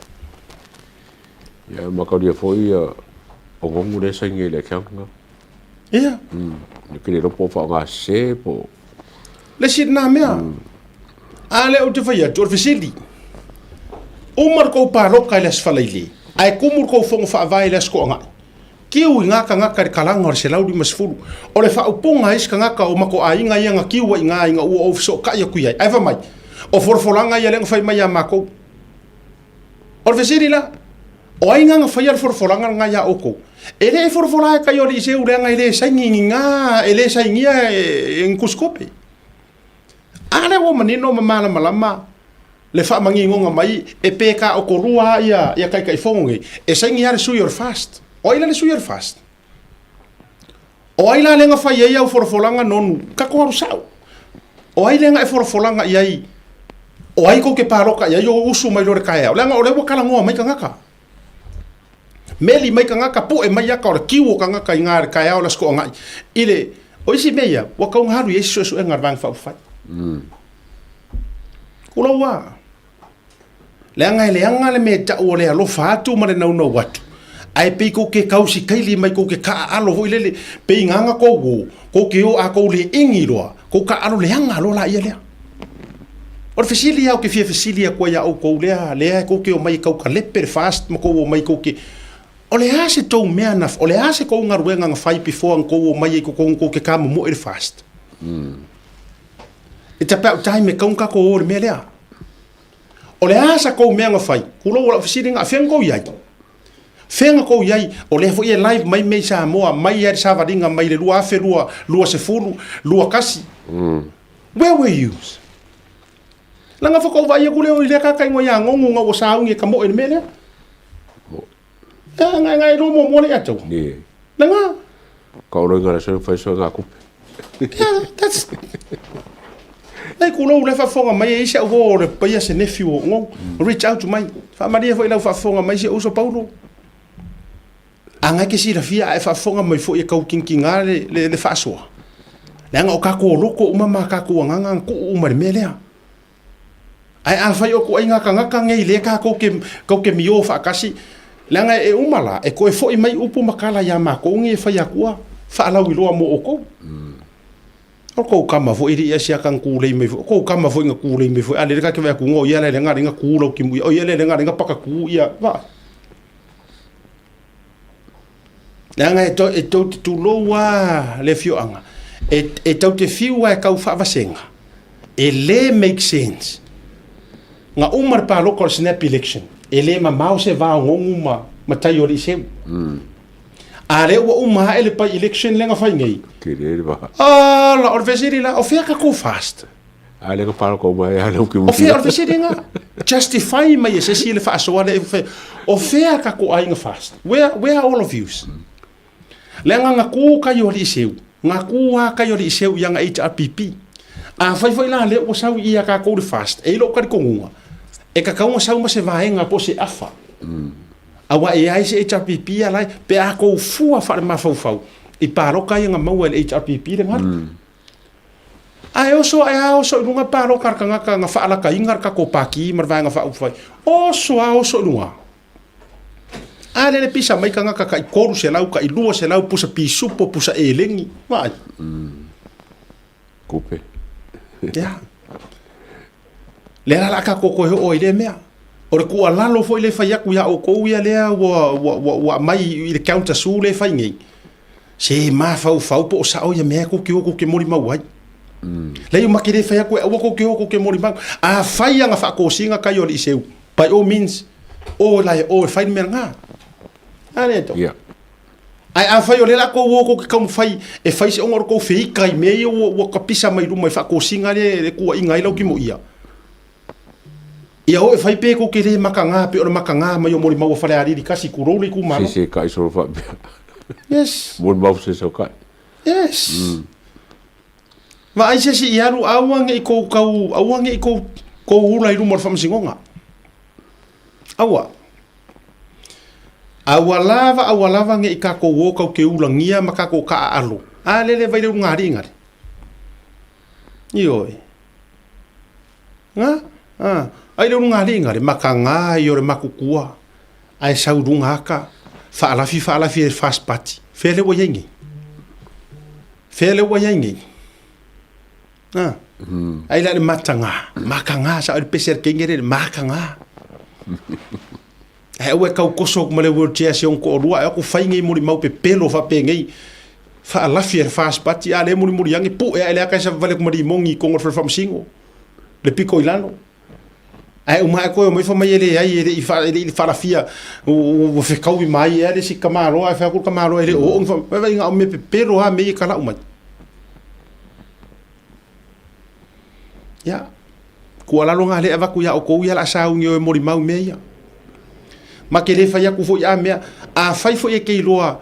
Speaker 8: Ia mataulia foi ia o Gogu lea e saini ai i le account lena.
Speaker 7: Ia.
Speaker 8: Ou te le iloa po o faaaoga sese po o
Speaker 7: Le isi lena mea. A lea ou te fai atu, o le fesili, uma le tou paloka i le Aso Faraile, ae tumu le tou fono faavae i le Aso Toonai. Tiu i ngā tagata i le kalaga o le 150. O le faaupuga a isi tagata o matou aiga ia na tiu ai i ina ina ua ou fesootai atu i ai, ae fai mai, o folafolaga ia lea na fai mai ia matou. O le fesili la, o ai na na faia le folafolaga lena ia outou? E le i folafola e kai o Liceu leaga e le saini ni ngā, e le sainia e ni tusikope. A lea ua manino ma malamalama le faamaninoga mai e pe taotolua lava ia, ia Taitaifono nei, e saini lava le sui o le FAST. O ai la le sui o le FAST? O ai la lea na fai ai au folafolaga nonu? Tatou alu sao. O ai lea na e folafolaga i ai? O ai tou te paloka i ai o usu mai loa i le taeao? Leaga o lea ua talanoa mai tagata. Meli mai tagata, poe mai aka o le kiu o tagata i ngā le taeao o le Aso Toonai. I le, o isi mea ia, ua tau galu i ai se suesuega a le Vaega Faaupufai. Kulou a. Leaga e leaga le mea e tau o le alofa atu ma le naunau atu, ae pei kou ke kausikaili mai kou ke kaaalo foi lele, pei gaga kou o, kou ke o a kou le igi loa, kou kaaalo leaga loa laia lea. O le fesili lava ou te fia fesili atu ai ia outou lea, lea kou te omai e tau kalepe le FAST ma kou omai kou te, o le a se tou mea na, o le a se kou galuega na fai before na kou omai ai i totonu kou te kamomoe le FAST? It's about time e kau na tatou o i le mea lea. O le a sa kou mea na fai? Kulou o lau fesili na, fea na kou i ai? Fea na kou i ai? O lea foi e live mai mea i Samoa, mai lava i le savaliga mai le 2020, 21. Where were you? Leaga faatoa ou vaai atu lea i lea tagata igoa ia Gogo na ua sauni e ka moe i le mea lea. Ea, nga iloa muamua le ia te au. Leaga.
Speaker 8: Ka oloiga le soi fai soi ngā kupe.
Speaker 7: Yeah, that's... Nei kulou le faafofoga mai e isi au o le paia se nephew o ngou. Reach out mai. Faamalie foi lau faafofoga mai si ou uso Paulo. A ngai ke silafia a e faafofoga mai foi e kau kinkinga le, le, le faasoa. Leaga o kākou loko uma ma kākou agaga na tuu uma i le mea lea. Ae afai o ituaiga tagata nei lea tatou te, tou te miō faatasi, leaga e uma la, e toe foi mai upu ma tala iā matou nei e fai atua faalauiloa mo outou. O kou kama foi e le i asiata na tulei mai foi, o kou kama foi na tulei mai foi, a lele ta te vaai atu, o ia le lenga lenga tu lau timu ia, o ia le lenga lenga paka tu ia, vaai. Leaga e, to, e tou te tulou lava le afioaga, e, e tou te fiu lava e tau faavasega, e le make sense. Na uma le paloka o le snap election, e le mamao se va o Gogu ma, ma tai o Aliiseu. A lea ua uma ae le by election lea na fai nei.
Speaker 8: Tele le va.
Speaker 7: Ala, o le fesili la, o fea ka kou fast?
Speaker 8: A lea ka paloka uma e ala uki
Speaker 7: O fea, o le fesili nga, justify mai e se isi le faasoa lea e fai, o fea ka kou aiga fast? Where, where are all of yous? Leaga na ku kai o Aliiseu, na ku a kai o Aliiseu i ana HRPP. Afai foi la lea ua sau i ia tatou le fast, e i lou talitonuga, e tatau ona sau ma se vaega po o se afa. Aua e ai se HRPP a lai, pe a kou fua faale-mafaufau i paloka ia na maua e le HRPP le galu. Ae oso ae a oso i luga paloka a le tagata na faalakaina le tatou Pati ma le Vaega Faaupufai. Oso a oso i luga. A lele pisa mai tagata tai 300, tai 200 pusa pisupo, pusa eleni. Vaai.
Speaker 8: Kupe.
Speaker 7: Ia. Lea la la tatou toe oo ai i lea mea. O le tuualalo foi lea e fai atu ia outou ia lea ua, ua, ua, ua aumai i le counter sue lea e fai nei, se mafaufau po o sao ia mea tou te o tou te molimau ai. Lei o make le fai aku e aua kou ke o kou ke molimau. Afai anga faakosiga kai o alii seu, by all means, o la e o e fai le mea lena. A lea tau.
Speaker 8: Ia.
Speaker 7: Ae afai o lea la kou o kou ke taumafai e fai se ona o le kou feika i mea ia ua, ua kapisa mai luma i faakosiga lea e kuaina ai lau kimo ia. Ia o e fai pe kou ke le makaga pe o le makaga mai o molimau a Falealili kasi kulou le itumalo.
Speaker 8: Se se kai solo faapea.
Speaker 7: Yes.
Speaker 8: Molimau se sau kai.
Speaker 7: Yes. Vaai se isi i alu aua ne i kou kau, aua ne i kou, kou ula i luma o le faamasinoga. Aua. Aua lava, aua lava ne i tatou o kau ke ulagia ma tatou taaalo. A lele vai le uluga alii gale. Ioe. Nga, a, ai le uluga alii gale, makaga i o le makutua, ae sau i luga aka, faalafi faalafi e first party. Fea le ua i ai nei? Fea le ua i ai nei? A, ai la le mataga, makaga, sa o le pese a le kenge le makaga. Ae aua e kau koso atu ma le wheelchair si ona toalua, ae o atu fai nei molimau pepelo faapenei, faalafi e le first party, a lea e mulimuli ane, pue ae le ata e savavali atu ma limoni i totonu o le fale faamasino, le pito i lalo. Ae uma ae toe omai fai mai e leai, e le i e le i faalafia, ua fetaui mai ea le isi tamaloa, ae fai atu le tamaloa e le o oo ni faa, vaai na o mea pepelo lava mea ia e talau mai. Ia, tuualalo lena lea e avatu ia outou ia o le a sauni e o e molimau i mea ia. Ma te le fai atu foi a mea, afai foi e te iloa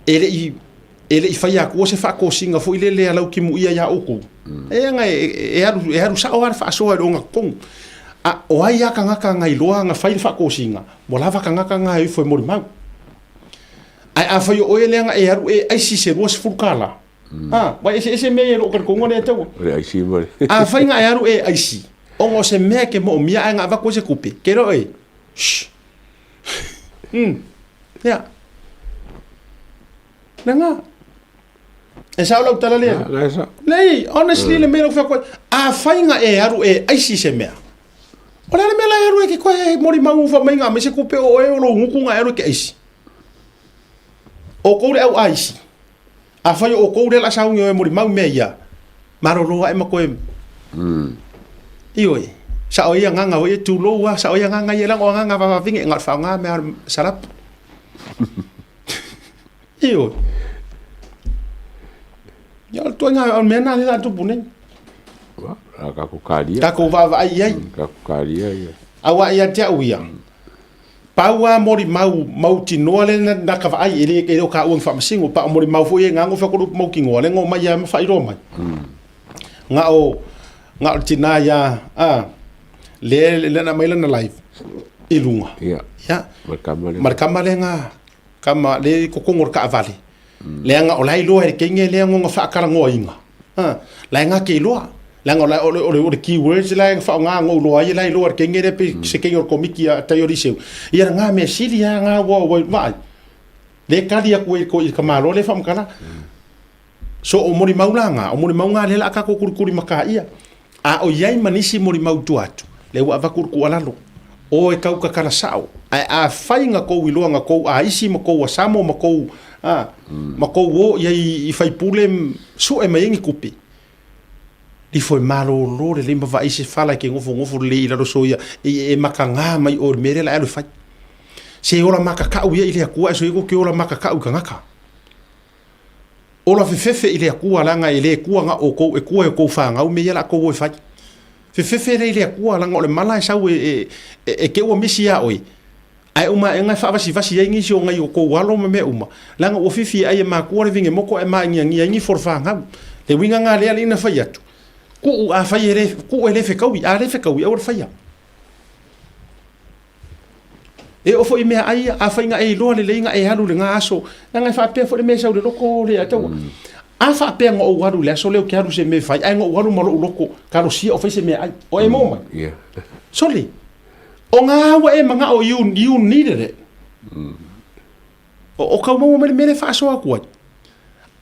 Speaker 7: e le i e le i faia atua se faatosina foi lele a lau timuia ia outou, e aga e, e, alu, e alu sao lava le faasoa i le ogatotonu. A o ai a tagata na iloa na fai le faatosina, ua lava tagata na e ifo e molimau. Ae afai o oe lea na e alu e aisi se 20 tala, a, ua eseese mea ia i lou talitonuga lea taua.
Speaker 8: O le aisi ma le...
Speaker 7: Afai na e alu e aisi, ona o se mea e te moomia ae na avatu ai se tupe, ke iloa oe, shh. Ia. Lena. E sao lau tala lea.
Speaker 8: Na, e sao.
Speaker 7: Nei, honestly, le mea lau whakoi, a whainga e aru e aisi se mea. O le ale mea la e aru e ke koe e mori mau ufa mai ngā me se kupe o e o lo nguku ngā e aru e ke aisi. O kou le au aisi. A whai o kou le la saungi o e mori mau mea ia. Maroro ae ma koe. Ioe. Sa o ia nganga o e tūlou a, sa o ia nganga ia lango nganga vavavinge ngā whaonga mea sarap. Ioe. Ia, o le tuaiga o le mea lena lea o le a tupu nei.
Speaker 8: Ua, a tatou kalia.
Speaker 7: Tatou vaavaai i ai.
Speaker 8: Tatou kalia ia.
Speaker 7: Aua ia te au ia, pau lava molimau mautinoa lea na, na ka vaai, e le, e le o ka ua ni faamasino, pa o molimau foi e gago fai atu le upu mautinoa, lea na omai lava ma faailoa mai. Na o, na o le tina ia, a, lea, lea na aumai lana live i luga.
Speaker 8: Ia.
Speaker 7: Ia.
Speaker 8: Ma le kama lea.
Speaker 7: Ma le kama lea na, kama le i totonu o le taavale. Leaga o la e iloa e le teine lea lona faatalanoaina. Ha, la e gata iloa. Leaga o la o le, o le, o le keywords la e faaaoga na ou iloa ai, la e iloa e le teine lea pe se teine o le komiti a tai o Liceu. Ia na mea sili lava na ua ua vaai. Le tali atu ai i le tamaloa lea faamatala. So o molimau la na, o molimau na lea o le a tatou kulikuli mataia. A o i ai ma nisi molimau i tua atu, lea ua avatu le tuualalo, o e tau tatala sao, ae afai na tou iloa na tou aisi ma tou asamo ma tou, a, ma tou o i ai i faipule sue mai ai ni tupe, lifo e malolo lelei ma vaai se fala e ke nofonofo lelei i lalo soia, e, e makaga mai oe i le mea lea o le a e alu e fai. Se ola makakau ia i le Atua ae soia kou ke ola makakau i tagata. Ola fefefe i le Atua leaga e le kua na outou e kua e outou fanau mea ia o le a outou o e fai. Fefefe lea i le Atua leaga o le mala e sau e, e, e, e te ua misi ia oe. Ae uma aega e faavasivasi ai nisi o nai o tou alo ma mea uma, leaga ua fifi e ai e makua le vinge moko ae maagiagia ai nifo o le fanau. Le uiga na lea alii na fai atu, kuu afai e le, kuu e le fekaui, a le fekaui aua le faia. E oo foi i meaai ia, afai na e iloa lelei na e alu i lena aso, leaga e faapea foi le mea e sau i le loko le taua. A faapea na ou alu i le aso lea ou te alu i se mea e fai, ae na ou alu ma lou loto talosia o fai se meaai, o e maua mai? Sole, o ngā ua e manao you, you needed it. O, o kau maua mai le mea lea e faasoa atu ai.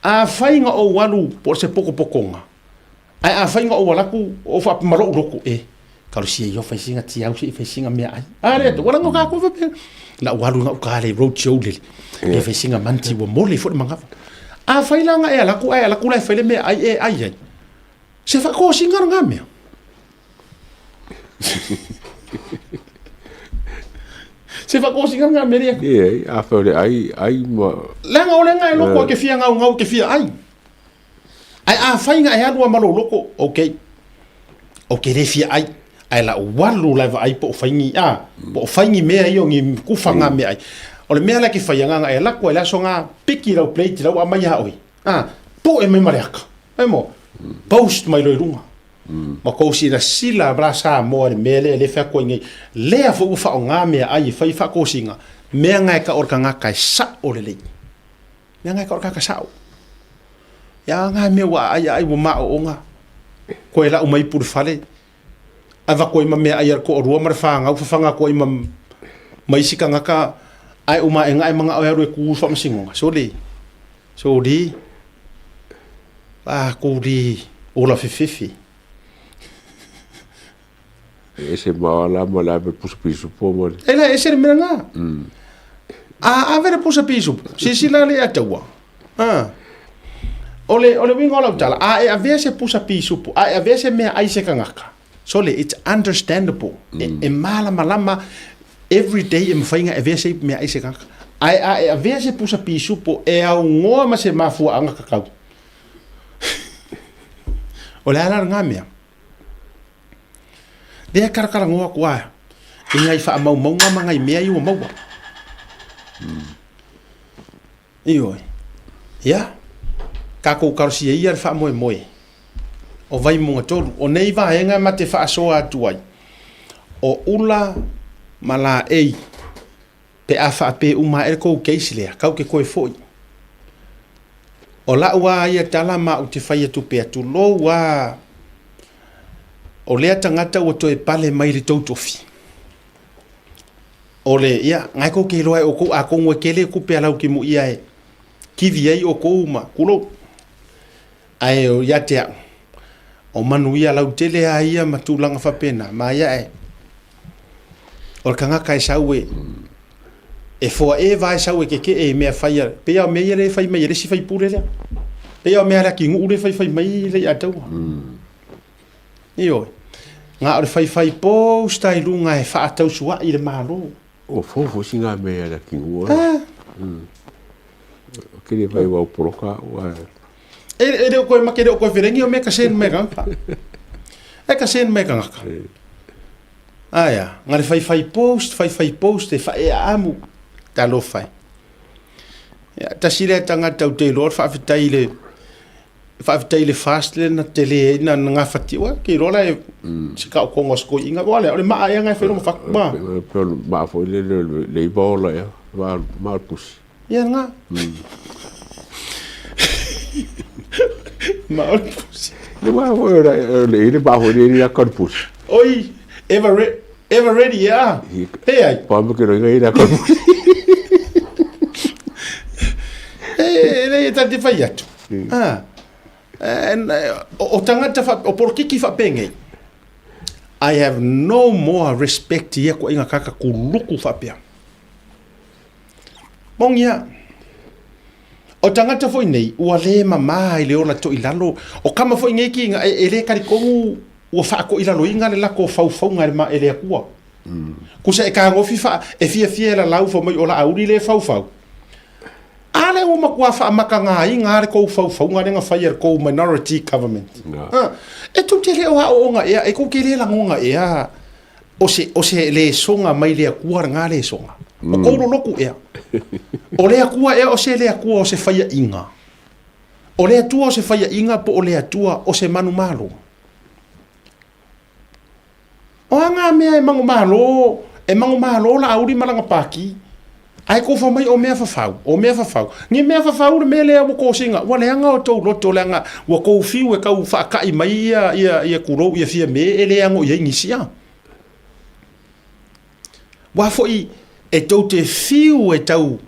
Speaker 7: Afai na ou alu po o se potopotoga, Ae afai na ou alaku o faapea ma lou loto, e, talosia ia fai singa tiau se i fai singa meaai. A le atu, wala ngo ka ko faapea. Na ou alu na uka le road show lele. E fai singa manti ua mole foi le mangafa. Afai la nga e alaku, ae alaku la e fai le meaai e ai ai. Se whakōsinga ngā mea. Se whakōsinga ngā mea rea.
Speaker 8: Ie, a whai le ai, ai ma...
Speaker 7: Leanga o lenga e loko a ke fia ngau ngau ke fia ai. Ai a whainga e alua malo loko, ok. O ke re fia ai. Ai la walu lai va ai po whaingi a, po whaingi mea i o ngi kufa ngā mea ai. O le mea la ke whai anga e lako e le aso ngā piki rau plate rau a mai ha oi. A, po e mai mare aka. E mo, post mai loi runga. Ma kou silasila la Samoa i le mea lea e le fai atu ai nei, lea foi ua faaaoga meaai e fai faakosiga, mea na e tau o le tagata e sao lelei. Mea na e tau o le tagata sao. Ia na mea ua aai aai ua maooga, koe lau mai i pulefale, avatu ai ma meaai a le toalua ma le fanau fafaga atu ai ma ma isi tagata ae uma ae e manao e alu e tu i le faamasinoga. Sole, sole, a kou le ola fefefe.
Speaker 8: E ese ma la ma la pe pusa pisu po ma.
Speaker 7: E la ese le mea lena. A ave le pusa pisu, silasila le ataua. A. O le, o le uiga o lau tala, a e avea se pusa pisupo, a e avea se mea ai se kangaka. Sole, it's understandable. E, e malamalama every day e mafai ona avea se mea ai se kangaka. Ae a e avea se pusa pisupo e augoa ma se mafuaaga kakau. O le a la lena mea? Lea e kalakalanoa atu lava i nai faamaumauga ma nai mea ia ua maua. Ioe. Ia, tatou talosia ia le faamoemoe o Vaimauga 3. O nei vaega ma te faasoa atu ai, o ula ma laei pe a faapea uma ae le kou case lea, kau ke koe foi. O lau a ia tala ma ou te fai atu pea, tulou a, o lea tagata ua toe pale mai le tou tofi. O le, ia, ngai kou ke iloa e oukou atonu e kele kupe a lau ki ia e kivi ai oukou ma kulou. Ae o ia te au, o manuia lautele a ia ma tulaga faapena, ma ia e, o le tagata e sau e, e foaeva e sau e keke'e i mea fai a, pei lava o mea ia lea e fai mai e le isi faipule lea. Pei lava o mea a le atinuu lea e faifai mai le Ataua. Ioe. Na o le faifai post ai luga e faatausua'i le Malo.
Speaker 8: O fou foi sina mea le atinuu. Ah. O kele vai wau poloka au a.
Speaker 7: E, e le o koe make le o koe felengi o mea ka sen mai kangaka. E ka sen mai kangaka. Aia, nga le faifai post, faifai post e whaea amu. Talofa e. Ia, tasi lea tagata ou te iloa le faafetai i le faafetai i le fast lea na tele ai na gafatia. Ua, ke iloa la e se taotoga o se toeaina. Ua lea, o le maa ea na e fai lona fatu. Ma.
Speaker 8: Pe o le maa foi lea le iva ola ea, maa o le pusi.
Speaker 7: Ia lena. Maa o le pusi.
Speaker 8: Le maa foi o le le maa foi le aka o le pusi.
Speaker 7: Oi, ever, re, ever ready, ea. Pe ai.
Speaker 8: Pa me ke roinga i le aka o le pusi.
Speaker 7: E, le e tati fai atu. Ah. O, o tagata, fa, o polokiki faapengei. I have no more respect ia ko inga kaka kuluku faapea. Mongia. O tagata foi nei, ua le mamā i le ola toilalo. O kama foi nei ki inga, e, e le kalikonu ua faatoilaloina le lako faufauga e le, ma, e le Atua. Kusa e kagofi fa, e fiafia e lalau fa mai o la auli le faufau. A lea ua matua faamakagaina le kou faufauga lea na fai e le kou minority government. Ah, e tou te le o aooga ea, e kou te le lagoga ea o se, o se lesoga mai le Atua lena lesoga. O kou lolotu ea. O le Atua ea o se le Atua o se faiaʻiga. O le Atua o se faiaʻiga po o le Atua o se manumalo. O a ngā mea e mangomalo, e mangomalo la auli ma lana pāki. Ae kou fai mai o mea fafau, o mea fafau. Ni mea fafau le mea lea ua kosinga, ua leaga o tou loto leaga ua kou fiu e kau faakaʻi mai ia ia ia kulou ia fia me e le ago i ai nisi a. Ua foi e tou te fiu e tau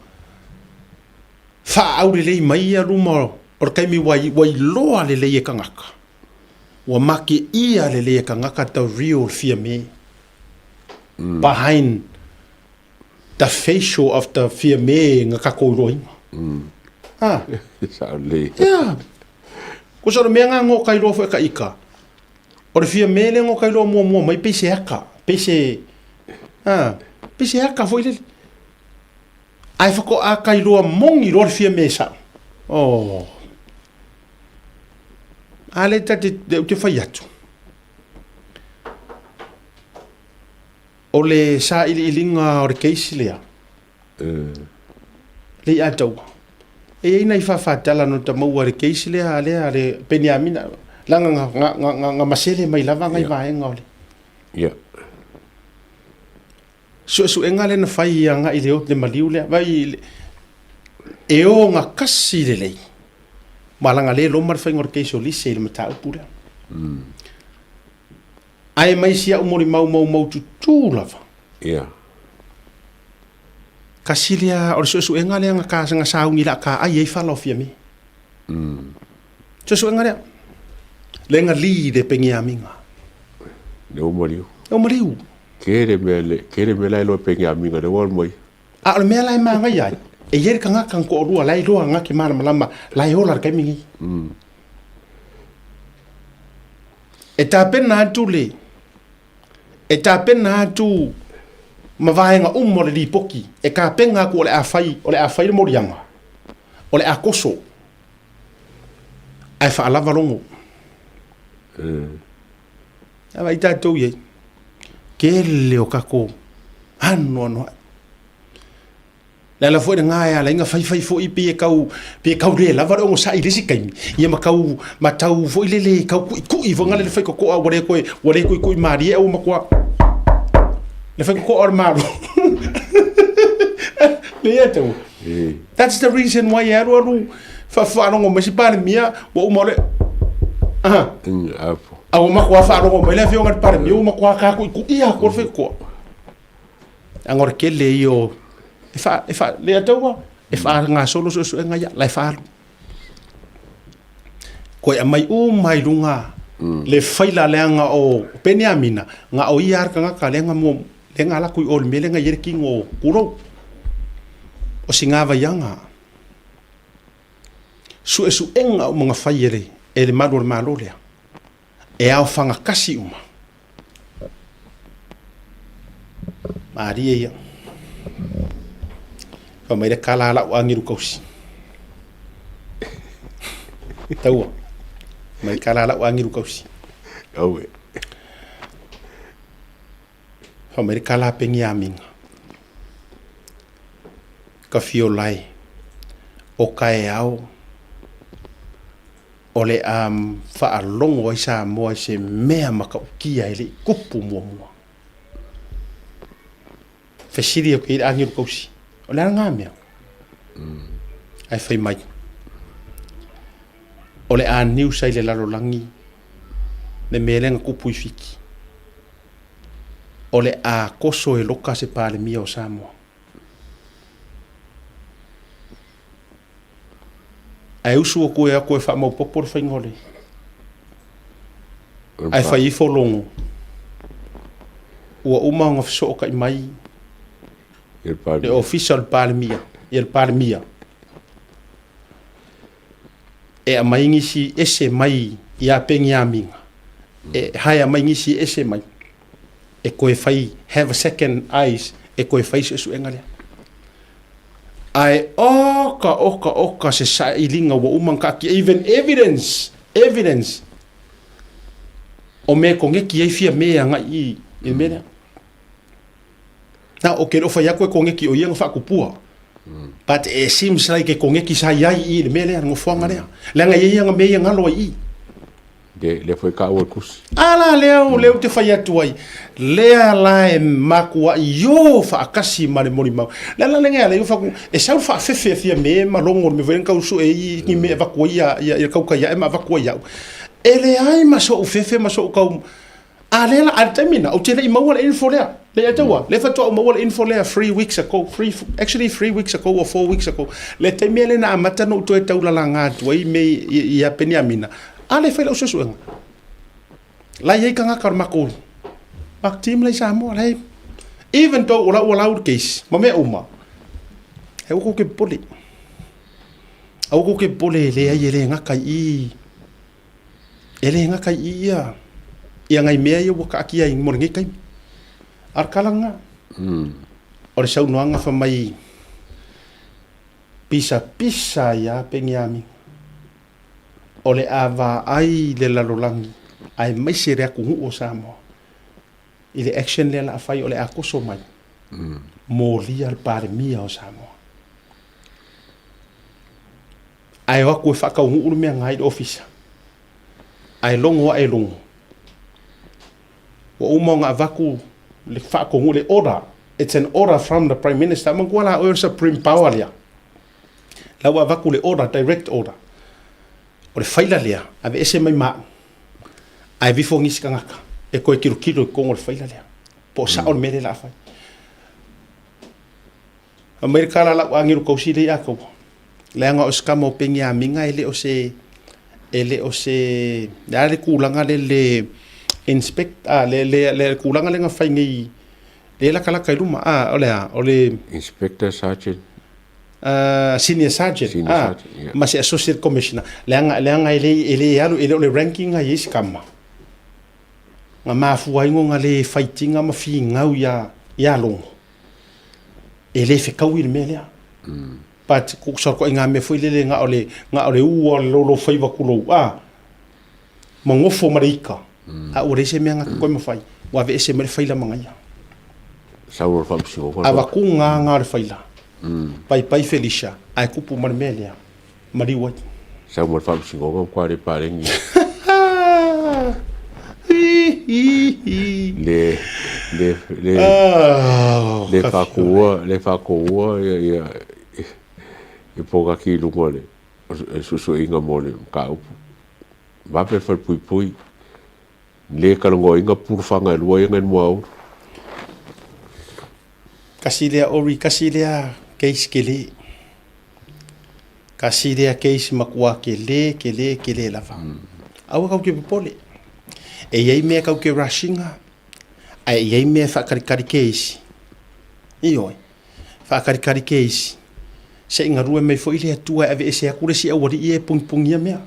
Speaker 7: faaaulelei mai ia luma o le taimi ua ua iloa lelei e kangaka. Ua make ʻia lelei e kangaka the real Fiame behind the facial of the Fiame nga kakou iloaina. Ah.
Speaker 8: Sao lelei.
Speaker 7: Yeah. Ko sa le mea nga ngo kai loa foi ka ika. O le Fiame lea na ka iloa muamua mai pei se aka, pei se, a, pei se aka foi lele. Ae faatoa ka iloa moni loa le Fiame sao. Oh. A lea ta te, lea ou te fai atu. O le sailiiliga o le case lea, le ia taua. E i ai nai faafatala na ta maua i le case lea, lea a le Peniamina, leaga na, na, na, na, na masele mai lava nai vaega o le. Suesuega lea na fai agai i le, le maliu lea, vai e ogatasi lelei ma laga le loma le faiga o le case o Lise i le mataupu lea. Ae mai si au molimau maumaututu lava. Kasi lea, o le suesuega lea na ka, na sauni la ka ai ai fala o Fiame. Suesuega lea. Le na li le Peniamina.
Speaker 8: Le o maliu.
Speaker 7: Le o maliu.
Speaker 8: Kele mea le, kele mea la e loa Peniamina le o mai.
Speaker 7: A o le mea la e māngaia ai, e i ai le tagata na toalua la e iloa na te malamalama la e ola i le taimi nei. E tapena atu le, e tapena atu ma vaega uma o le lipoti, e tapena atu o le a fai, o le a fai le moliaga, o le a toso, ae faalava logo. A vaai tatou i ai, tele o tatou anoanoai. Le ala foi lena e ala ai ona faifai foi pei e tau, pei e tau le lava le onosai i le isi taimi, ia ma tau, ma tau foi lele tau kuikui foi lele faitotoa ua le toe, ua le kuikui malie ua matua le faitotoa o le Malo. Le ia tau. That's the reason why e alu alu faafaalogo mai si Palemia ua uma le aha. A ua matua faalogo mai le afioga i le Palemia ua matua takuikuia atu le faitotoa. Leaga o le tele ia o e faa e faa le ataua e faagasolo suesuega ia la e faaalu. Koe aumai uma i luga le faila leaga o Peniamina na o ia lava le tagata lea na mua lea na alu atu i o i le mea lea na i ai le tino o Pulou. O Sigavaiaga, suesuega uma na fai e le e le malu o le Malo lea, e aofaga tasi uma. Malie ia. Fai mai le kala a lau agelu kausi. Taua. Mai kala a lau agelu kausi.
Speaker 8: Aue.
Speaker 7: Fai mai le kala a Peniamina. Ka fiolai o kaeao o le a faalogo ai Samoa i se mea matautia e le i tupu muamua. Fesili atu i ai le agelu kausi, o le a lena mea? Ae fai mai, o le a news ai le lalolagi le mea lea na tupu i Fiti. O le a toso e loka se Palemia o Samoa. Ae usu atu e atu e faamaopopo le faiga o le... Ae fai ifo logo. Ua uma ona fesootai mai le ofisa o le Palemia, ia le Palemia, e aumai nisi ese mai ia Peniamina, e haea mai nisi ese mai, e toe fai, have a second eyes, e toe fai suesuega lea. Ae oka oka oka se sailiga ua uma ona taatia even evidence, evidence o mea e koneki ai fia mea agai i i le mea lea. Na, ou te le o fai atu e koneki o ia na faatupua. But it seems like e koneki sa i ai i le mea lea, le nofoaga lea. Leaga e i ai ana mea ia galo ai i i.
Speaker 8: Le, lea foi ka ua tusi.
Speaker 7: A la lea o lea ou te fai atu ai, lea la e makuai io faatasi ma le molimau. Le ala lea ala i faku, e sau le faafefe a Fiame ma logo le mea foi lea na tau sue ai ni mea e avatu ai ia, ia, ia tautai ae ma avatu ai au. E leai ma so'u fefe ma so'u tau, a lea la, a le taimi lena, ou te le i maua le info lea. Le ia taua, lea faatoa ou maua le info lea 3 weeks ago, three, actually 3 weeks ago or 4 weeks ago. Le taimi lea na amata ona ou toe taulalaga atu ai mea ia Peniamina, a lea e fai lau suesuega. La e i ai tagata o le matou matou team la i Samoa, la e, even though o la ua lau le case ma mea uma, aua tou te popole. Aua tou te popole e leai e le gata i i, e le gata i i ia. Ia ngai mea ia ua kaatia ai mo lenei taimi. A o le tala lena. O le saunoaga fai mai pisapisa ai lava Peniamina. O le a vaai le lalolagi aemaise le atunuu o Samoa i le action lea o le a fai o le a toso mai molia le Palemia o Samoa. Ae o atu e faataunuu le mea na i le ofisa. Ae logo ae logo. Ua uma ona avatu le faatonuga, le order. It's an order from the Prime Minister. Manatua la oe o le supreme power lea. La ua avatu le order, direct order. O le faila lea, aveese mai ma au. Ae vifo nisi tagata e toe tilotilo i totonu o le faila lea. Po o sao le mea lea o le a fai. Aumai le tala a lau agelu tausi lea ia te au, leaga o se tama o Peniamina e le o se, e le o se, le a le tulaga lea le inspect, a, le, le, le tulaga lea na fai nei, lea e latalata i luma, a, o le a, o le...
Speaker 8: Inspector Sergeant.
Speaker 7: Senior Sergeant,
Speaker 8: Senior
Speaker 7: a,
Speaker 8: Sergeant, yeah.
Speaker 7: ma se Associate Commissioner, leaga, leaga e le, e le alu, e le o le ranking a i ai se tama. Na mafua ai ona le faitiga ma finau ia, ia Logo. E le fetaui le mea lea. But ko sa ko ngā mea foi lele nga o le nga o le ua o le lolo faiva kulou a ma ngofo ma le ika. A ua leai se mea nga koe mawhai. Ua aveese mai le faila mangaia.
Speaker 8: Sau o le faamasinoga.
Speaker 7: Avaku ngā ngā o le faila. Paipai Felicia, ae kupu ma le mea lea. Maliu ai.
Speaker 8: Sau ma le faamasinoga ma le paleni. Le le le le faakoua le faakoua ia ia i pokaki i luga o le suesueina mo le mataupu. Vave le falepuipui, le talanoaina pulufaga e lua ia na i le muaulu.
Speaker 7: Kasi lea ori, kasi lea case kele. Kasi lea case matua kele, kele, kele lava. Aua kau ke popole. E iai mea kau ke rushinga, ae e iai mea e whakarikari ke isi. Ioe, whakarikari ke isi. Se i ngarue mai foi le Atua e aveese atu le isi aualii e pungipungia mea.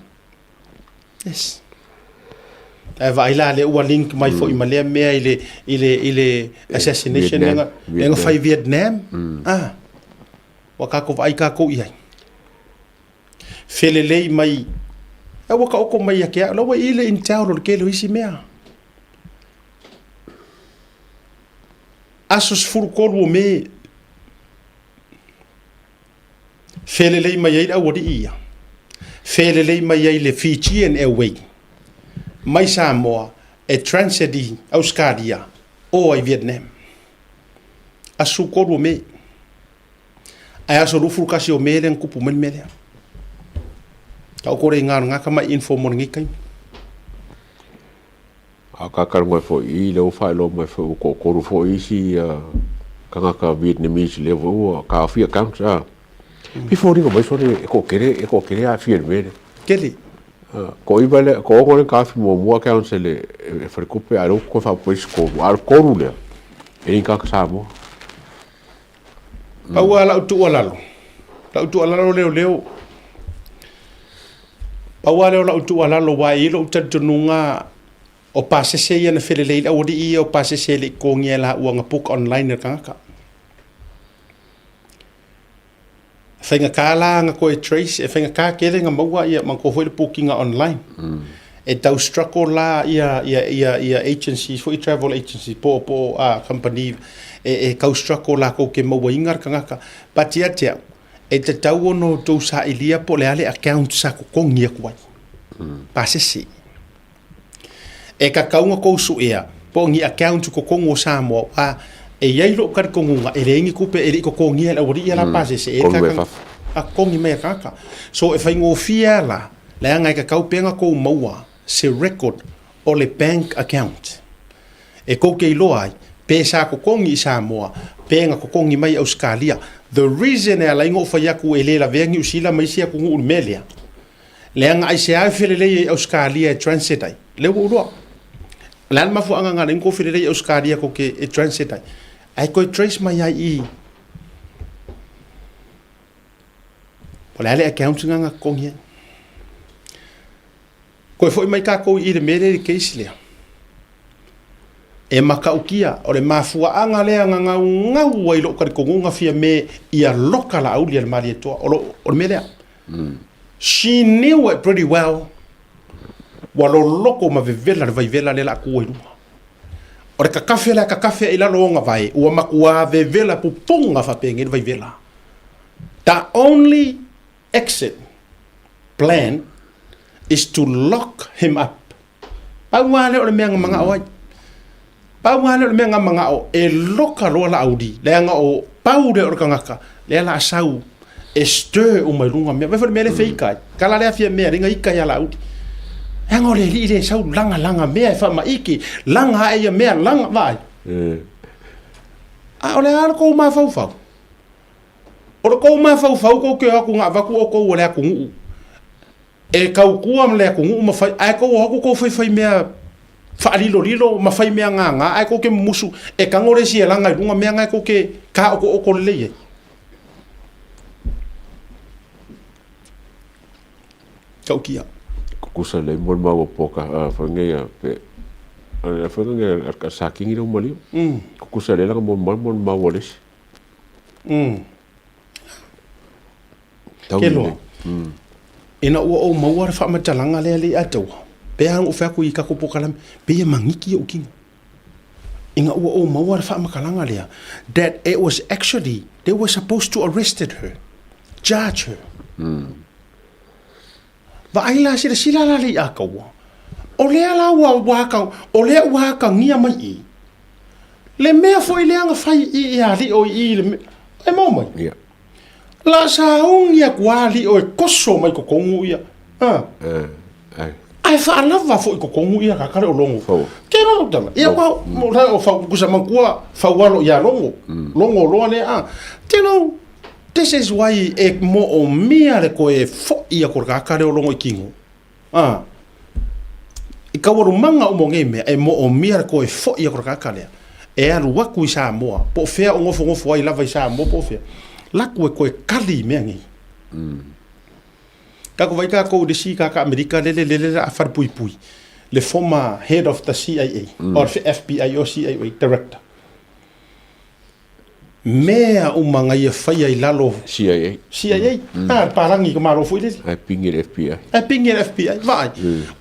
Speaker 7: Yes. Ae vaai la lea ua link mai foi ma lea mea i le, i le, i le assassination lea na, lea na fai Vietnam. Ah. Ua kākou vaai kākou i ai. Felelei mai, e ua taoto mai ia te au, la ua i le intel o le tele o isi mea. Aso 13 o Me, felelei mai ai le aualii ia, felelei mai ai le Fijian Airway mai Samoa e transit i Ausetalia o ai Vietnam. Aso 13 o Me. Ae aso 21 o Me lea na tupu mai le mea lea. Taoto le iga o lena tamai info mo lenei taimi.
Speaker 8: A kakali mai foi i i, lea ua faailoa mai foi ua toatolu foi isi tagata Vietnamese lea foi ua taofia accounts a. Pei e foliga mai sole e toatele e toatele e aafia i le mea lea.
Speaker 7: Tele.
Speaker 8: Toaiva lea, toaono lea na taofi muamua accounts e le faletupe a o lea ua toe faaopoopo i ai isi tolu. A o le tolu lea, e le ni tagata Samoa.
Speaker 7: Pau lava lau tuualalo, lau tuualalo leoleo, pau lava lea o lau tuualalo aua e i ai lou talitonuga o pasese ia na felelei ai le aualii ia o pasese e le i totogia e laua na book online e le tagata. E faigata la ona toe trace, e faigata tele ona maua ia manatua foi le booking online. E tau struggle la ia ia ia ia agencies foi travel agencies po po a company e e tau struggle latou ke mauaina le tagata. But ia te au, e tatau ona outou sailia po o le a le account sa totogi atu ai. Pasese. E tatau ona tou suea po o ni account i totonu o Samoa aua e i ai lou talitonuga e leai ni tupe e le i totogia e le aualii ia la pasese e a totogi mai e tagata. So e faigofie lava la leaga e tatau pea ona tou maua se record o le bank account e tou te iloa ai pe sa totogi i Samoa pe na totogi mai i Ausetalia. The reason e ala ai ona ou fai atu e le lavea Niu Sila ma isi atunuu i le mea lea, Leaga aisea e felelei ai Ausetalia e transit ai? Lea ua ou iloa. O le a le mafuaaga na ala ai ona tou felelei i Ausetalia tou te e transit ai? Ae toe trace mai ai i i. O le a le account lena na totogi ai? Toe foi mai tatou i i le mea lea i le case lea. E matautia, o le mafuaaga lea na gaugau ai lou talitonuga Fiame ia loka Laauli a le Malietoa, o lo, o le mea lea. She knew it pretty well, ua loloko ma vevela le vaivela lea o le a tu ai luga. O le kakafe lea kakafe i lalo o ona vae, ua matua vevela pupuga faapenei le vaivela. The only exit plan is to lock him up. Pau lava lea o le mea na manao ai. Pau lava lea o le mea na manao e loka loa Laauli, leaga o pau lea o le tagata lea la a sau e stir uma i luga mea. Vaai foi le mea lea e feika ai. Kala lea fia mea lenga ika ia Laauli. Leaga o le alii lea e sau lagalaga mea e faamaiki, laga ae ia mea, laga, vaai. A o le a le tou mafaufau? O le tou mafaufau tou te o atu na avatu outou e le atunuu e tautua ma le atunuu ma fai, ae tou o atu tou faifai mea faalilolilo ma fai mea gaga, ae tou te mumusu e tago le isi e laga i luga mea na e tou te taotooto lelei ai. Tautia.
Speaker 8: Kukusa lei mo le maua poka a foi nei a pe a foi nei a sa kingi le maliu. Kukusa lei langa mo mo maua lesi.
Speaker 7: Ke loa. Ina ua ou maua le faamatalaga lea le i ataua, pe a ona ou fai atu i tatou polokalame, pei e magiki ou tino. Ina ua ou maua le faamatalaga lea, that it was actually, they were supposed to arrested her, charge her. Vaai la, silasila la le i ataua, o lea la ua, ua aka, o lea ua akagia mai i, le mea foi lea na fai i i alii o i i le mea, e maua mai?
Speaker 8: Yeah.
Speaker 7: La sauni atu lava alii o e koso mai totonu ia. A.
Speaker 8: Ai.
Speaker 7: Ae faalava foi totonu ia kaka le o Logo.
Speaker 8: Fau.
Speaker 7: Ke la tala. Ia wa mo la o fau kusa mankua fau alo ia Logo. Logo loa le a. Te lo this is why e mo o mia le koe foi ia ko kaka le o Logo i kingo. A. I kaualumanga uma o nei mea, e moomia le koe foi aku le tagata lea, e alu aku i Samoa, po o fea o nofonofo ai lava i Samoa po o fea, laku e koe kali i mea nei. Tatou vaai tatou i le isi tagata Amerika lele lele la a falepuipui, le former head of the CIA, or FBI or CIA director. Mea uma na ia faia i lalo
Speaker 8: CIA.
Speaker 7: CIA. Mm. Ah, palagi ka malo foi lele.
Speaker 8: Ai pingi le FBI.
Speaker 7: Ai pingi le FBI. Vaai.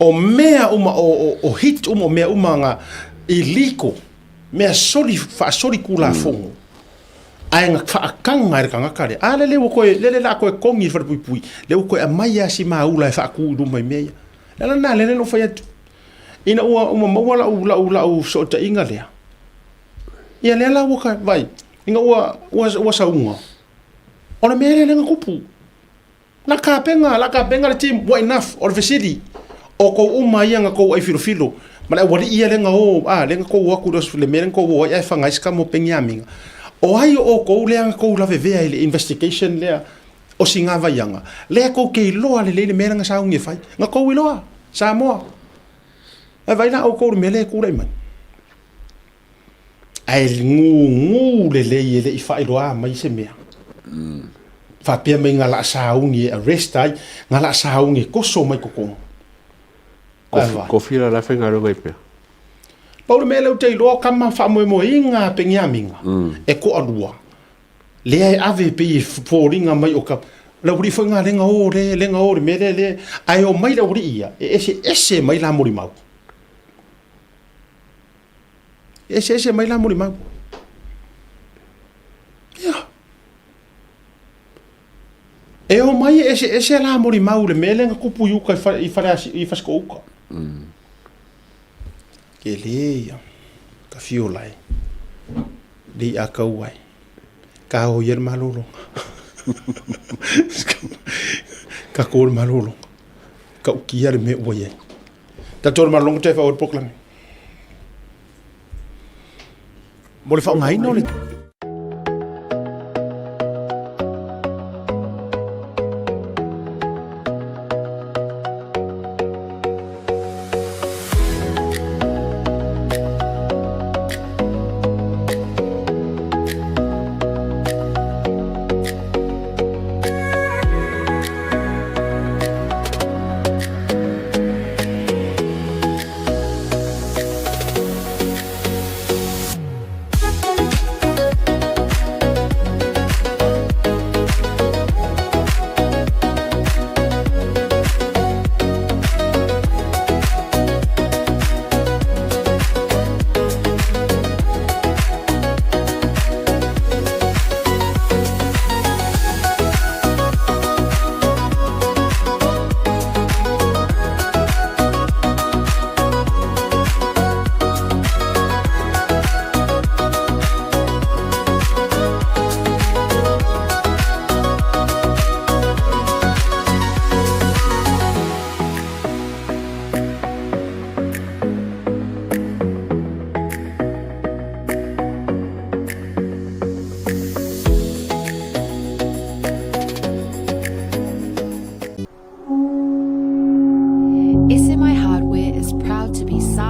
Speaker 7: O mea uma o hit uma o mea uma nga illegal. Mea soli faasoli kulafono. Ae nga faakanga e le tagata lea. A lele ua koe lele la koe kongi i le falepuipui. Le ua koe aumai lava si maula e faaku i luma i mea ia. Le ala lena lele na ou fai atu. Ina ua uma maua lau lau lau fesootaiga lea. Ia lea la ua ka, vai, ina ua, ua, ua sauga. O le mea lea lea na tupu. La kapena, la kapena le team, ua enough, o le fesili. O kou uma ia na kou aifilofilo, ma le aualii ia lea na o, a, lea na kou o atu le mea lea na kou o ai ae faga ai se kama o Peniamina. O ai o outou lea na kou lavevea i le investigation lea o Sigavaiaga, lea kou te iloa lelei le mea lea na sauni e fai. Na kou iloa, Samoa. Ae vaai la outou i le mea lea e tulai mai. Ae gugu lelei e le i faailoa mai se mea. Faapea mai nga laa sauni e arrest ai, nga laa sauni e koso mai totonu.
Speaker 8: Kofi la la faigaluega i pea.
Speaker 7: Pau le mea lea ou te iloa o kama faamoemoeina a Peniamina e toalua, lea e ave pei e foliga mai o ka le aualii foi nga lenga o le lenga o le mea lea lea ae o mai le aualii ia e eseese mai la molimau. E eseese mai la molimau. Ia. E o mai e eseese la molimau le mea lea na tupu i uka i whare, i whare asi, i Whasikouka. Ke le ia, ka whio lai, le i a kau ai. Ka o ia le malolonga. Ka kō le malolonga. Ka ukia le mea ua iai. Tatou le malolonga te whaoa le polokalame.
Speaker 1: Mo le faaaogaina o le.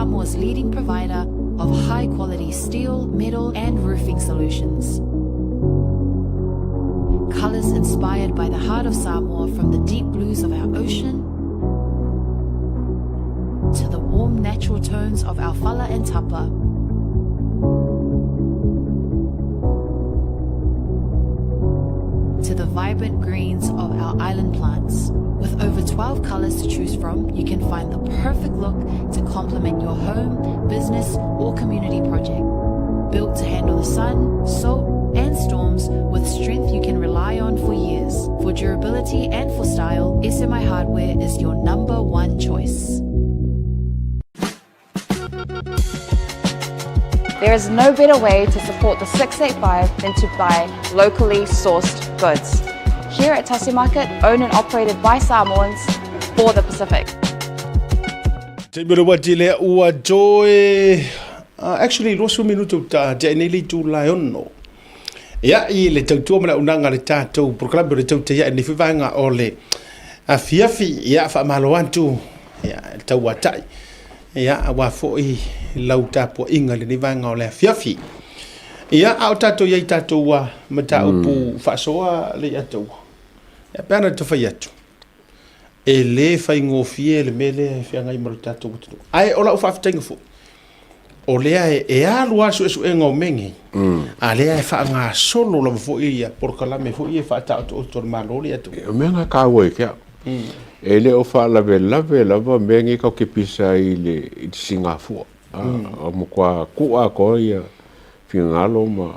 Speaker 5: Samoa's leading provider of high quality steel, metal, and roofing solutions. Colors inspired by the heart of Samoa from the deep blues of our ocean to the warm natural tones of our fala and tapa. To the vibrant greens of our island plants. With over 12 colors to choose from, you can find the perfect look to complement your home, business, or community project. Built to handle the sun, salt, and storms with strength you can rely on for years. For durability and for style, SMI Hardware is your number one choice.
Speaker 4: There is no better way to support the 685 than to buy locally sourced goods. Here at Tasi Market, owned and operated by Samoans for the Pacific.
Speaker 7: Taimi o le wati lea ua toe actually 20 minuto ta te nei le itu la e ono. Ia i le tautua ma le auaunaga a le tatou polokalame o le tautai ae nei foi vaega o le afiafi ia faamalo atu ia le tauatai ia aua foi lau tapuaiga i lenei vaega o le afiafi. Ia a o tatou i ai tatou ua mataupu faasoa le ia taua. Ia pe ana tafai atu. E le faigofie le mea lea e feagai ma lo tatou atunuu. Ae o lau faafetaiga foi, o lea e, e alu lava suesuega o mea nei, a lea e faagasolo lava foi ia polokalame foi e faataotooto a le Malo le atunuu.
Speaker 8: O mea na taua i te au. E le o faalavelave lava mea nei tatou te pisa ai i le, i le sigafua. O matua tuu atoa ia finagalo ma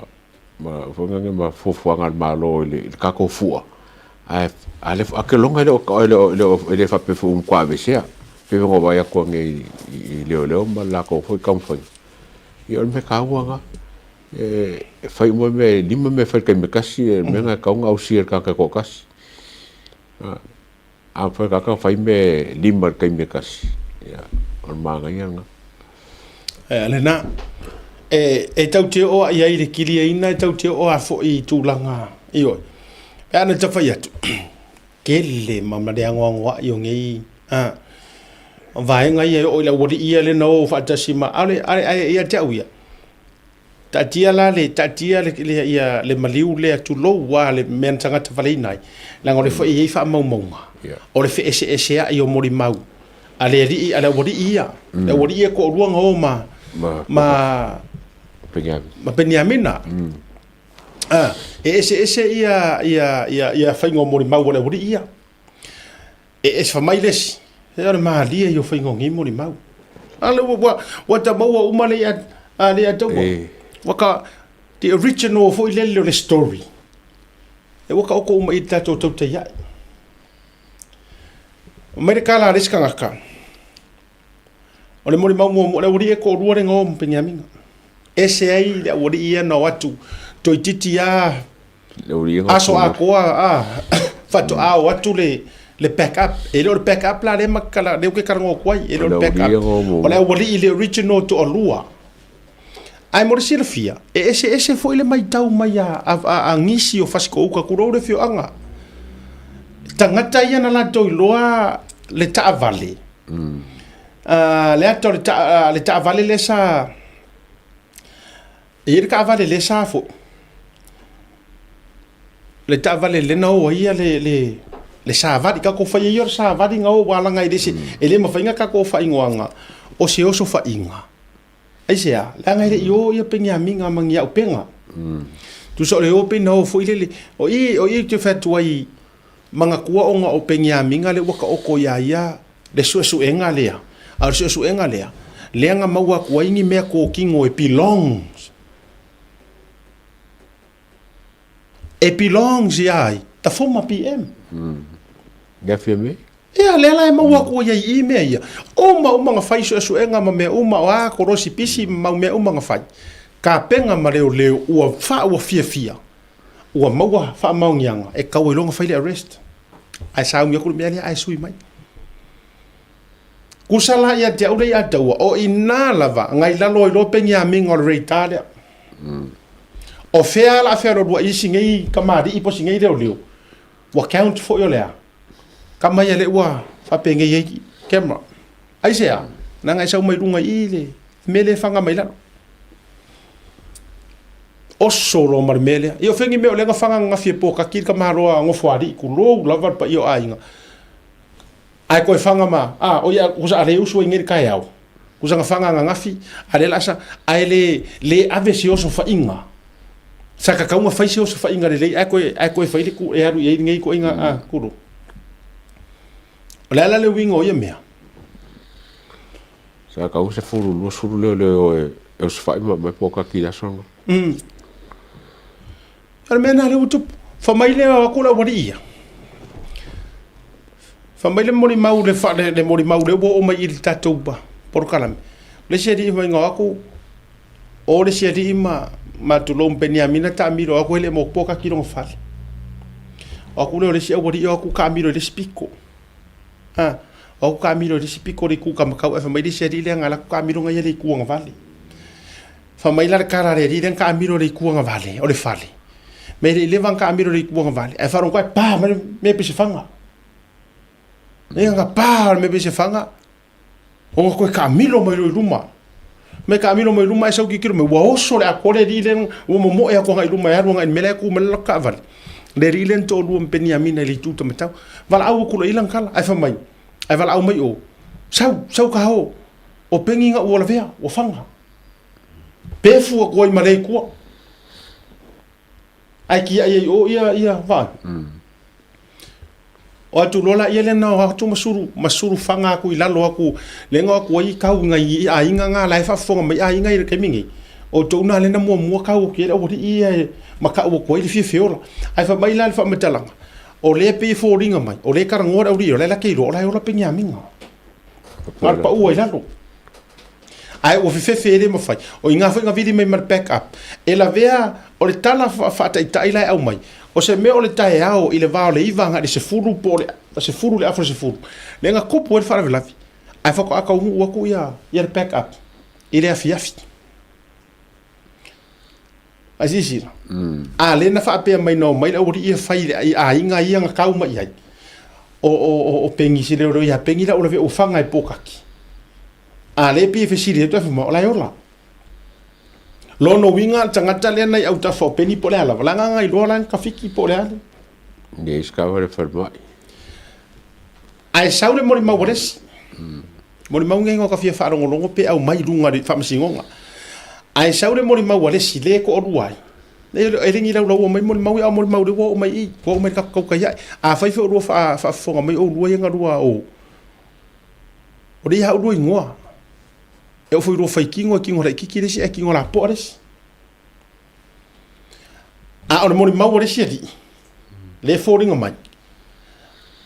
Speaker 8: ma foi lea ma fuafuaga a le Malo i le, i le tatou fua, ae a le, a ke loga e le o, e le o, e le o, e le faapea foi ua matua aveesea. Pei ona vaai atu anei i, i leoleo ma le latou foi taumafaiga. Ia o le mea taua lena. E, e fai uma mea, e lima mea e fai i le taimi e tasi, o le mea lena e tatau ona ausia e le tagata e toatasi. A, a mafai e le tagata ona fai mea e lima i le taimi e tasi, ia, o le manaia lena.
Speaker 7: E, lena. E, e tau te oo i ai le kiliaina, e tau te oo a foi i tulaga, ioe. Pe ana tawhai atu, tele ma ma le angoangoa'i o nei, a, vaega ia e oo i le auali'i ia lena o faatasi ma, ale, ale, ae ia te au ia, Taatia la le, taatia le, le, ia, le maliu lea, tulou a le mea na tagata valeina ai, leaga o lea foi e i ai faamaumauga, o le feeseesea'i o molimau a le alii, a le aualii ia, le aualii ia e toalua na o ma, ma, ma Peniamina. A, e eseese ia, ia, ia, ia faiga o molimau a le aualii ia. E ese fai mai le isi, e o le malie ia o faiga o nei molimau. A le ua, ua, ua ta maua uma le ia, a le ia taua. Ua ka, the original foi lele o le story. E ua taoto uma i le tatou tautai ae. Mai le tala a le isi tagata, o le molimau muamua, o le aualii e toalua le igoa o Peniamina. Ese ai le aualii ia na o atu toeitiiti lava aso atoa a faatoa o atu le le back up. E le o le back up la lea ma kala, lea ou te talanoa atu ai, e le o le back up. O le aualii le original toalua. Ae mo le silafia, e eseese foi le matau mai a, a, a, a nisi o Fasitoo-uta, tulou le afioaga. Tagata ia na latou iloa le taavale, le ata o le, ta, le taavale lea sa, e i ai le taavale lea sa foi, le taavale lea na o ai ia le, le, le savali, tatou faia ia o le savali na o ua laga e le se, e le mafai ona tatou faaigoaina o se osofaiga. Aisea? Leaga e le i o ia Peniamina ma ni auupega. Tusa o le o pei na o foi lele. O i, o i ou te fai atu ai, manatua ona o Peniamina lea ua taoto ia ia le suesuega lea. A o le suesuega lea, lea na maua atu ai ni mea totino e belongs. E belongs ia ai, the former PM.
Speaker 8: Ia fia me?
Speaker 7: Ia, lea la e maua atu ai i i mea ia. Uma uma na fai suesuega ma mea uma, o a kolosi pisi ma mau mea uma na fai. Kapega ma leoleo ua fa ua fiafia, ua maua faamaoniaga e tau ai loa ona fai le arrest. Ae sauni atu le mea lea ae sui mai. Kusa la ia te au le ia taua, o ina lava ngai lalo ai loa Peniamina o le radar lea. O fea la fealualuai ai si nei kamali'i po o si nei leoleo, ua count foi o le a? Kama ia lea ua faapenei ai camera. Aisea? Leaga e sau mai luga i i le mea lea e faga mai lalo. Oso loa ma le mea lea. Ia o fea ni mea o lea na faga ananafi e pōkaki le tamaloa Nofoalii, tulou lava le paia o aiga. Ae toe faga ma, a, o ia, kusa a le usu ai nei i le taeao. Kusa na faga ananafi, a lea la a sa, ae le, le ave se osofaiga. Sa tatau ona fai se osofaiga lelei ae toe, ae toe fai le tu e alu i ai lenei ituaiga, a, tulou. O le a la le uiga o ia mea?
Speaker 8: Sa tau 10, 20 leoleo e osofai ma aumai pōkaki i le aso lena.
Speaker 7: O le mea lena lea ua tupu. Fai mai lea o atu le aualii ia. Fai mai le molimau le, fa, le, le molimau lea ua oo mai i le tatou polokalame. O le isi alii fai mai o atu, o le isi alii ma, ma tulou ma Peniamina taamilo atu e le mo pōkaki lona fale. O atu lea o le isi aualii o atu taamilo i le isi pito. Ha, o atu taamilo i le isi pito o le itu kamakau ae fai mai le isi alii lea na alu atu taamilo na ia le itu agavale. Fai mai la le tala a le alii lea na taamilo i le itu agavale o le fale. Me le i leva ona taamilo i le itu agavale ae faalogo atu pa mai le mea pei se faga. E na pa le mea pei se faga ona toe taamilo mai loa i luma. Me taamilo mai luma ae sau tilotilo mai ua oso le atoa le alii lea ua momoe atu agai i luma e alu agai i le mea la e tu mai ai le latou taavale. Le alii lea na toalua ma Peniamina i le itu taumatau. Valaau atu loa i ai lana tala ae fai mai, ae valaau mai o, sau, sau ka o, o peni na ua lavea, ua faga. Pefu atu ai ma le i tua. Ae tiai ai o ia, ia, vaai. O atu loa la ia lea na o atu ma sulu, ma sulu faga atu i lalo atu, lea na o atu ai kau i nai aiga na la e faafofoga mai aiga i le taimi nei. O outou na lea na muamua kau atu i ai le aualii ia e matau atu ai le fiafia ola. Ae fai mai la le faamatalaga, o lea e pei e foliga mai, o lea e talanoa le aualii o la e la te iloa o la e ola Peniamina. Na o le pau ai lalo. Ae ua fefefe e le mafai. O i ina foi na vili mai ma le back up. E lavea, o le tala faataitai la e aumai, o se mea o le taeao i le va o le 9 agai i le 10 po o le 10 i le afa o le 10, lea na tupu ai le faalavelave. Ae faatoa taunuu atu ia, ia le back up i le afiafi. Ae silasila, a lea na faapea mai na omai le aualii ia fai i aiga ia na tau mai i ai. O, o, o, o Pengi se leoleo ia Pengi la ua lavea ua faga e pōkaki. A lea e pei e fesili atu ae fai mai, o la e ola. Lona uiga le tagata lea nai autafa o Pengi po o le a lava, la nga iloa la ka fiki po o le a le.
Speaker 8: Nei sikawa le falemai.
Speaker 7: Ae sau le molimau a le isi. Molimau nei ka fia faalogologo pe aumai i luga o le faamasinoga. Ae sau le molimau a le isi le toalua ai. E le ni laulaua mai molimau ia, a o molimau lea ua oo mai i i, ua oo mai i le tatou tautai ae. Afai foi o lua faafofoga mai oulua ia na lua o, o lea ia oulua igoa. E oo foi i lua faitino, e tino laitiiti le isi ae tino lapoa le isi. A o le molimau a le isi alii, lea e foliga mai,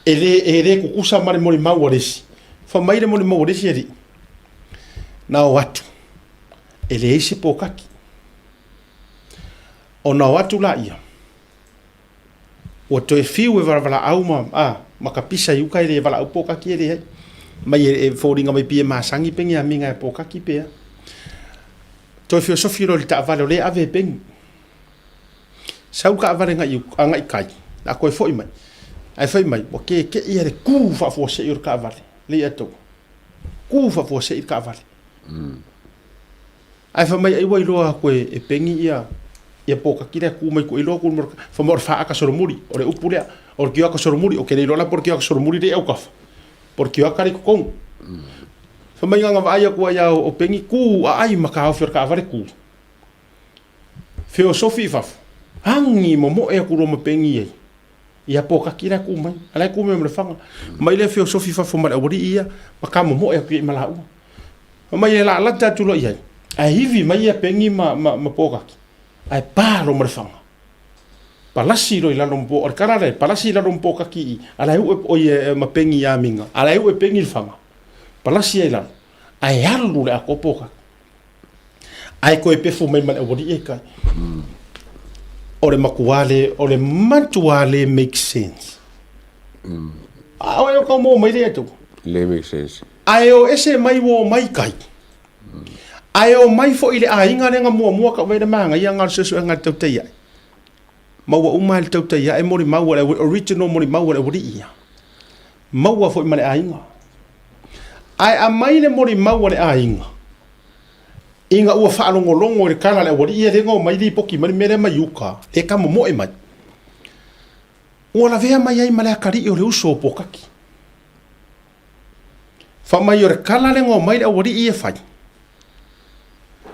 Speaker 7: e le, e le tutusa ma le molimau a le isi. Fai mai le molimau a le isi alii, na o atu, e leai se pōkaki. Ona o atu laia, ua toe fiu e valavalaau ma, a, ma kapisa i uka e le valaau pōkaki e leai. Mai e, e foliga mai pei e masani pe ni amiga e pōkaki pe a. Toe feosofi loa i le taavale o lea e ave e Peni. Sau le taavale agai agai kai, a toe foi mai. Ae fai mai, ua keke'i a le kū faafuasei o le taavale, le ia tou. Kū faafuasei le taavale. Ae fai mai ai ua iloa atu e, e Peni ia ia pōkaki lea kū mai koe iloa ku fai mai o le faaka solomuli, o le upu lea, o le kioaka solomuli, o ke le iloa la po o le kioaka solomuli lea e autafa. Po o le kioaka lea i totonu. Fai mai na vaai atu ai a o Peni kū aai ma taofi o le taavale kū. Feosofi i fafo, agi momoe atu loa ma Peni ai. Ia pōkaki la e kū mai, a la e kū mai ma le faga. Mai lea feosofi i fafo ma le aualii ia, ma ka momoe atu i ai ma laua. Fai mai e laalata atu loa i ai, ae ivi mai ia Peni ma, ma, ma pōkaki, ae pa loa ma le faga. Palasi loa i lalo ma pō, o le tala lea, palasi i lalo ma pōkaki i, a la e ue, oi e, ma Peni i amiga, a la e ue Peni i le faga. Palasi ai i lalo, ae alu le atoa pōkaki. Ae koe pefu mai ma le aualii e kai. O le matua le, o le matua le make sense. A o e o kau mō mai le atu.
Speaker 8: Le make sense.
Speaker 7: Ae o ese mai o mai kai. Ae o mai foi le aiga lea na muamua ka wai le māngaia ngā le suesuega le tautai ai. Maua uma le tautai ai molimau a le original molimau a le aualii ia. Maua foi ma le aiga. Ae aumai le molimau a le aiga, ina ua faalogologo i le tala a le aualii ia lea na omai lipoti mai le mea lea mai uta, lea e tamomoe mai. Ua lavea mai ai ma le atalii o le uso o Pokaki. Fai mai o le tala lea na omai le aualii ia fai,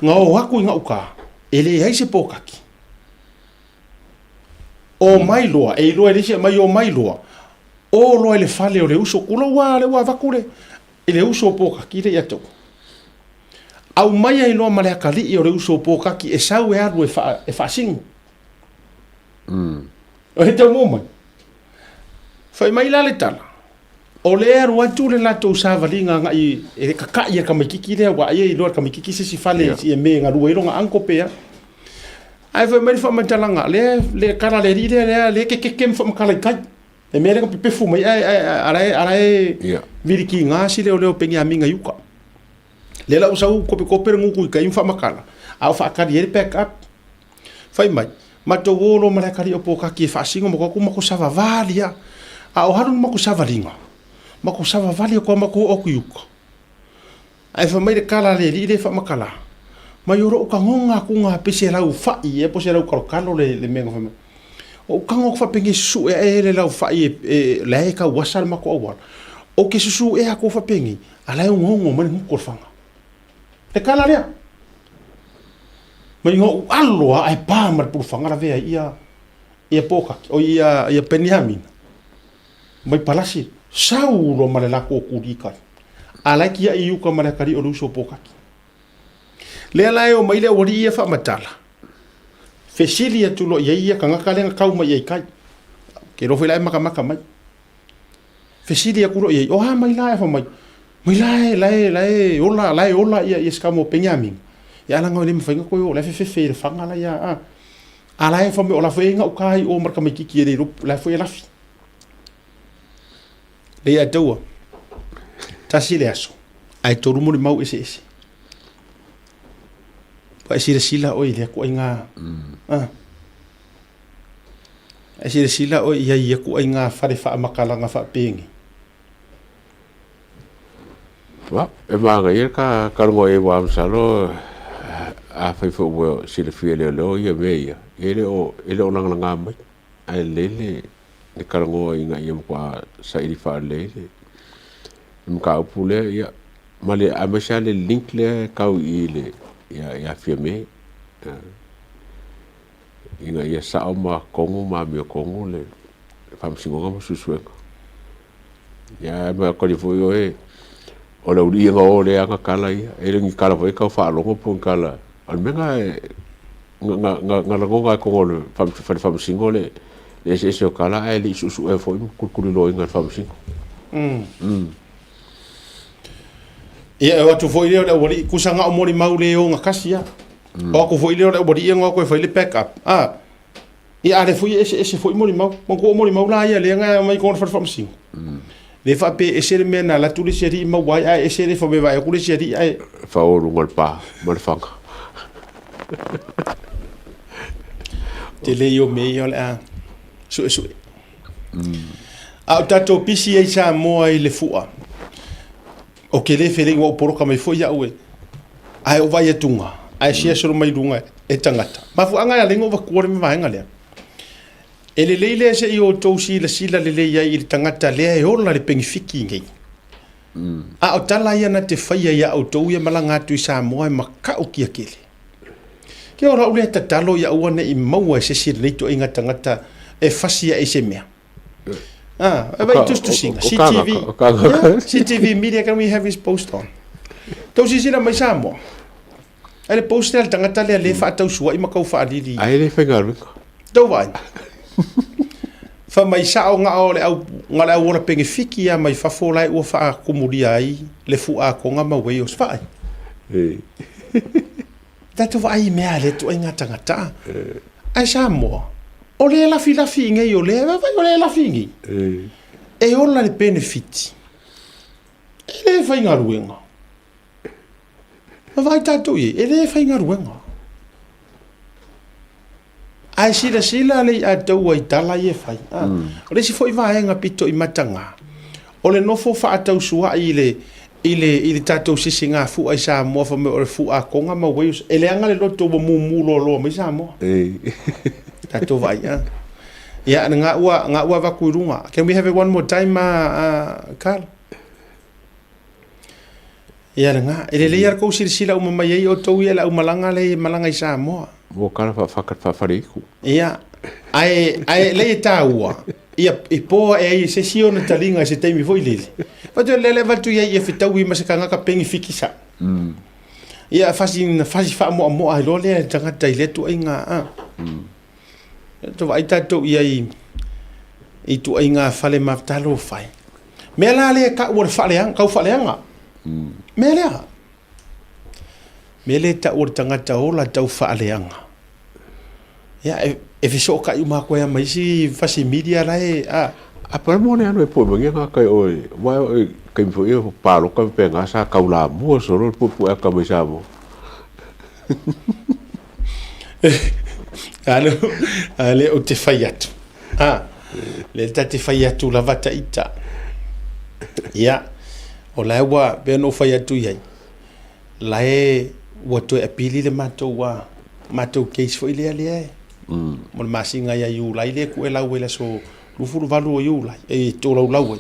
Speaker 7: na o atu i gauta, e leai se pokaki. Omai loa, e iloa e le isi aumai omai loa, o loa i le fale o le uso, tulou lava lea ua avatu le, i le uso o Pokaki lea ia te au. Aumai ai loa ma le atalii o le uso o Pokaki e sau e alu e, faa, e faasino. O he tau mai. Fai mai la le tala, o lea e alu atu le latou savaliga agai e kaka'i e le tamaititi lea ua ai e iloa e le tamaititi se isi fale yeah. i me galue ai lona uncle pe a. Ae fai mai le faamatalaga, lea le tala a le alii lea, lea, lea kekeke ma faamatala i tai. Le mea lea na pepefu mai ae ae ala e ala e yeah. vilikiga si leoleo Peniamina i uka. Lea la ua sau kopekope le gugu i tai ma faamatala, a o faatali ai le back up. Fai mai, matou o loa ma le atalii o Pokaki e faasino ma atu matou savavali a. A o alu le matou savaliga, matou savavali atu lava matou oo atu i uka. Ae fai mai le tala a le alii lea e faamatala, mai o lou tagoga atu ga pei se lau fai ea po o se lau talotalo le, le mea na fai mai. Ou tago atu faapenei susue ae le lau fai e, e, la e tau asa le matou auala. Ou te susue atu faapenei, a la e ogaoga mai le gutu o le faga. Le tala lea. Mai ina ou alo lava ae pa ma le pulufaga lavea ai ia ia Pokaki, oi ia ia Peniamina. Mai palasi sau loa ma le latou kuli i kai. A la e tiai i uka ma le atalii o le uso o Pokaki. Lea la e omai le aualii ia faamatala. Fesili atu loa i ai ia tagata lea na tau mai ai i kai. Ke iloa foi la e matamata mai. Fesili atu loa i ai, o a mai la e fai mai, mai la e, la e, la e ola, la e ola ia, ia se tama o Peniamina. Ia ala e le mafai ona toe o, la e fefefe i le faga la ia, a. A la e fai mai, o la foi e gauta i o ma le tamaititi e le iloa, la foi e lafi. Le ia taua, tasi le aso, ae tolu molimau eseese. Ua e silasila oe i lea ituaiga, mm. Ah. Ae silasila oe i ai i ia ituaiga fale faamatalaga faapenei.
Speaker 8: Wa, e manaia ka kalogo e wa masalo afai foi ua silafia e leoleo ia mea ia, e le o e le o lagalaga mai. Ae lelei le le kalagoa ina ia matua saili faalelei le le mataupu lea ia ma le aemaise lava le link lea e tau i i le ia ia Fiame. Ina ia sao ma tonu ma amiotonu le faamasinoga ma suesuega. Ia ae ma tali foi oe, o le aualii na o lea na tala ia, e le o ni tala foi tau faalogo po o ni tala, o le mea na, na lagona ai i totonu o le fale faamasino le eseese o tala ae le i suesuea foi ma tulituliloaina e le faamasino.
Speaker 7: Ia e o atu foi lea o le aualii, tusa na o molimau le ogatasi lava. O atu foi lea o le aualii ia na o atu e fai le back up. A, ia a lea foi e eseese foi molimau. Manatua o molimau la ia lea na aumai i totonu o le fale faamasino. Le faapea e ese le mea na alu atu le isi alii maua ai, ae ese le fai vaai atu le isi alii ae...
Speaker 8: Fao i luga o le pa ma le faga.
Speaker 7: Tele ia o mea ia o le a suesue. A o tatou pisi ai Samoa i le fua, o ke le felei ua ou poloka mai foi au e, ae o vai atuga, ae sia solo mai luga e tagata. Mafuaaga e ala ai ona ou vatua le vaega lea. E lelei lea se i outou silasila lelei ai i le tagata lea e ola le penifiki nei. A o tala ia na te faia ia outou ia malaga atu i Samoa e matautia tele. Ke o lau lea tatalo ia aua ne i maua e se isi o lenei ituaiga tagata e fasi ae i se mea. Ah, e vai tusitusiga. CTV. Yeah, CTV Media, can we have his post on? Tau silasila mai Samoa. Ai le post lea a le tagata lea le faatausuai ma tau faalili.
Speaker 8: Ai le faigaluega.
Speaker 7: Tau vaai. Fa mai sao nga o le au nga le au ola penefiki ia mai fafo la ua faakumulia ai le fuakoga ma Wales vaai. Tatou vaai i mea a le ituaiga tagata. Ae Samoa, o le lafilafi i nei o lea, vaai o le lafi i nei. E ola le penefiti. E le faigaluega. Vaai tatou i ai, e le faigaluega. Ae silasila le ia taua i tala ia e fai. O le isi foi vaega pito i mataga, o le nofo faatausuai i le, I le, i le tatou sisigafua i Samoa fai mai o le fuakoga ma Wales. E leaga le loto ua mumu loaloa mai Samoa. Tatou vaai, a. Ia, na ua, na ua avatu i luga. Can we have it one more time, Carl? Ia lena. E lelei lava le tou silasila uma mai ai outou ia i le aumalaga lea e malaga i Samoa.
Speaker 8: Ua kala faafale-iku.
Speaker 7: Ia, ae, ae lea e taua, ia, i po ae ai e se isi ona taliga i se taimi foi lele. Fatu lea le avatu iai ia fetaui ma se tagata pengi fiki sa. Ia, fasi, na fasi faamoamoa ai loa lea e le tagata i lea tuaiga, a. To vaai tatou iai i tuaiga fale mafutalo fai. Mea la lea e tau o le faaleaga, tau faaleaga. Mea lea. Mea lea e tau o le tagata ola tau faaleaga. Ia, e, e fesootai uma atu ai ma isi fasi media la e, a.
Speaker 8: A pa mo le alo e po mai nga kai oi, wa oi kai fo ia paloka pe nga sa kau la mua solo pu pu aka mai sa mo.
Speaker 7: Ale, ale o te whai atu. Ha, le ta te whai atu lava ta ita. Ia, o la ua, pe no whai atu iai. La e, ua toe apili le matou a, matou case foi lea lea e. Mo le masina ia Iulai lea ku e lau ai le aso 28 o Iulai, e tolaulau ai.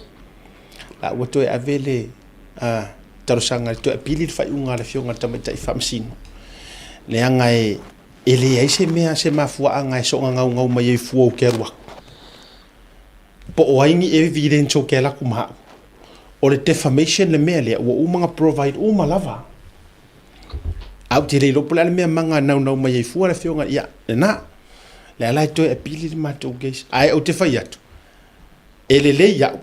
Speaker 7: La ua toe ave le, a, talosaga le toe apili le faaiuga a le Afioga i le Tamaitai Faamasino, leaga e, e leai se mea, se mafuaaga e soona gaugau mai ai fua ou te alu atu. Po o ai ni evidence ou te alu atu ma au. O le defamation le mea lea, ua uma ona provide uma lava. A ou te le iloa po o le a le mea maga e naunau mai ai fua le Afioga, ia, lena. Lea la e toe apili le matou case. Ae ou te fai atu, e lelei au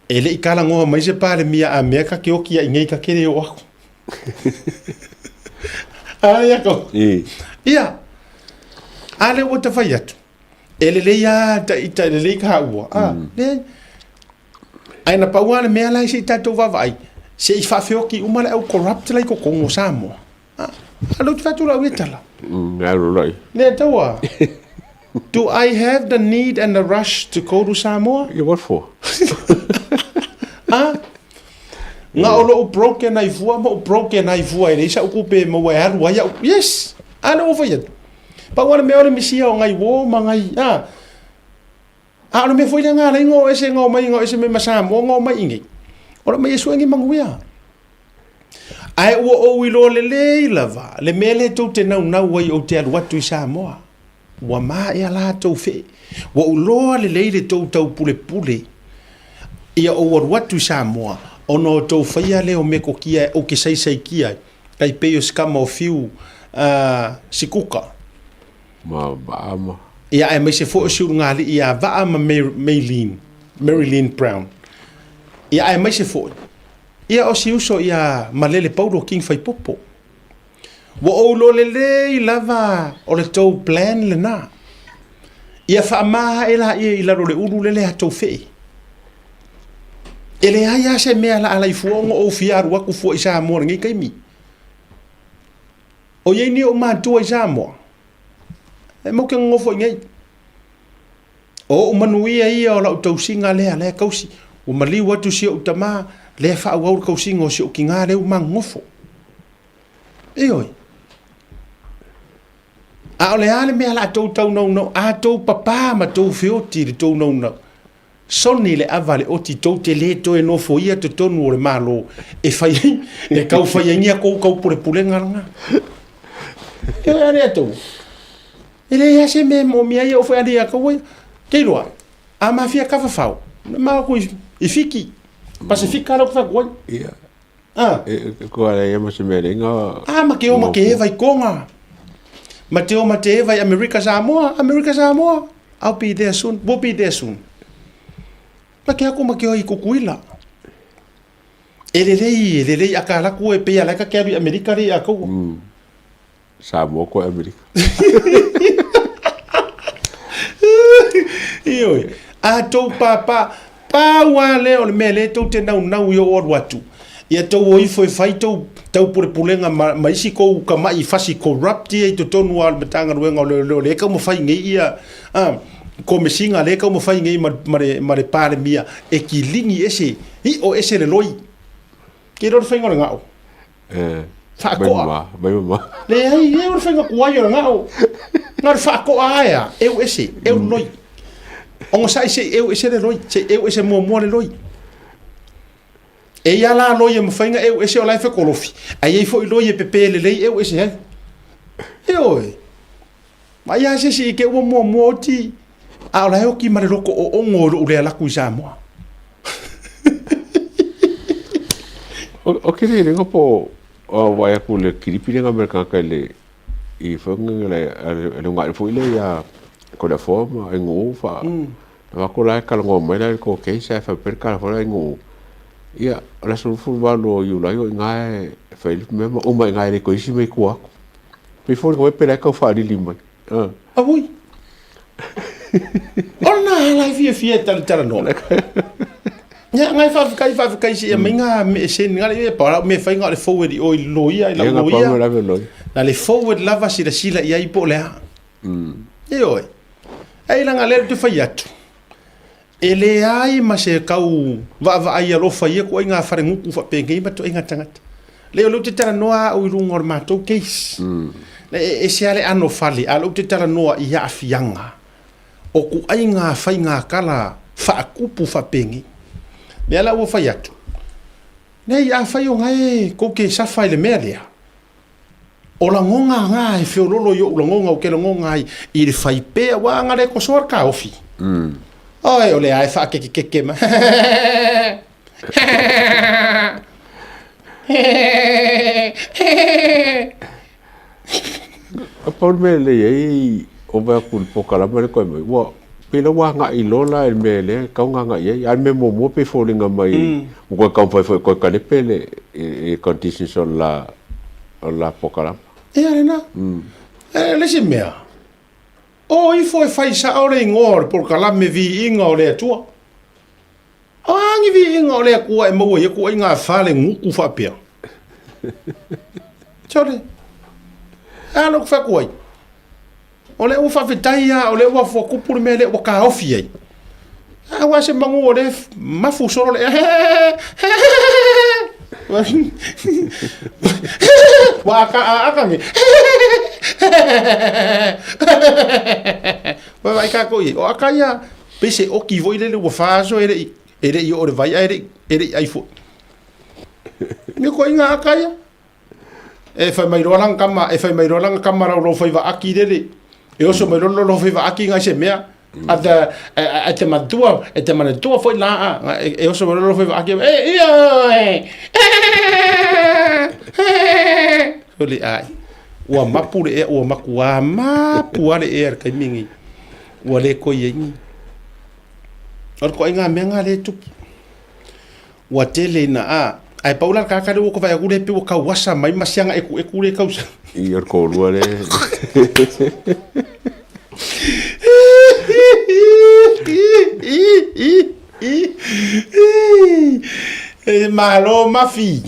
Speaker 7: E le i talanoa mai se Palemia a mea ka ke oki ai nei ka ke le o aku. A ia ko. Ia. A le ua ta fai atu. E lelei a ta ita e lelei ka ua. A, le. Ai na pau a le mea la se i tatou vaavaai. Se i faafeoki uma le au corrupt la i totonu o Samoa. A, a lo te fatu lau ia tala.
Speaker 8: Alo lai.
Speaker 7: Le taua. Do I have the need and the rush to go to Samoa?
Speaker 8: Yeah, what for?
Speaker 7: Ah? Nga o lou broken ai fua ma o broken ai fua e leai sa'u tupe e maua e alu ai a'u. Yes! A lea ua fai atu. Pau lava le mea o le misia o ngai uo ma ngai, a. A o le mea foi lea na ala ai ona o ese, na omai, na o ese mai ma Samoa na omai i inei, o le omai e sue ni manuia. Ae ua ou iloa lelei lava le mea lea tou te naunau ai ou te alu atu i Samoa. Ua maea la tou fee. Ua ou iloa lelei le tou taupulepule ia ou alu atu i Samoa ona o tou faia lea o metotia ou te saisaitia ai, tai pei o se tama o Fiu Sikuka.
Speaker 8: Ma Vaa ma.
Speaker 7: Ia aemaise foi o si ulugalii ia Vaa ma Maylene, Marilyn Brown. Ia aemaise foi ia o si uso ia Malele Paulo King Faipopo. Ua ou iloa lelei lava o le tou plan lena. Ia faama ae laia i lalo o le ulu lele a tou fee. E leai lava se mea la ala i fua ona ou fia alu atu fua i Samoa i lenei taimi. O i ai ni ou matua i Samoa, e matou te nonofo i inei. O ou manuia ia o lau tausiga lea, lea e tausi. Ua maliu atu si ou tama, lea e faaauau le tausiga o si ou tiga lea ua manonofo. Ioe. A o le a le mea la tou tau naunau, a tou papā ma tou feoti i le tou naunau. Soni le ava a le oti tou te le toe nofoia totonu o le Malo e fai ai, e tau fai ai ni a tou taupulepulega lena. Ioe a le atou. E leai lava se mea e moomia ai e oo foi a ia tou ai. Te iloa, a mafia kafafao, na ma atu i Fiti, Pasifika la ou te fai atu ai.
Speaker 8: Ia. Ah. E ko ala ia ma se mea lenga.
Speaker 7: Ah, ma ke o ma ke eva i Konga. Ma te o ma te eva i Amerika Samoa, Amerika Samoa. I'll be there soon. We'll be there soon. Ma ke ako ma ke o i Kukuila. E lelei, e lelei a ka laku e pei ala ka ke alu i Amerika le a kou.
Speaker 8: Samoa ko Amerika.
Speaker 7: Ioe. A tou pāpā, pau lava lea o le mea lea tou te naunau i ou alu atu, ia tou o ifo e fai tou taupulepulega ma, ma isi kou kamaʻi fasi corrupt ia i totonu lava o le Matagaluega o Leoleo lea e taumafai nei ia a, komesina lea e taumafai nei ma, ma, le, ma le Palemia e kilini ese, iʻo ese le loi. Ke iloa le faiga o le gao.
Speaker 8: Eh,
Speaker 7: Faakoa.
Speaker 8: Mai mama, mai mama.
Speaker 7: Leai, e o le faiga kuai o le gao. Na o le faakoa lava ea, eu ese, eu le loi. Ogasai se i eu ese le loi, se i eu ese muamua le loi. E i ai la loi e mafai ona eu ese o la e fekolofi, ae i ai foi loi e pepe lelei eu ese ai. Ioe. Vaai lava se isi i te ua muamua oti, a o la e oti ma le loko oogo i lou le alu atu i Samoa.
Speaker 8: O ke le lenga po o vaai atu le kilipi lenga me le tagata i le i foi le le unga foi le ia ko le fo ma e ngu fa na ko la ka ngo mai la ko ke sa fa per ka fo la ngu ia o la su fu va lo yu la yo nga e fa il me ma uma nga le ko isi me ku aku pe fo ko pe la ka fa li li mai ah
Speaker 7: Auoi. O lena ala e fiafia e talatalanoa. Ia, ngai faafetai faafetai se ia mai ngā me send ngā le pa la me fai ngā le forward i o i loia i la loia. Na le forward lava sila sila i ai po le a. E oe. Ei langa le te fai atu. E leai ma se kau vaavaai alofa ia ku ai ngā wharenguku whapenei ma toʻaiga tagata. Le o lea ou te talanoa au i luga o le matou case. Le e ese lava le ano fale, a o lea ou te talanoa i aafiaga o kuaiga faigakala faakupu faapenei. Lea la ua fai atu, nei afai o gae kou te safa i le mea lea, O lagoga nga e feololo i ou lagoga ou te lagoga ai i le fai pea aua nga le kosoa le kaofi. Oi, o lea e faakekekeke mai.
Speaker 8: A pau le mea lelei ai o vae atu i le polokalame lea koe mai, ua pei la ua agai loa la i le mea lea e tatau ona agai ai. A o le mea muamua pei e foliga mai ua toe taumafai foi e toe talepe le i conditions o le la o le la polokalame.
Speaker 7: Ia lena. E le isi mea, o ifo e fai sao le igoa o le polokalame viiga o le Atua. O a ni viiga o le Atua e maua ai atu ai ngā fale gutu faapea? Sole. A lou fai atu ai. O lea ua faafetai lava, o lea ua tupu le mea lea ua taofi ai. Aua se manu o lea mafu solo le Ua aka a aka nge. Ua vai kākou i ai. O aka ia, pei se oki foi lele ua fa aso e leʻi e leʻi oo le vai ae leʻi e leʻi ai foi. Ni ko inga aka ia. E fai mai loa lana kama, e fai mai loa lana kama lau lou faiva aki lele. E oso mai loa lou faiva aki ngai se mea. A te, a te matua, e te manatua foi la a, e oso mai loa lou faiva aki, e, ia, e, Sole ai. Ua mapu le ea, ua makuā mapu a le ea le taimi lenei. Ua le koi ai ni. O le koaiga mea nga le tupu. Ua tele ina a, ae pau la le tagata lea ua ou vaai atu lea pei ua tau asa mai ma siaga ekueku lea e tau
Speaker 8: I o le kōlua le.
Speaker 7: E malo mafi.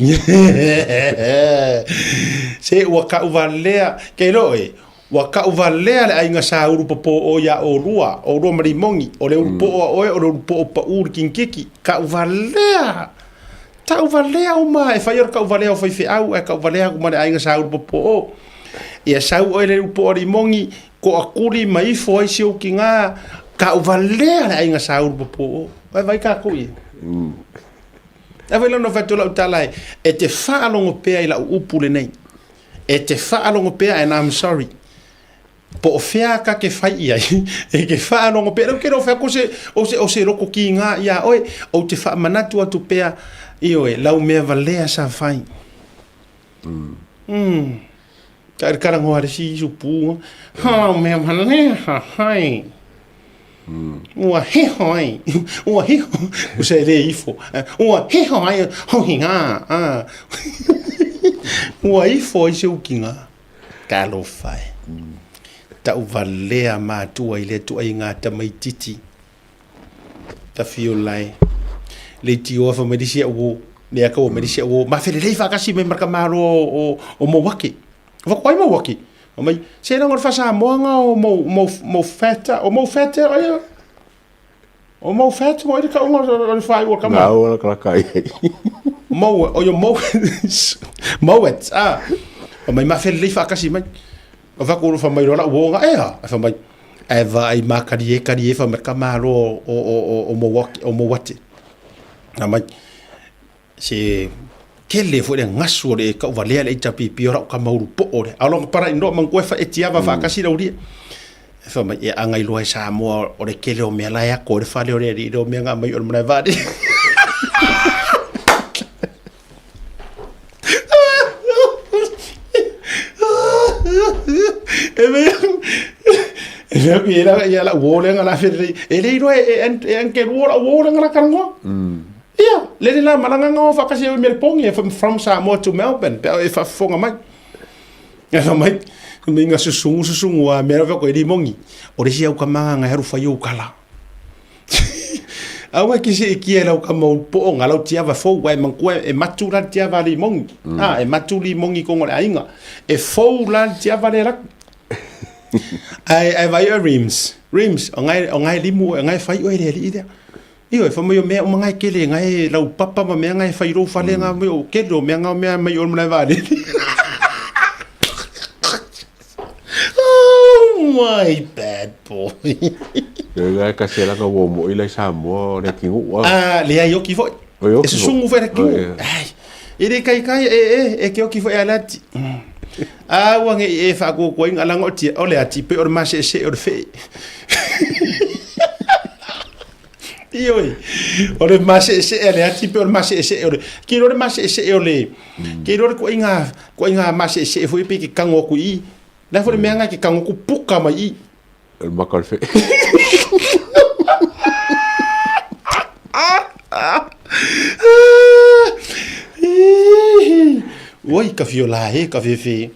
Speaker 7: Se ua ka'uvalea, ke iloa oe, Ua kaʻuwalea le aiga sa ulu popō ʻoe iā ʻolua, ʻolua ma Limogi, ʻo le ulu poʻo a ʻoe, ʻo le ulu poʻo paʻū le kinikiki. Kaʻuwalea! Taʻuwalea uma, e fai o le kaʻuwalea o faifeau, ae kaʻuwalea aku ma le aiga sa ulu popō ʻo. Ia sau ʻoe le ulu poʻo a Limogi, koʻakuli ma ifo ai si ou kīgā, kaʻuwalea le aiga sa ulu popō ʻo. Vai vai kākou i e. Ae foi lana fai atu lau tala e, e te faalogo pea i lau upu lenei. E te faalogo pea and I'm sorry. Po o fea ka ke fai i ai, e ke faalogo pea. Leu ke leo whea ko se, o se, o se loko ki ngā i a oe, o te whaamanatu atu pea i oe, lau mea valea sa whai. Mm. Ka ere karango are si isu pū. Ha, lau mea valea sa whai. Ua hiho ai, ua hiho, ua se le ifo, ua hiho ai hohi ngā, ā. Ua ifo ai se uki ngā. Talofa e. Taʻuvalea matua i le tuaiga tamaititi. Tafiola e. Leitioa fa mai le isi au o, lea ka ua mai le isi au o, mafelelei faatasi mai ma le tamaloa o, o Mauake. Whakapai mau aki. Mai, se ranga o le whasamoanga o mau, mau, mau feta, o mau feta, ai, O mau fat mo i le kauga o le whai ua kama.
Speaker 8: Ngā ua la kalaka ai.
Speaker 7: Mau, o yo mau, mauet, ah. O mai mawhele lei whaakasi mai. O whaku uru whamai rola uonga, e ha, e whamai. E wa ai mākari e kari e whamai ka māro o, o, o, o, mauake, o mauate. Na mai, se kele foi le gasu o le kauvalea le HPP o lau kamaulu po'o lea. A longa para inoa mangua e faetiava faakasi laulia. E fai mai, e aga iloa e Samoa o le kele o mea la e ako i le fale o le alii le o mea nga mai o le malae vaalele. E mea, e mea ku ia ia la uo le nga la fere e le iloa e e anke luo la uo le nga la karangoa. Ia, le le la malaga nga o whakasi e Melbourne, from Samoa to Melbourne, pe e whafonga mai. E fa mai, me nga susungu susungu a mea ko e limongi. O le si au ka manga nga haru whai o kala. Aua ki se i kia lau ka mau po o ngalau tiava fou wai mangkua e matu la tiava limongi. Ah, e matu limongi kongo le ainga. E fou la tiava le lak. Ai ai vai o rims. Rims, o ngai o ngai limu o ngai whai o e le li idea. Ioe, fai mai o mea uma ngai kele, ngai laupapa ma mea ngai fai rou fale nga mai o kele o mea nga mea mai o malae vaalele. Oh my bad boy.
Speaker 8: Le ngai ka se langa wo mo ila Samoa o le kingu wa.
Speaker 7: Ah, le ai oki foi.
Speaker 8: O
Speaker 7: E susungu foi le kingu. Ai. E le kai kai e e e ke oki foi alati. A ua nge e fa ko ko inga langa o tia o le ati pe o le mase se o le fe. Ioe, o le maseesee a le ati pe o le maseesee o le... Ke iloa le maseesee o le... Ke iloa le koaiga, koaiga maseesee foi pe ke kago aku i i. Le a foi le mea nga ke kago aku puka mai i.
Speaker 8: O le maka o le fee.
Speaker 7: Oi, ka fio la e, ka fefe.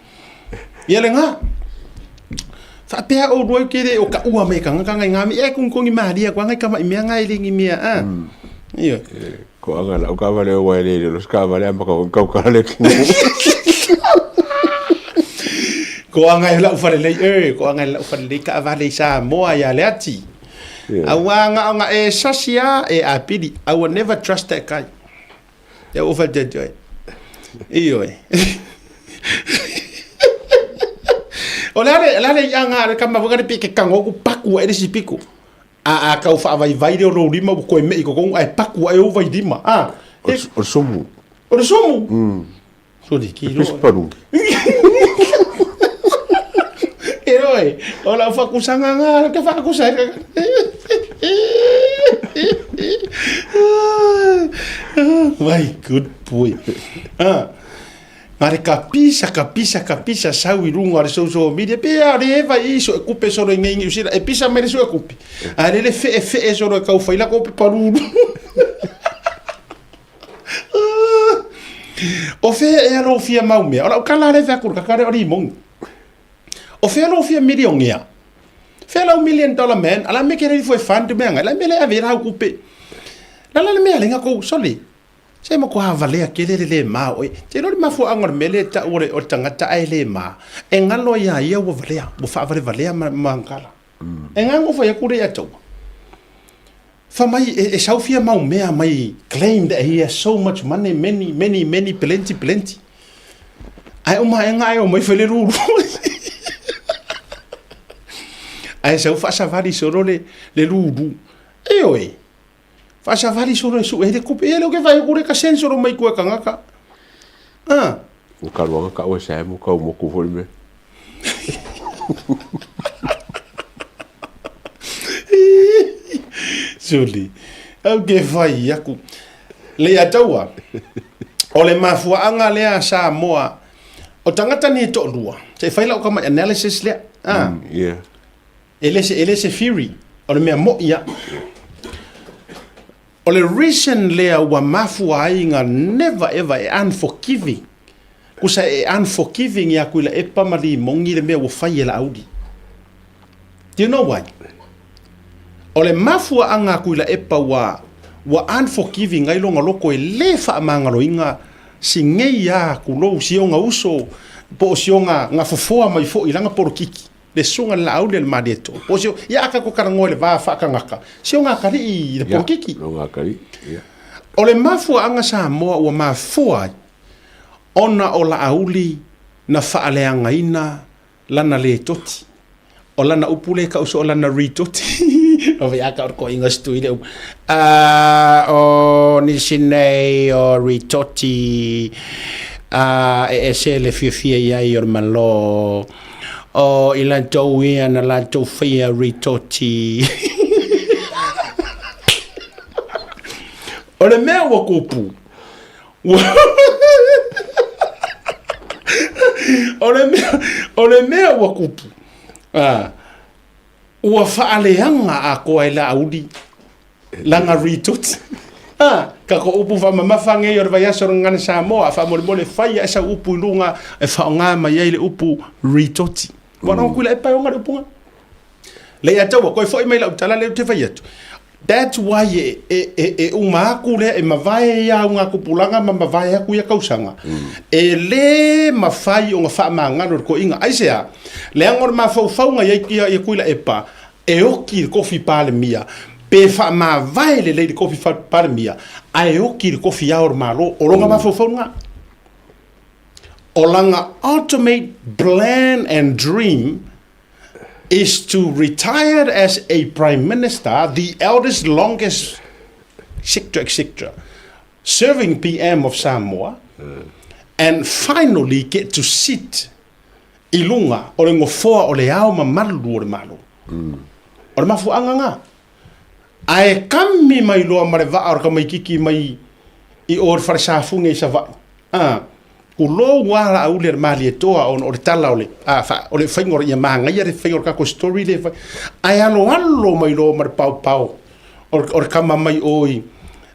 Speaker 7: Ia le ngā. Faapea oulua i kele o ka ua mai ka ngaka ngai ngami e kung kongi malia kwa ngai kama i mea ngai lingi mea a. Iyo.
Speaker 8: Ko anga la ka vale o wai le los ka vale ama ka kau ka le ki.
Speaker 7: Ko anga la ufale lei e, ko anga la ufale lei ka vale sa moa ya le ati. Aua nga nga e sasia e apili. I will never trust that guy. Ia ua fale atu ai. Ioe. O le ale, le ale i anga le kama whakare pe ke kango ku paku e resi piko. A a kau whaavaivai leo rou lima ua koe me i kokongu ai paku ai o vai lima. A.
Speaker 8: O le somu.
Speaker 7: O le somu? Mm. Sori, ki roa.
Speaker 8: Paru.
Speaker 7: E roe, o lau whakusanga ngā, ke whakusa. My good boy. Ah. Ngare ka pisa, ka pisa, ka pisa sau i runga o le social media. Pe a le eva i so e kupe solo i ngengi usila. E pisa mai le so e kupe. A le le fee fee solo e kau whaila ko pe paruru. O fea ea lou fia mau mea? O lau kala le fea kuru kakare o limongi. O fea lou fia miliongea? Fea lau million dollar man? Ala me ke ready for a fund mea ngai. La me le ave rau kupe. La la le mea lenga kou soli. Se mo ko havalea ke le le ma oi. Te lori mafua anga le mele ta ore o tangata ai le ma. E ngalo ia ia ua valea. Ua whaavale valea ma, ma ngala. E ngango whai akure ia taua. Fa mai e, e sau fia mau mea mai claim that he has so much money, many, many, many, plenty, plenty. Ai o mai ngai o mai fele ruru. Ai sau faasavali solo le, le ruru. E oe, faasavali solo e su e le kupe. E le o ke vai kure ka sen solo mai kua kangaka. Ah.
Speaker 8: O ka ruanga ka oe sa mo ka o moku foi me.
Speaker 7: Suli. Au ke whai aku. Le ia taua. O le mafuaanga lea Samoa. O tangata ni e to'olua. Se i whai lau ka mai analysis lea. Ah.
Speaker 8: Yeah.
Speaker 7: E le se, e le se theory. O le mea mo'i ia. O le reason lea ua mafua ai nga never ever e unforgiving. Kusa e unforgiving ia Tuilaepa ma Limongi le mea ua fai e Laauli. Do you know why? O le mafuaaga a Tuilaepa ua ua unforgiving ai lona loko e le faamagaloina si nei a kulou si ona uso po o si ona gafofoa mai foi i lana polokiki. Le susuga le Laauli a le Malietoa. Po o si o, ia a tatou talanoa i le va faatagata, si o Gakalii i le polokiki.
Speaker 8: Ia, o Gakalii, ia.
Speaker 7: O le mafuaaga Samoa ua mafua ai ona o Laauli na faaleagaina lana letoti. O lana upu lea e tau soo lana ritoti. O vea ka o toeaiga se tui le upu. A o nisi nei o ritoti a e ese le fiafia i ai o le Malo. O i latou ia na latou faia ritoti. O le mea ua kupu, ua o le mea, o le mea ua kupu, a, ua faaleaga atoa e Laauli lana ritoti. A, kako upu faamamafa nei o le vaiaso o le Gagana Samoa, faamolemole fai ae sau upu i luga e faaaoga mai ai le upu ritoti. Ua mm. Kuila e pae ona le upu nga. Le ia taua, koe foi mai lau tala le te fai atu. That's why e, e, e, e uma aku lea, e mavae ia au ngā kupulanga ma mavae aku ia kausaga. Mm. E lē mafai ona faamagalo le toeaina. Aisea? Leaga o le mafaufauga i ai ia, ia Tuilaepa, e oti i le tofi Palemia, pe faamavae lelei le tofi Palemia, ae oti i le tofi Ao o le Malo. O lona mm. mafaufauga. O lana ultimate plan and dream is to retire as a prime minister, the eldest, longest, etc., etc., serving PM of Samoa, and finally get to sit i luga o le nofoa o le ao mamalu o le Malo. O le mafuaaga lena. Ae kami mai loa ma le vaa o le tamaititi mai i o le fale safune i Savaii. A, tulou lava Laauli a le Malietoa ona o le tala o le, a, fa, o le faiga o le, ia manaia le faiga o le tatou story lea e fai. Ae aloalo mai loa ma le paopao o le, o le tama mai o i,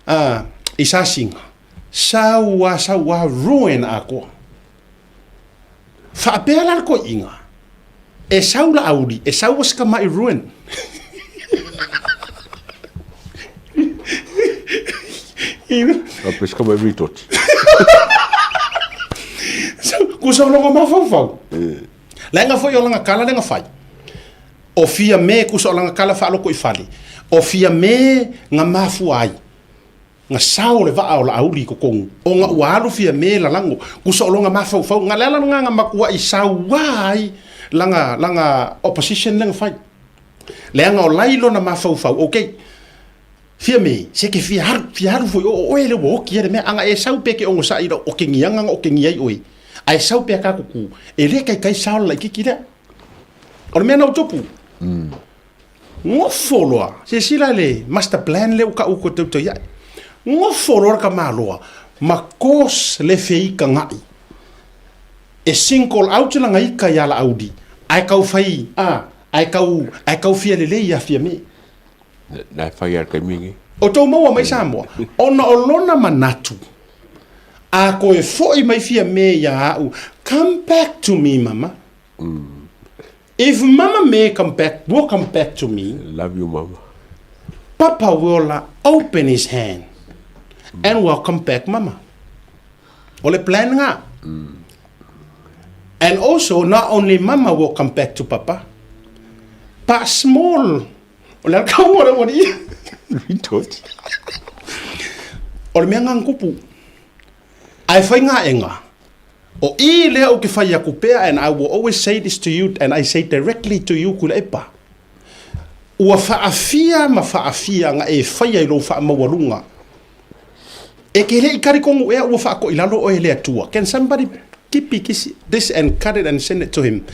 Speaker 7: a, i Sasiga. Sau lava, sau lava, ruin atoa. Faapea la le toeaina, e sau Laauli, e sau si tamai ruin.
Speaker 8: A pe si tamai ritoti.
Speaker 7: Kusa o longa mafaufau. Leaga foi o lana tala lea na fai. O Fiame kusa o lana tala faaloko i fale. O Fiame na mafua ai. Na sao le vaa o Laauli i totonu, ona ua alu Fiame lalago, kusa o lona mafaufau, na le ala lena na matuai saua ai lana, lana opposition lea na fai. Leaga o lai lona mafaufau, ok, Fiame, se ke fia alu, fia alu foi o oe lea ua oti ai le mea, a na e sau pea e ke onosai i lau okegiaga na okegia ai oe, a e sau pea kakuku, e le kaikai sao le laititi lea. O le mea na ua tupu. Nofo loa, silasila le master plan lea ua tau ua toe ae. Nofo loa le tamaloa ma cause le feikagai e single out lana ika ia Laauli ae tau fai a, ae tau, ae tau fia lelei ia Fiame.
Speaker 8: Na e fai lava i le taimi lenei.
Speaker 7: O tou maua mai Samoa, ona o lona manatu, a toe foi mai Fiame ia au, come back to me mama. If mama may come back, will come back to me.
Speaker 8: Love you mama.
Speaker 7: Papa will open his hand and welcome back mama. O le plan nga. And also, not only mama will come back to papa, but small. O le alakau o le wari.
Speaker 8: Retort.
Speaker 7: O le mea nga kupu. Ae fai ngā enga. O i lea ou te whai aku pea, and I will always say this to you, and I say directly to you, Kuilaepa, ua whaafia ma whaafia nga e whai ai lou whaamaualunga. E ke le i karikongu ea ua whaako i lalo oe le Atua. Can somebody kipi this and cut it and send it to him?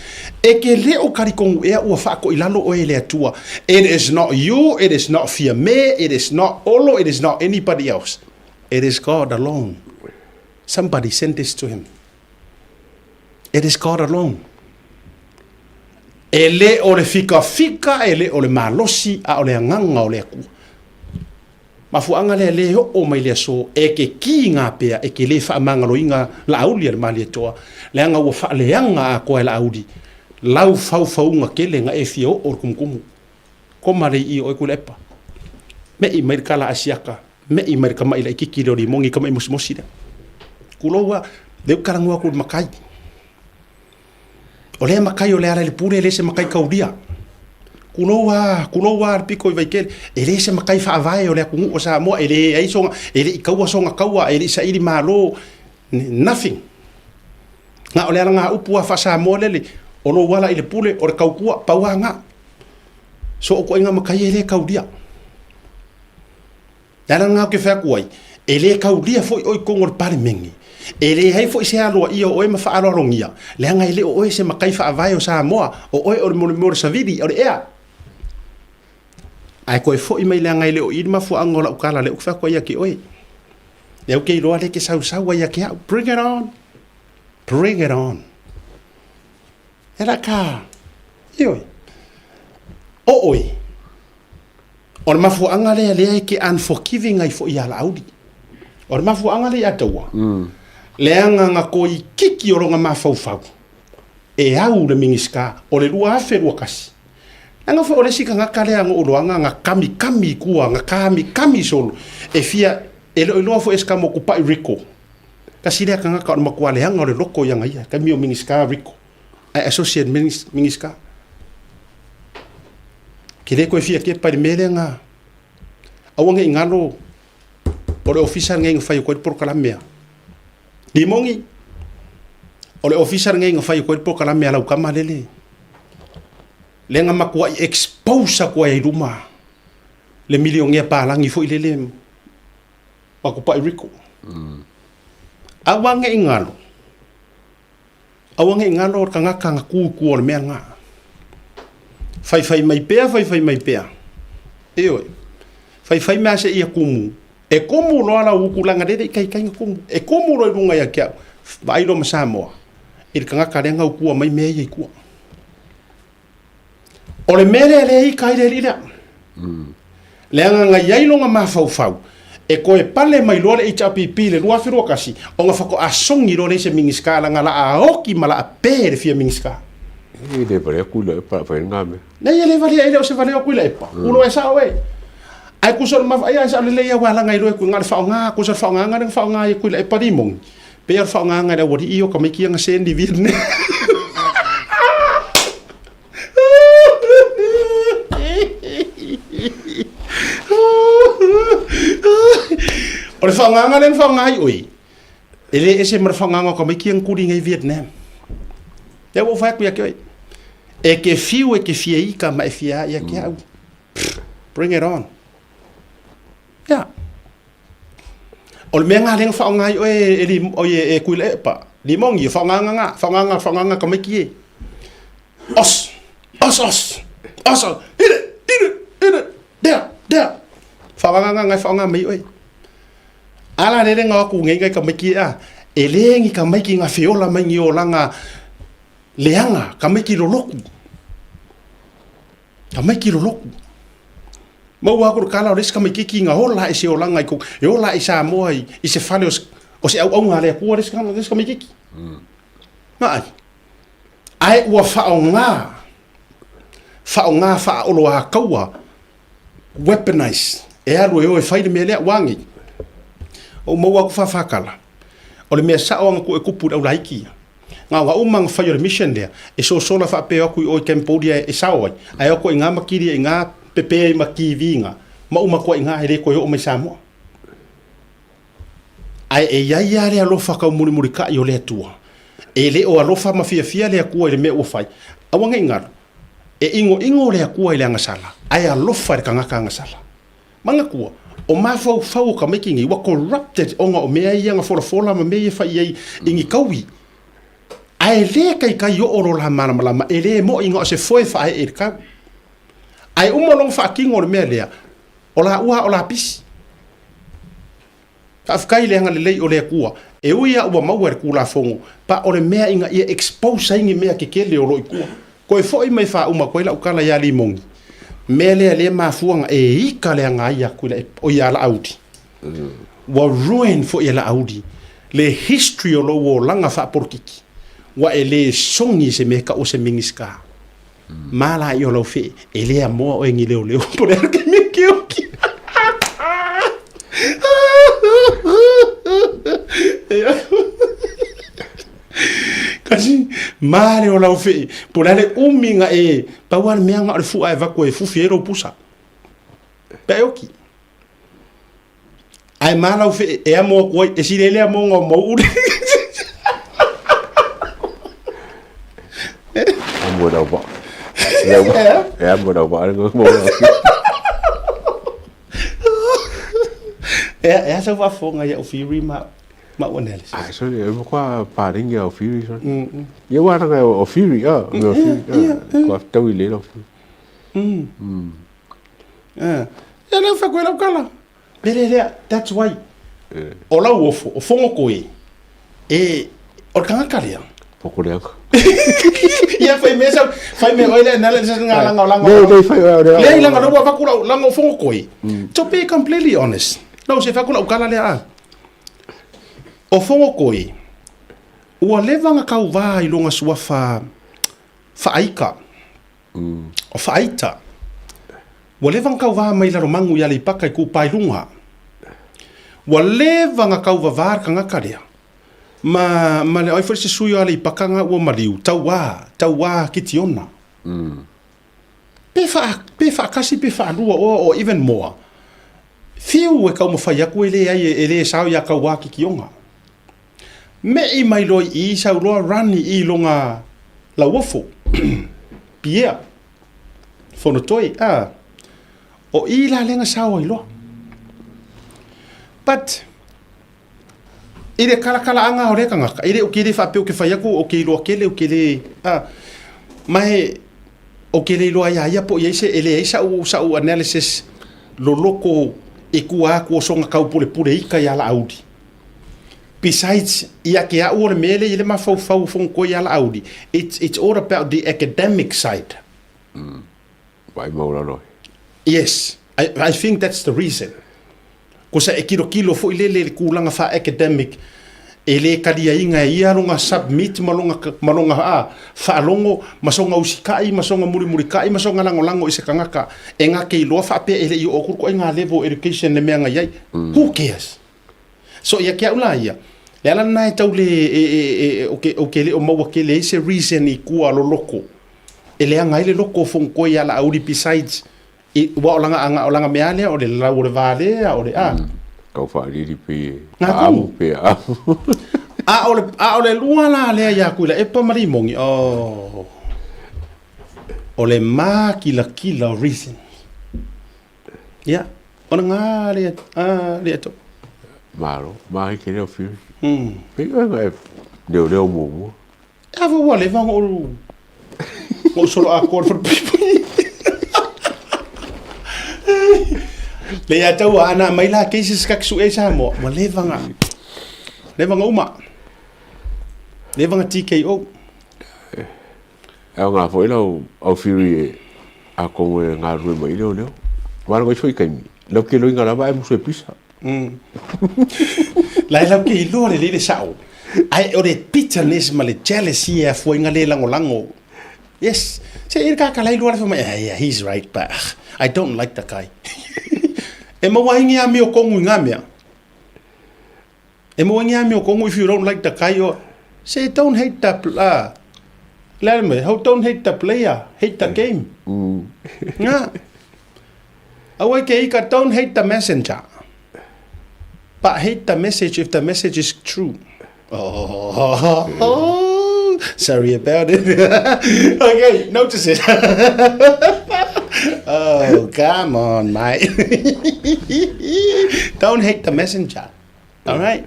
Speaker 7: E ke le o karikongu ea ua whaako i lalo oe le Atua. It is not you, it is not Fiame, it is not Olo, it is not anybody else. It is God alone. Somebody send this to him. It is God alone. E le o le fikafika, e le o le malosi, a o le agaga o le Atua. Mafuaaga lea le oo mai le aso e ke ki ngā pea e ke le faamagaloina Laauli a le Malietoa, leaga ua faaleaga atoa e Laauli lau faufauga tele na e fia oo le kumukumu. Koma le i oe Kuilaepa. Me'i mai le kala asiaka, me'i mai le kama'i laititi lea o Limogi, kama'i mosimosi lea. Kulou a, leu kalagoa ku le makai. O lea makai o Lealailepule e le se makai kaulia. Kulou a, kulou a le piko i Vaitele, e le se makai faavae o le atunuu o Samoa, e le ai soga, e le i kaua soga kaua, e le i saili malo, nothing. Na o le alagaupu a faa-Samoa lele, o lou ala i le pule, o le tautua, pau a na. So o ituaiga makai e le kaulia. Le ala lena ou te fai atu ai, e le kaulia foi oe i totonu o le Palemene, e leai foi se aloaia o oe ma faaaloalogia, leaga e le o oe se matai faavae o Samoa, o oe o le mea o le savili, o le ea. Ae toe foi mai leaga e le o i le mafuaaga o lau tala lea ou te fai atu ai ia te oe. Lea ou te iloa lea e te sausau ai ia te au. Bring it on! Bring it on! E la ka, ioe, o oe, O le mafuaaga lea lea e ke unforgiving ai foi ia Laauli. O le mafuaaga lea ia taua, leaga na toeitiiti o lona mafaufau e au le Minisita o le 2021. Leaga foi o le isi tagata lea na ou iloaga na kamikami i tua, na kamikami solo, e fia, e le o iloa foi e se tama o Tupai Rico. Tasi lea tagata o le matua leaga o le loto ia na ia, taimi o Minisita Rico. Ae associate Minisita. Ke le koe fia kepa i le mea lea na aua ne i galo o le ofisa lenei na fai atu ai le polokalame a Limogi. O le ofisa lenei na fai atu ai le polokalame a lau tama lele lea na matuai expose atu ai i luma le milionea palagi foi lele ma Tupai Rico. Aua ne i galo Aua ne i ngaro o le tagata na ku i tua o le mea lena. Faifai mai pea, faifai mai pea. Ioe. Faifai mai se ia kumu. E kumu loa lau utu leaga lele i taitai na kumu. E kumu loa i luga ia te au. Vaai loa ma Samoa i le tagata lea na utua mai mea ia i tua. O le mea lea lea e ika ai le alii lea. Leaga na i ai lona mafaufau e toe pale mai loa le HRPP i le 2021 ona faatoa sogi loa lea i se Minisita leaga la a oti ma la a pe le fia Minisita.
Speaker 8: E le valea Tuilaepa a fai lena mea.
Speaker 7: Nei e le valea, e le o se valea o Tuilaepa. Ulo e sao e. Ae kusa o le mafa, ai sao lelei au alaga i loa e kui, na o le faaaoga, kusa o le faaaogaga lea na faaaoga ai e Tuilaepa limoni. Pei o le faaaogaga e le aualii o tamaiti ia na sendi Vietnam. O le faaaogaga lea na faaaoga ai oe, e le ese ma le faaaogaga o tamaiti ia na tuli nei i Vietnam. Lea ua ou fai atu ia te oe, e te fiu e te fia ika ma e fia a ia te au. Bring it on. Yeah. O le mea ngā lea na whaonga ai oe e, li, oi, e, e kui le epa. Limongi, o whaonga ngā, whaonga, whaonga ka maiki e. Os, os, os, os, os, ire, ire, ire, dea, dea. Whaonga ngā ngai whaonga mai oe. Ala lele ngā aku ngai ngai ka maiki e a. E le ngi ka maiki ngā whiola mai ngi o langa leanga, ka maiki loloku. Ka maiki loloku. Maua aku le kala o le isi tamaititi na ola i se olaga i kou, e ola i Samoa i, i se fale o se, o se auauna a le Atua le isi, le isi tamaititi. Vaai. Ae ua faaaoga, faaaoga faaoloataua, weaponize, e alu e o e fai le mea lea, ua agi. Ou maua aku faafakala, o le mea sao ana ku e kupu i le aulaiti ia. Na ona uma na fai o le mission lea, e sosola faapea atu i o i Cambodia e sao ai, ae o atu i nga makilia i nga pepe ai ma TV nga, ma uma atu ai i nga e le toe oo mai Samoa. Ae e iai a le alofa kaumulimulikai o le Atua. E le o alofa ma fiafia le Atua i le mea ua fai. Aua nei galu. E inoino le Atua i le agasala, ae alofa i le tagata agasala. Manatua, o mafaufau o tamaiti nei ua corrupted ona o mea ia na folafola ma mea ia e fai ai i ni taui. Ae le taitai oo lo la malamalama, e le mo'i na o se foe faaee i le tau. Ae uma lona faatino o le mea lea, o la ua o la pisi. Faafetai i le agalelei o le Atua, e ui a ua maua e le Tulafono, pa o le mea ina ia expose ai ni mea kekele o lo i tua. Koe foi mai faauma atu ai lau tala ia Limoni, mea lea lea mafua na e ika le aga ai aku i la, o ia Laauli. Ua ruin foi e Laauli le history o lou olaga faapolokiki, ua e le sogi i se mea e tau o se Minisita. Ma la i o lau fee, e le amoa oe ni leoleo po le ake me ke oki. Kasi, Ma le o lau fee, po le a le umi na e, pau lava le mea na o le fua e avatu e fufi ai lou pusa. Pe a e oki. Ae ma lau fee e amo atu ai, e sili ai le amoga o mauuli.
Speaker 8: Amo e lau vaa. E amo e lau vaa le ngā
Speaker 7: E a, e a sau faafofoga i au theory ma ma au analysis.
Speaker 8: Ai, sorry, e matua parengi au theory, sorry. Ia ua ranga o theory, ah, o theory, ah, kua tau i le lau theory.
Speaker 7: Ah. Ia lea wha koe lau kala. Pere lea, that's why. O lau ofo, o fongo koe, e, o le kangaka lea.
Speaker 8: Poko leaga.
Speaker 7: Ia whai mea sau, whai mea oi lea, nala sa ngā langa o langa.
Speaker 8: Nei, nei, whai oe lea.
Speaker 7: Lea i langa ua vaku lau, langa o fongo koe. To be completely honest, lau se whaku lau kala lea a. O fongo koe, ua leva nga kau vā i longa suafa whaaika. O Whaaita. Ua leva nga kauvā mai Lalomagu i Aleipaka i Kūpailunga. Ua leva nga kauvavā le kangaka lea. Ma, ma le ai foi se sui o Aleipaka nga ua maliu, tauā, tauā Kitiona. Pe wha, pe whaakasi, pe whaalua, or, or even more. Whiu e kaumawhai aku e le ai e le sao ia kauā Kikionga. Meʻi mai loa i i sau loa run i i longa lauofo. Piea. Fonotoi, ah. O i la lenga sao ai loa. But, i le kalakala anga o le kangaka, i le o ke le whaapea o ke whai aku, o ke iloa kele, o ke le, ah, mai, o ke le iloa ia ia po i ai se, e le ai sa'u, sa'u analysis loloko e kua aku o songa kau pule pule ika ia la auli. Besides, ia ke a'u o le mea lea i le mafaufau o Fonotoe ia Laauli, it's, it's all about the academic side.
Speaker 8: Vaai maualalo ai.
Speaker 7: Yes, I, I think that's the reason. Ko sa e kilokilo foi lele i le kūlanga wha-academic, e le kaliaina e ia longa submit ma longa, ma longa a, faalogo, ma soga usikai, ma soga mulimulikai, ma soga lagolago i se kangaka, e gake iloa faapea e le i oo atu le koaiga level education le mea na i ai. Who cares? So ia ke au la ia, le ala lena e tau le, e, e, e, o ke, o ke le o maua kele ai se reason i kua loloko. E leaga ai le loko o Fonotoe ia Laauli besides, i, ua o langa, anga, o langa mea lea, o le lau o le vā lea, o le, a.
Speaker 8: Tau whaalili pe e
Speaker 7: Ngā
Speaker 8: aamu,
Speaker 7: kongu.
Speaker 8: pe aamu.
Speaker 7: A o le, a o le lua la lea ia Tuilaepa ma Limogi, oh. O le mākilakila o reason. Ia, ona ngā le, a, le ato.
Speaker 8: Malo, mahi ke leo whiri. Pe oe nga e leo leo muamua.
Speaker 7: E awa ua leva ngo uru, ngo solo a koa whare pipi. Le ia tau ana mai la cases ka kisu e sa mo, ua leva nga, leva nga uma. Leva nga TKO.
Speaker 8: E aoga foi lau au whiri e a kongo e ngalue mai leo leo. Wala ngoi foi kaimi. Lau ke loinga lava e musu e pisa.
Speaker 7: Lai lau ke iloa lelei le sa'o. Ae o le bitterness ma le jealousy e afua i ngā le lagolago. Yes. Se i ka kalai loa le fai mai, yeah, yeah, he's right, but ugh, I don't like the guy. E maua ai ngā amio kongu i ngā mea. E maua ai ngā amio kongu if you don't like the guy or say don't hate the le a le mai, don't hate the player, hate the game. Ngā. Aua ke ika, don't hate the messenger, but hate the message if the message is true. Oh, sorry about it. Okay, notice it. Oh, come on, mate. Don't hate the messenger, all right?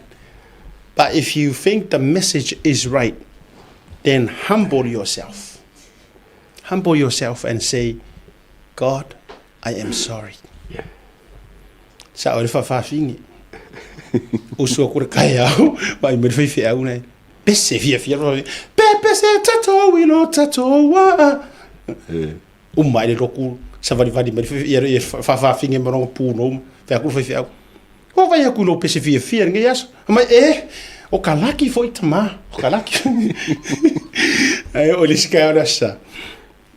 Speaker 7: But if you think the message is right, then humble yourself. Humble yourself and say, God, I am sorry. Sa o le whawhawhingi. Usu aku le kai au, mai me whai whi au nei. Pese fia fia, pe pese tato wilo tato wa. Uma i le roku, sa vali vali mai ia ia whawhawhingi ma rongo pūno uma. Whai aku whai whi au. Ko vai aku lo pese fia fia ngai aso. Mai e, o ka laki foi tama, o ka laki. Ai o le sika o le asa.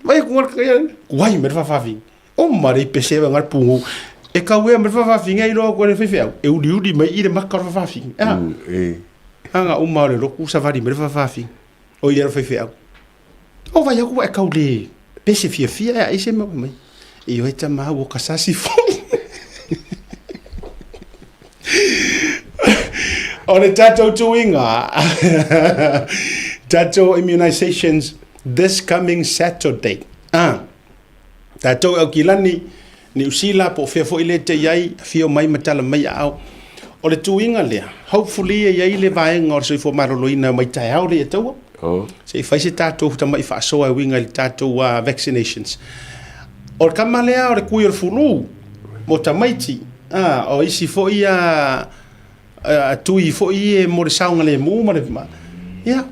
Speaker 7: Vai ku ngar ia wai me whawhawhi. O mare pese wa ngar pungu. E kau ea me whawhawhi ngai roa ko le whewhe E uri uri mai i le maka o whawhawhi. Ah.
Speaker 8: E.
Speaker 7: Anga o mare roku savari me whawhawhi. O ia whewhe au. O vai aku ua e kau le pese fiafia e ai se mea mai. Ioe tama ua kasasi foi. O le tatou tuiga, tatou immunizations this coming Saturday. Ah, tatou e Aukilani, Niu Sila, po o fea foi lea e te i ai, afio mai ma tala mai aao. O le tuiga lea, hopefully e i ai le vaega o le soifua maloloina e omai taeao lea i Ataua.
Speaker 8: Oh.
Speaker 7: Se i fai se tatou tamai faasoa e uiga i le tatou vaccinations. O le kama lea o le kui o le fulu mo tamaiti, a, o isi foi a, a tui foi e mo le saogalemu ma le, ma, ia.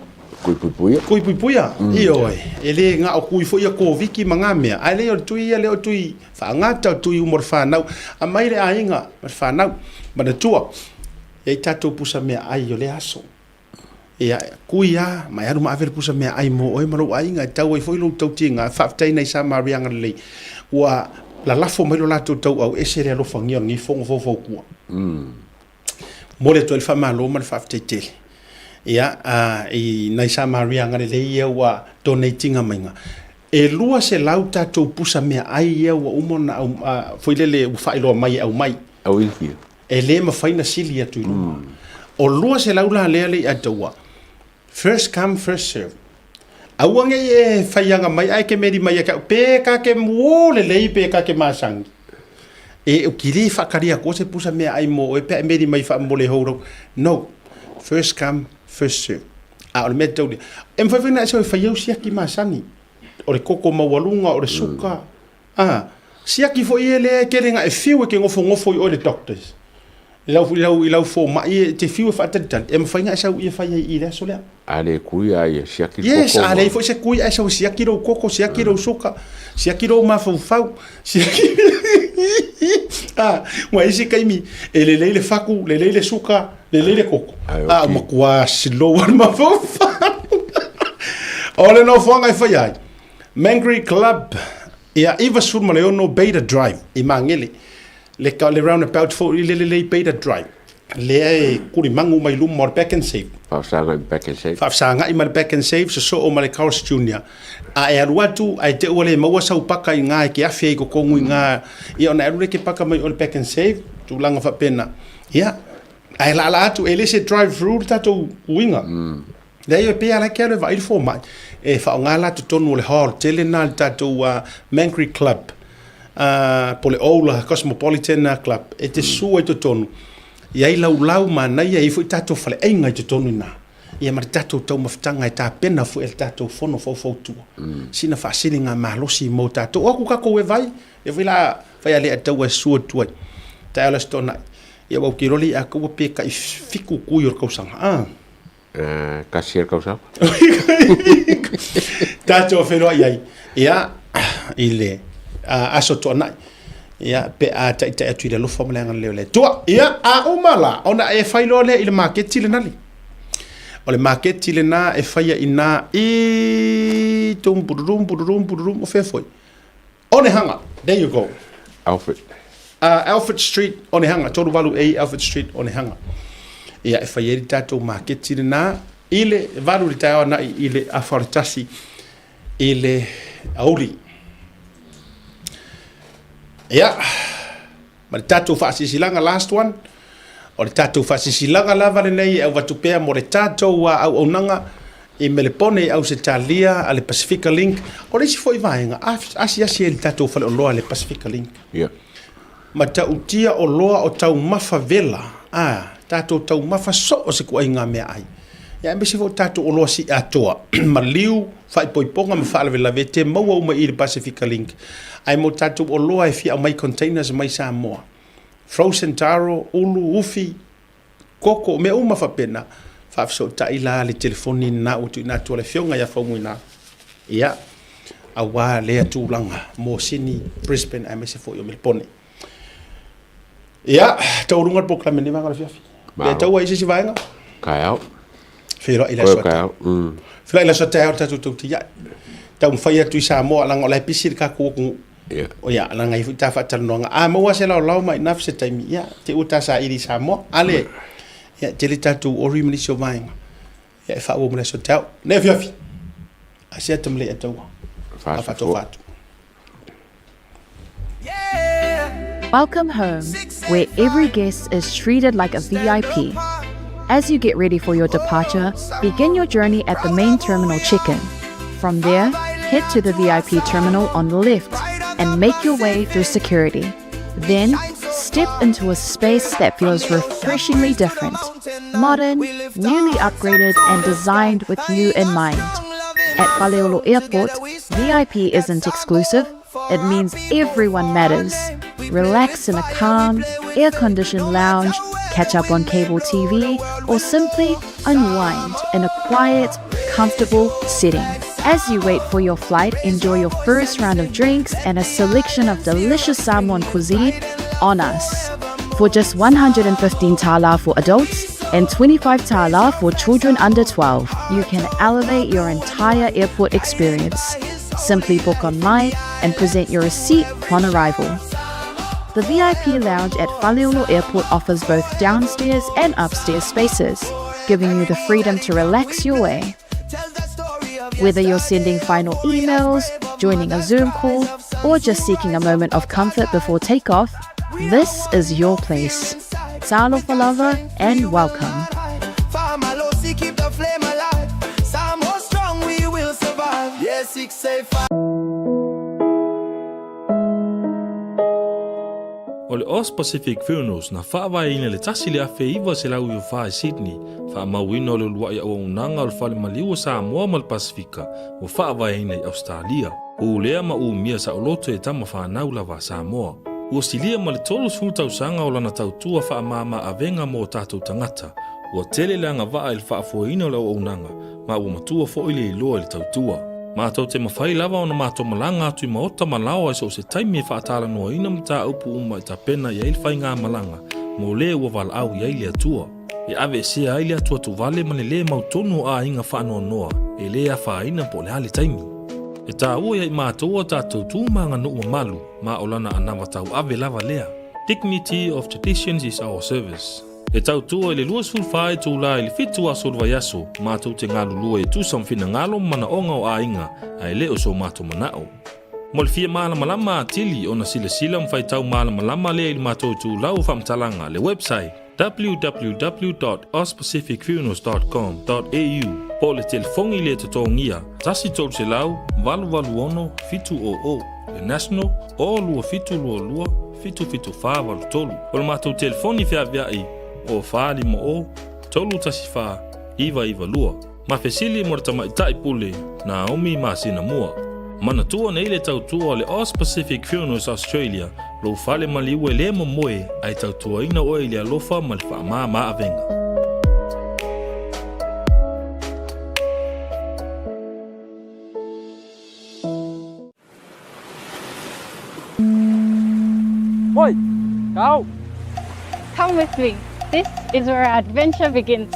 Speaker 8: Kui puipuia.
Speaker 7: Kui puipuia, mm. Ioe. E le ngā o kui foi a Koviki ma ngā mea. Ai le o le tui ia le o tui whaangata o tui umo le whanau. A mai le aiga ma le whanau, ma le tua. E i tātou pusa mea ai o le aso. Ia, kui a, mai alu ma ave le pusa meaai mo oe ma lou aiga, e tau ai foi lou tautiga, faafetai nai Samaria agalelei, ua lalafo mai lo latou tauau, ese le alofagia o lenei fono faufautua. Momoli atu ai le faamalo ma le faafetai tele. Ia, i nai Samaria agalelei ia ua donate-ina maiga. E 200 tatou pusa meaai ia ua uma ona au, foi lele ua faailoa mai e aumai.
Speaker 8: Au i fia?
Speaker 7: E le mafai na sili atu i luma. O 200 la lea le i ataua. First come, first serve. Aua ne i e whaianga mai ae ke meri mai e kau, pe ka ke muo lelei pe ka ke masangi. E o kiri whakaria ko se pusa mea ai mo oe pe e meri mai wha mole hou rau. No. First come, first serve. A o le mea tau lea. E mwhai whaina e sau e whaiau siaki masani. O le koko maualunga, o le suka. A, siaki foi e lea e kele nga e fiu e ke ngofongofo i oe le doctors. I lau, i lau, i lau fomai e te fiu e whaatalitali. E mawhai nga e sau i e whai ai i le aso lea.
Speaker 8: A le kui a ia siaki le
Speaker 7: Yes,
Speaker 8: koko
Speaker 7: a leai foi se kui ae sau siaki lou koko, siaki lou suka, siaki lou mafaufau, siaki... A, ua isi kaimi, e lelei le faku, lelei le suka, lelei le koko. A, ua matua slow le mafaufau. O le nofoaga e fai ai, Mangere Club, ia 96 Beta Drive i Magele. Le, le roundabout foi le lelei Beta Drive. Lea e kulimagu mai luma o le Back and Save.
Speaker 8: Faafesagai ma Back and Save.
Speaker 7: Faafesagai ma le Back and Save, sosoo ma le Carl's Junior. A e alu atu, ae te ua le maua sau paka i ngā e ke afe ai i kokogu i ngā, ia ona e alu lea ke paka mai o le Back and Save, tulaga faapena. Ia, ae laalaa atu, e le se drive through le tatou uiga. Leai, e pei lava la ke alu e vaai le fomai, e faaaoga la totonu o le hall tele lena le tatou Mangere Club, po o le Ola Cosmopolitan Club, e te sua i totonu, i ai laulau manaia, e i ai foi tatou faleaiga i totonu i ina, ia ma le tatou taumafataga e tapena foi e le tatou fono faufautua, sina faasiliga malosi mo tatou. O atu tatou e vai, lea foi la fai a le ataua e sua atu ai, taeao le Aso Toonai, ia ua ou te iloa le ia ua pe tai 7 kui o le tausaga.
Speaker 8: Kasi e le tausaga.
Speaker 7: Tatou feiloai ai, ia, i le aso Toonai, ia, pe a taitai atu i le alofa ma le agalelei o le Atua. Ia, a uma la, ona e fai loa lea i le maketi lena le. O le maketi lena e faia i nā i tum pururum pururum pururum o fea foi. Onehanga, there you go.
Speaker 8: Alfred.
Speaker 7: Alfred Street, Onehanga, 38A Alfred Street, Onehanga. Ia, e fai ai le tatou maketi lena i le 8 i le taeao ana'i i le afa o le 1 i le aoauli. Ia, ma le tatou faasilasilaga, last one, o le tatou faasilasilaga lava lenei e avatu pea mo le tatou auaunaga i Melepone i Ausetalia a le Pasifika Link. O le isi foi vaega, asiasi ai i le tatou faleoloa le Pasifika Link.
Speaker 8: Yeah.
Speaker 7: Matautia oloa o taumafa vela, a, tatou taumafa soo o se kuaiga meaai. Ia, aemaise foi o tatou oloa siatoa, ma liu, faaipoipoga ma faalavelave e te maua uma i le Pasifika Link. Ae mo tatou oloa e fia aumai containers mai Samoa, frozen taro, ulu, ufi, koko, o mea uma faapena, faafesootai la le telefoni lena ua tuuina atu a le Afioga ia Faumuina, ia, aua lea tulaga mo Sydney, Brisbane aemaise foi o Melepone. Ia, taualuga le polokalame lenei vaega o le afiafi. Pe tau ai se isi vaega?
Speaker 8: Taeao.
Speaker 7: Feiloai i le aso a taeao. Feiloai i le aso a taeao le tatou tautia'i. Taumafai atu i Samoa leaga o la e pisi le tatou atunuu.
Speaker 8: Yeah.
Speaker 7: O ia, leaga e i ai foi ta faatalanoaga. A maua se laolao ma enough se taimi, ia, te i ua ta saili i Samoa. A le, ia, tele tatou ori ma nisi o vaega. Ia, e faaauau mo le aso a taeao. Nei afiafi. Asia tamle ataua. Afato fatu.
Speaker 5: Welcome home, where every guest is treated like a VIP. As you get ready for your departure, begin your journey at the main terminal check-in. From there, head to the VIP terminal on the left and make your way through security. Then, step into a space that feels refreshingly different. Modern, newly upgraded, and designed with you in mind. At Faleolo Airport, VIP isn't exclusive. It means everyone matters. Relax in a calm, air-conditioned lounge, catch up on cable TV, or simply unwind in a quiet, comfortable setting. As you wait for your flight, enjoy your first round of drinks and a selection of delicious Samoan cuisine on us. For just 115 tala for adults and 25 tala for children under 12, you can elevate your entire airport experience. Simply book online and present your receipt upon arrival. The VIP lounge at Faleolo Airport offers both downstairs and upstairs spaces, giving you the freedom to relax your way. Whether you're sending final emails, joining a Zoom call, or just seeking a moment of comfort before takeoff, this is your place. Talofa lava and welcome.
Speaker 10: Keep the flame alive. Samoa strong, we will survive. Yeah, 6 8 5.
Speaker 6: O le Aus Pacific Funerals na faavaeina i le 1994 i Sydney, faamauina o le uluai auaunaga o le Fale Maliu o Samoa ma le Pasefika ua faavaeina i Ausetalia. Ulea ma umia saoloto e tama fanau lava a Samoa. Ua silia ma le 30 tausaga o lana tautua faamama avega mo o tatou tagata. Ua tele le agavaa i le faafoeina o le auaunaga, ma ua matua foi le iloa i le tautua. Matou te mafai lava ona matou malaga atu i maota ma laoa i so o se taimi e faatalanoaina mataupu uma e tapena i ai le faigamalaga mo le ua valaau i ai le Atua. E aveesea ai le atuatuvale ma le lē mautonu o aiga faanoanoa e lē afaina po o le a le taimi. E taua ia i matou a tatou tu ma aganuu mamalu ma o lana anava tauave lava lea. Dignity of traditions is our service. E tautua i le 24 itulā i le 7 aso o le vaiaso, matou te galulue e tusa ma finagalo ma manaoga o aiga, ae le o so matou manao. Mo le fia malamalama atili ona silasila ma faitau malamalama lea i le matou itulau o faamatalaga, le website, www.auspacificfunerals dot com dot au, po o le telefoni le totogia, 1 300 886 700, le national, 0 2 7 2 2 7 7 4 8 3. O le matou telefoni feaveai, 0 4 5 0 3 1 4 9 9 2. Ma fesili mo le tamaitai pule, Naomi masina mua. Manatua nei le tautua o le Aus Pacific Funerals Australia, lou fale maliu e le momoe ae tautuaina oe i le alofa ma le faamama avega.
Speaker 2: Oi, go!
Speaker 3: Come with me. This is where our adventure begins.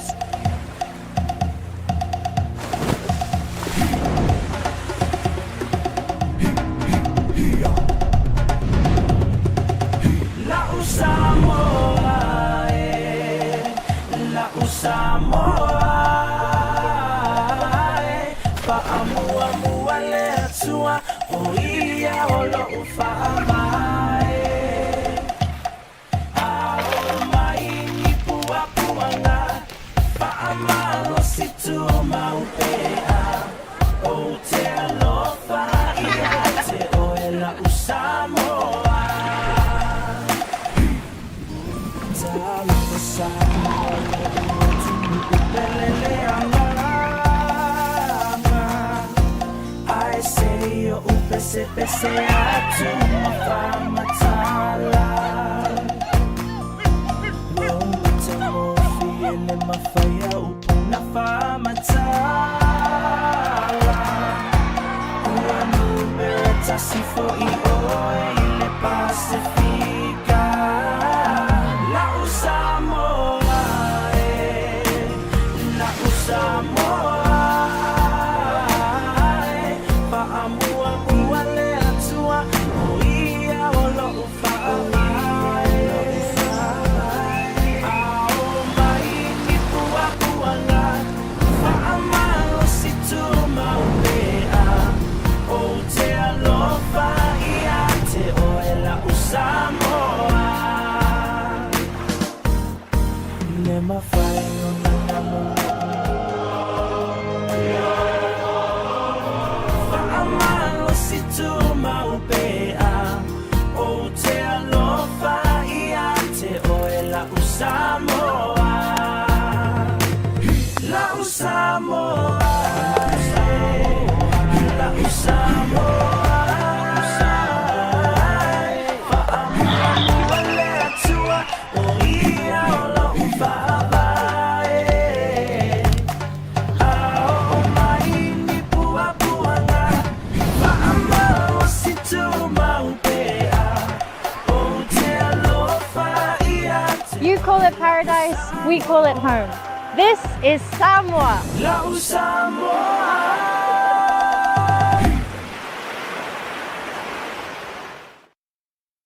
Speaker 3: You call it paradise, we call it home. This is Samoa.